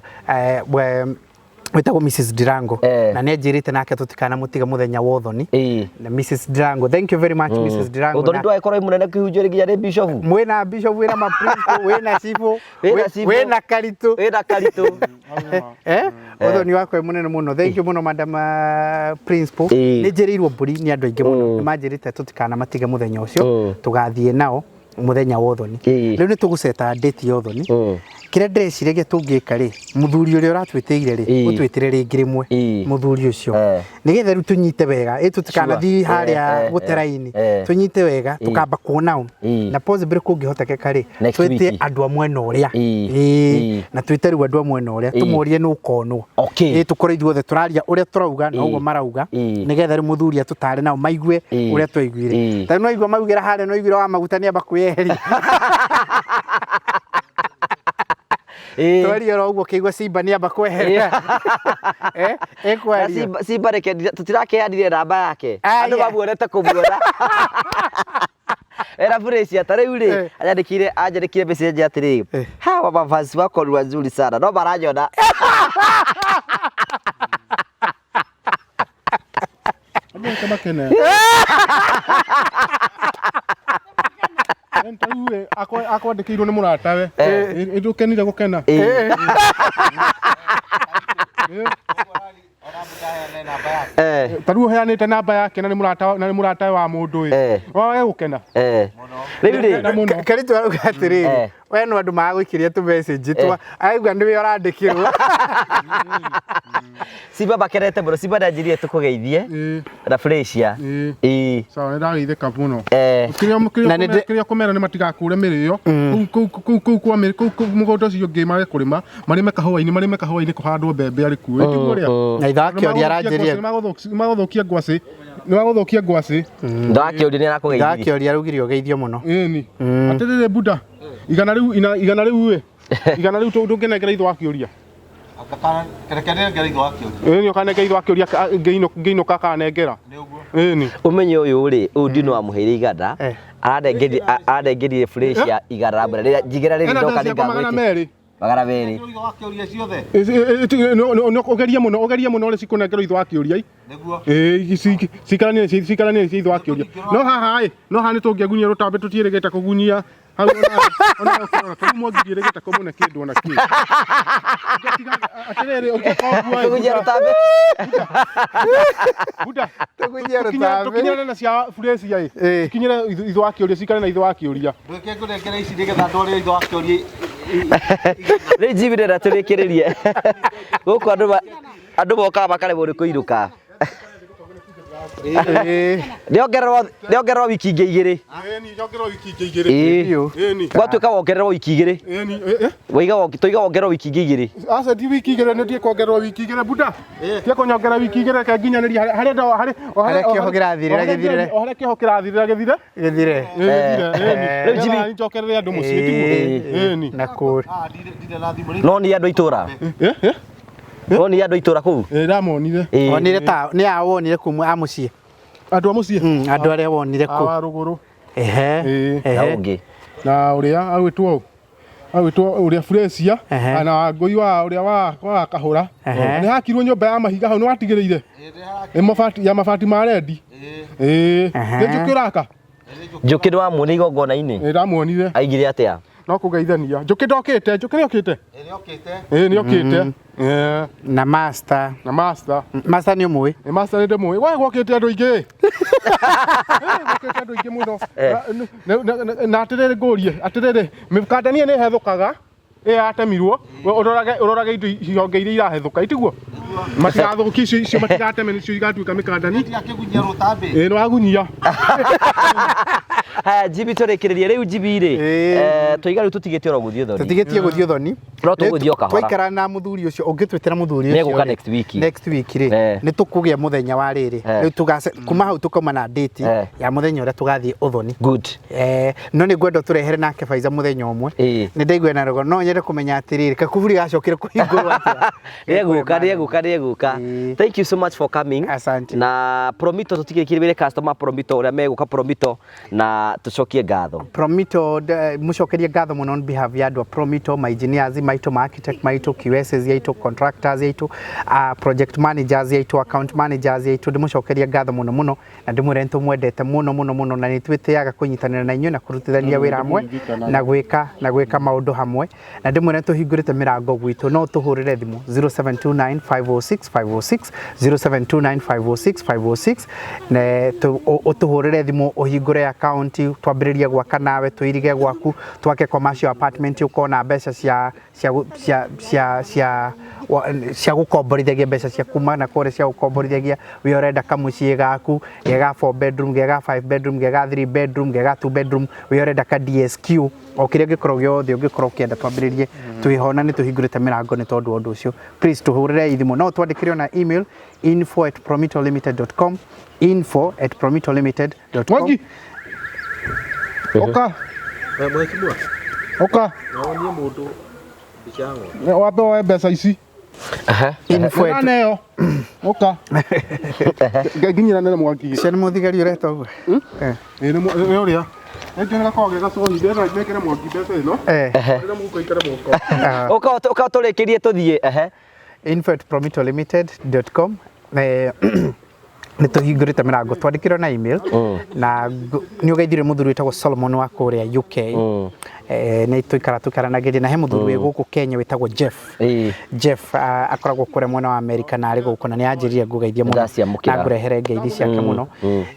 wĩtagwo Mrs Dirango Eh. na nĩ anjĩrĩte nake tũtikanamũtiga mũthenya wa ũthoni. Ĩĩ. Na Mrs Dirango, thank you very much Mrs Dirango. Ũthoni Na- ndwagĩkorwo wĩ mũnene kĩhunjio nginya nĩ Bishop. mwĩna bishop wĩna ma principal wĩna cibũ Wĩna cibũ. wĩna karitũ Wĩna Karitũ. eh ũthoni wakwa wĩ mũnene mũno thank you mũno madam principal. Ĩĩ. Nĩ njĩrĩirwo mbũri nĩ andũ aingĩ mũno nĩ manjĩrĩte tũtikanamatige mũthenya ũcio tũgathiĩ nao mũthenya wa ũthoni. Ĩĩ. Rĩu nĩ tũgũceta date ya ũthoni. Kĩrĩa ndĩreciragia tũngĩka rĩ mũthuri ũrĩa ũratwĩtĩire rĩ Ĩĩ. ũtwĩtĩre rĩngĩ rĩmwe Ĩĩ. mũthuri ũcio Eh. nĩgetha rĩu tũnyite wega ĩ tũtikanathiĩ Sure. harĩa Eh, eh, gũtera-inĩ eh. tũnyite wega Ĩĩ. tũkamba kuona o Ĩĩ. na possibly kũngĩhotekeka rĩ Next twĩte week. andũ a mwena ũrĩa Ĩĩ. Ĩĩ. Ĩĩ. Na twĩte rĩu andũ a mwena ũrĩa Ĩĩ. tũmorie nũ ũkonwo. Okay. Ĩĩ, tũkorwo ithuothe tũraria ũrĩa tũrauga na Ĩĩ. ũguo marauga Ĩĩ. nĩgetha rĩu mũthuri atũtare nao maigue Ĩĩ. ũrĩa twaiguire. Ĩĩ. Ta rĩu no aigua maugĩra harĩa no aiguire wa maguta nĩamba kwĩyeheria. Ĩĩ. Twaria oro ũguo kĩigua Simba nĩamba kwehera. Eh, Na ĩkwario. Simba reke tũtirakeanire namba yake. Aya. Andũ mamuonete kũmuona. Era Furacia ta rĩu rĩ Eh. anjandĩkire message atĩrĩ Eh. hawa mavazi wako ni wazuri sana no maranyona. Andũ ake makene. Ta rĩu ĩ, akwandĩkĩirwo nĩ mũratawe ndũkenire gũkena. Eh. Ta rĩu ũheanĩte namba yake na nĩ mũrata na nĩ mũratawe wa mũndũ ĩ Eh. wage gũkena. Eh. Rĩu rĩ Na mũno. Karitũ arauga atĩrĩrĩ Eh. we no andũ magagũikĩria tũ message twa araigua nĩwe ũrandĩkĩrwo. Simba makenete mũno. Simba ndanjirie tũkũgeithie Ĩĩ, na Furacia. ĩĩ. Ĩĩ. Sawa, nĩ ndageithĩka mũno. Eh. Kĩrĩa kĩrĩa Na nĩ ndĩ- kĩrĩa kũmera nĩ matigakũre mĩrĩo kũu kũu kũu kũu kwa mĩrĩ kũu kũu mũgũnda ũcio ũngĩ mage kũrĩma marĩme kahũa-inĩ kũhandwo mbembe arĩ kuo tiguo ũrĩa Na ithe akĩoria aranjĩria nĩ magũthũkia ngwacĩ nĩ magũthũkia ngwacĩ. Ndakĩũria nĩ arakũgeithirie. Ndakĩoria araugire ũgeithio mũno. Ĩni atĩrĩrĩ Buda igana rĩu igana rĩu ĩ igana rĩu ndũngĩnengera ithe wakĩũria. Reke nengere ithe wakĩũria. Ĩni ũkanengera ithe wakĩũria ngĩinũka akanengera. Nĩ ũguo. Ĩni Ũmenye ũyũ rĩ ũyũ ndino wamũheire igana Eh. aranengerire Furacia igana ramwĩra rĩrĩa njigĩra rĩrĩ ena ndoka mbeca ciakwa magana nĩngagwĩtia merĩ. 200. Ithe wakĩũria ciothe. Ũgerie mũno ũgerie mũno ũrĩa cikũnengerwo ithe wakĩũria i. Nĩguo. Ĩĩ cikaranie cikaranie cia ithe wakĩũria no haha ĩ no haha nĩ tũngĩagunyia rũtambi tũtiĩrĩgĩte kũgunyia hau ona ũkĩrora tarĩu Mwangi ndiĩrĩgĩte kũmũne kĩndũ ona kĩ. Atĩrĩrĩ ũngĩka ũguo ĩ, Kũgunyia rũtambi. Buda Tũgunyia rũtambi. tũkinyĩre na cia Furacia ĩ Ĩĩ. tũkinyĩre ithe wakĩũria cikare na ithe wakĩũria. Ndwĩke ngũnengere ici nĩgetha ndwarĩre ithe wakĩũria. Rĩu Jimmy ndĩrenda tũrĩkĩrĩrie gũkũ andũ mokaga makaremwo nĩ kũinũka. Ĩĩ. Nĩongererwo wiki ingĩ igĩrĩ. Ĩni nyongererwo wiki ingĩ igĩrĩ. Ĩĩ. Biũ. Ĩni. Gwatuĩka wongererwo wiki igĩrĩ. Ĩni ĩ Waiga tũiga wongererwo wiki ingĩ igĩrĩ. Aca ti wiki igĩrĩ nĩ kuongererwo wiki igĩrĩ Buda. Tie kũnyongera wiki igĩrĩ reke nginyanĩrie harĩa harĩa Harĩa kĩoho kĩrathirĩra gĩthirĩre. O harĩa kĩoho kĩrathirĩra gĩthire. Gĩthire. Gĩthire. Ĩni. Rĩu Jimmy- Njokerere andũ mũciĩ tiguo. Ĩni. Na kũrĩ. Ndirĩ na thimũ rĩu. No nĩ andũ a itũra. Eh eh. No nĩ andũ a itũra kũu. Ĩ ndamonire. Ĩĩ. Wonire ta nĩ a wonire kuma a mũciĩ. Andũ a mũciĩ. Andũ arĩa wonire A kũ. wa rũgũrũ. Ehe. Ĩĩ. Na Ehe. ũngĩ. Na ũrĩa agwĩtwo agwĩtwo ũrĩa Furacia Ehe. na ngũi wa ũrĩa wa kahũra. Ehe. Nĩ hakirwo nyũmba ya mahiga hau nĩ watigĩrĩire. Ĩ mabati ya mabati ma rendi. Ĩĩ. Ehe. Nĩ njũkĩ ũraka. Njũkĩ nĩ wamuona igongona-inĩ. Ĩ ndamuonire. Aigire atĩa? No kũgeithania. Njũkĩ ndokĩte, njũkĩ nĩokĩte. Ĩ nĩokĩte. Ĩ nĩokĩte. Ĩ Na master. na master. Master nĩ ũmũĩ. Ĩ master nĩ ndĩmũĩ. We gwokĩte andũ aingĩ. Gũkĩte andũ aingĩ mũno. Na atĩrĩrĩ, ngũrie atĩrĩrĩ, mĩkandania nĩ ĩhethũkaga ĩyo yatemirwo? Ũrorage, ũrorage indo ihonge iria irahethũka, itiguo matigathũkie icio, icio matigateme, nĩcio igatuĩka mĩkandani. Akĩgunyia rũtambĩ. Ĩĩ, nĩ wagunyia. Haya, Jimmy, tũrĩkĩrĩrie rĩu, Jimmy rĩ. Tũiga rĩu tũtigĩte oro gũthiĩ ũthoni. Tũtigĩtie gũthiĩ ũthoni. No tũgũthiĩ o kahora. Twaikara na mũthuri ũcio, ũngĩtwĩtĩra mũthuri ũcio Nĩegũka rĩ, next week. Next week rĩ, nĩ tũkũgĩa mũthenya wa rĩrĩ. Rĩu tũgace kuma hau tũkauma na date ya mũthenya ũrĩa tũgathiĩ ũthoni. Good. No nĩ ngwenda tũrehere nake Faiza mũthenya ũmwe. Nĩ ndaigua na rũgano, no nyende kũmenya atĩrĩrĩ, kakuburi gacokire kũhingũrwo atĩa? Nĩegũka, nĩegũka, nĩegũka. Thank you so much for coming. Asante. Na Promito, tũtigĩkĩrĩre customer Promito ũrĩa megũka Promito na tũcokie ngatho. Promito, mũcokerie ngatho mũno on behalf ya andũ a Promito, ma engineers maitũ, ma architect maitũ, QSs yaitũ, contractors yaitũ, project managers yaitũ, account managers yaitũ, ndĩmũcokerie ngatho mũno mũno na ndĩmwĩre nĩ tũmwendete mũno mũno mũno na nĩ twĩtĩaga kũnyitanĩra na inyuĩ na kũrutithania wĩra hamwe na gwĩka maũndũ hamwe, na ndĩmwĩre nĩ tũhingũrĩte mĩrango gwitũ, no tũhũrĩre thimũ 0729 506 506, 0729 506 506, ne ũtũhũrĩre thimũ, ũhingũre account, twambĩrĩrie gwaka nawe, tũirige gwaku, twake commercial apartment, ũkona mbeca cia cia cia cia cia cia gũkomborithagia, mbeca cia kuma na kũrĩa cia gũkomborithagia. We ũrenda kamũciĩ gaku gega 4 bedroom, gega 5 bedroom, gega 3 bedroom, gega 2 bedroom, we ũrenda ka DSQ, o kĩrĩa ũngĩkorwo gĩothe ũngĩkorwo ũkĩenda, twambĩrĩrie twĩho na nĩ tũhingũrĩte mĩrango. Nĩ tondũ wa ũndũ ũcio, please tũhũrĩre thimũ, no twandĩkĩre ona email, info@promitolimited.com, info@promitolimited.com. Mwangi, ũka. Mheshimiwa, ũka. Naonie mũndũ mbica ya ng'ombe. Wambe woe mbeca ici. Info at Neo ũka nginyĩra nene, Mwangi. Cia nĩ mũthigari ũreta ũguo? Ĩĩ, nĩ ũrĩa nĩkĩo nĩ gakoragwo ge gacohi, ndĩrenda mekĩre Mwangi mbeca ĩno. Rĩrĩa mũhuko ikare mũhuko. Ũka, ũka, tũrĩkĩrie tũthiĩ, ehe. info@promitolimited.com. Nĩ tũhingũrĩte mĩrango, twandĩkĩrwo na email na nĩ ũgeithire mũthuri wĩtagwo Solomon wa kũrĩa UK. Nĩ tũikara tũkaranagĩria na he mũthuri wĩ gũkũ Kenya wĩtagwo Jeff. Jeff akoragwo kũrĩa mwena wa America na arĩ gũkũ na nĩ anjĩrire ngũgeithie mũno. Ndaciamũkĩra. Na ngũrehere ngeithi ciake mũno.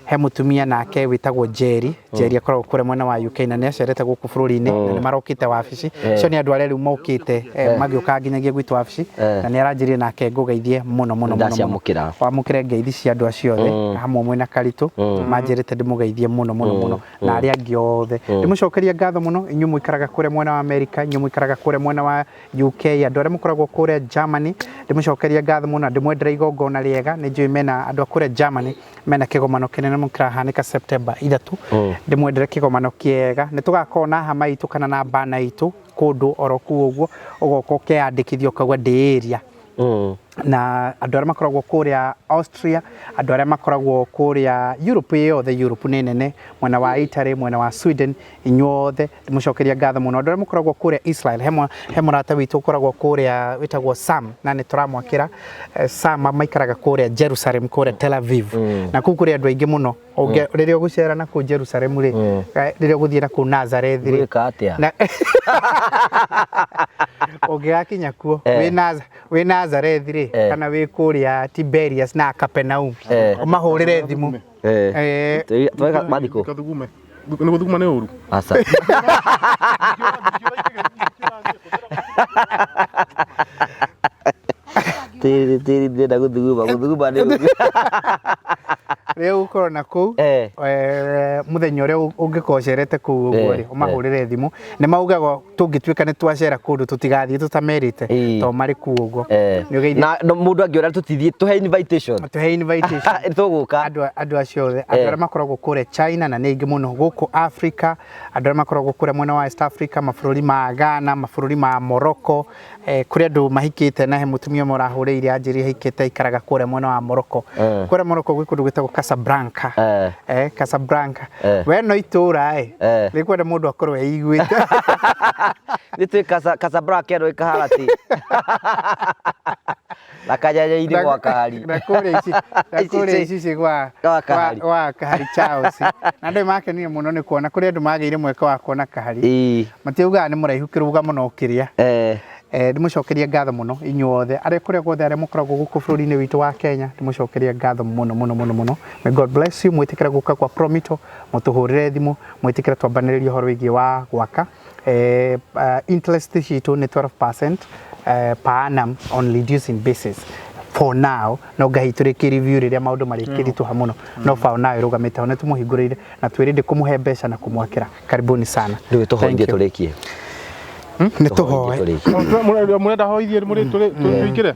He mũtumia nake wĩtagwo Jerry. Jerry akoragwo kũrĩa mwena wa UK na nĩ acerete gũkũ bũrũri-inĩ na nĩ marokĩte wabici. Acio nĩ andũ arĩa rĩu mokĩte, magĩũka nginyagia gwitũ wabici, na nĩ aranjĩrire nake ngũgeithie mũno mũno mũno mũno. Ndaciamũkĩra. Wamũkĩre ngeithi cia andũ acio othe hamwe mwĩna Karitũ, manjĩrĩte ndĩmũgeithie mũno mũno mũno na arĩa angĩ othe. Ndĩmũcokeria ngatho mũno inyuĩ mũikaraga kũrĩa mwena wa America, inyuĩ mũikaraga kũrĩa mwena wa UK, andũ arĩa mũkoragwo kũrĩa Germany, ndĩmũcokeria ngatho mũno na ndĩmwendere igongona rĩega. Nĩ njũĩ mena andũ a kũrĩa Germany mena kĩgomano kĩnene mũno kĩrahanĩka September 3. Ndĩmwendere kĩgomano kĩega. Nĩ tũgakorwo na hama itũ kana na bana itũ kũndũ oro kũu ũguo, ũgoka ũkeyandĩkithia ũkauga ndĩ area. Na andũ arĩa makoragwo kũrĩa Austria, andũ arĩa makoragwo kũrĩa Europe yothe, Europe nĩ nene, mwena wa Italy, mwena wa Sweden, inyuothe ndĩmũcokeria ngatho mũno. Andũ arĩa mũkoragwo kũrĩa Israel, he mũrata witũ ũkoragwo kũrĩa wĩtagwo Sam, na nĩ tũramwakĩra. Sam maikaraga kũrĩa Jerusalem, kũrĩa Tel Aviv, na kũu kũrĩ andũ aingĩ mũno. Rĩrĩa ũgũcera na kũu Jerusalem rĩ, rĩrĩa ũgũthiĩ na kũu Nazareth rĩ, Gwĩka atĩa? Ũngĩgakinya kuo wĩ Nazareth rĩ, kana wĩ kũrĩa Tiberias na Capernaum, ũmahũrĩre thimũ. Tweka mathikũ. Kathugume nĩ gũthuguma nĩ ũru. Aca. Tĩri tĩri, ndĩrenda gũthuguma, gũthuguma nĩ ũru. Rĩrĩa ũgũkorwo na kũu, mũthenya ũrĩa ũngĩkorwo ũcerete kũu ũguo rĩ, ũmahũrĩre thimũ. Nĩ maugaga tũngĩtuĩka nĩ twacera kũndũ tũtigathiĩ tũtamerĩte, tondũ marĩ kuo ũguo. Nĩ ũgeithie. Na no mũndũ angĩona tũtithiĩ, tũhe invitation. Tũhe invitation. Tũgũka. Andũ acio othe, andũ arĩa makoragwo kũrĩa China na nĩ aingĩ mũno, gũkũ Africa, andũ arĩa makoragwo kũrĩa mwena wa East Africa, mabũrũri ma Ghana, mabũrũri ma Morocco, kũrĩ andũ mahikĩte, na he mũtumia ũmwe ũrahũrĩire anjĩrire ahikĩte, aikaraga kũrĩa mwena wa Morocco. Kũrĩa Morocco gwĩ kũndũ gwĩtagwo Casablanca. Casablanca. We no itũra ĩ rĩkwenda mũndũ akorwo eiguĩte. Nĩ twĩ Casablanca ĩno ĩkaharati na kanyanya-inĩ gwa kahari. Na kũrĩa ici na kũrĩa icici gwa Gwa Kahari. Gwa Kahari Charles, na andũ makenire mũno nĩ kuona kũrĩ andũ magĩire mweke wa kuona Kahari. Matiaugaga nĩ mũraihu kĩrũgamo no kĩrĩa. Ndĩmũcokerie ngatho mũno inyuothe arĩa kũrĩa guothe arĩa mũkoragwo gũkũ bũrũri-inĩ witũ wa Kenya, ndĩmũcokerie ngatho mũno mũno mũno mũno. May God bless you. Mwĩtĩkĩre gũka kwa Promito, mũtũhũrĩre thimũ, mwĩtĩkĩre twambanĩrĩrie ũhoro wĩgiĩ wa gwaka. Interest citũ nĩ 12% per annum on reducing basis for now. No ngai tũrĩkie review rĩrĩa maũndũ marĩkĩritũha mũno, no for now ĩrũgamĩte ho, nĩ tũmũhingũrĩire na twĩrĩndĩ kũmũhe mbeca na kũmwakĩra. Karibuni sana. Rĩu tũhoithie. Thank you. Tũrĩkie. Nĩ tũhoe. Tũrĩkie. Mũrenda hoithie mũrĩ tũingĩre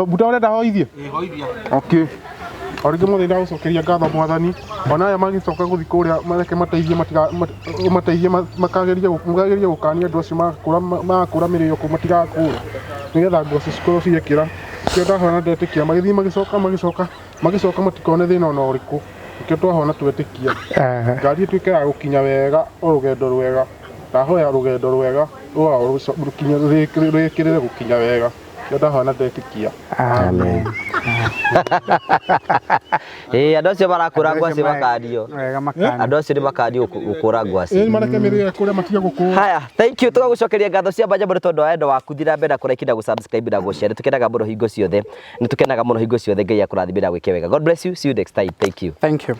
buta, ũrenda hoithie? Hoithia. Okay. O rĩngĩ mothe ndagũcokeria ngatho Mwathani, ona aya magĩcoka gũthiĩ kũrĩa mareke mateithie mateithie makagerie gũkania andũ acio magakũra mĩrĩo kũu matigakũre, nĩgetha nguo cikorwo ciekĩra kĩo ndahoya na ndetĩkia magĩthiĩ magĩcoka matikone thĩna ona ũrĩkũ. Nĩkĩo twahona twetĩkia ngari ĩtuĩke ya gũkinya wega, o rũgendo rwega ndahoya, rũgendo rwega rwao rwĩkĩrĩre gũkinya wega. Nĩkĩo ndahoya na ndetĩkia. Amen. Ĩĩ, andũ acio marakũra ngwacĩ makandio. Wega makandio. Andũ acio nĩ makandio gũkũra ngwacĩ. Ĩĩ, mareke mĩrĩo kũrĩa matige gũkũra. Haya, thank you. Tũgagũcokeria ngatho cia mbanja mũno tondũ wa wendo waku. Thiĩ na mbere na kũraiki na gũsubscribe na gũshare. Nĩ tũkenaga mũno hingo ciothe. Nĩ tũkenaga mũno hingo ciothe. Ngai akũrathime na gwĩke wega. God bless you. See you next time. Thank you. Thank you.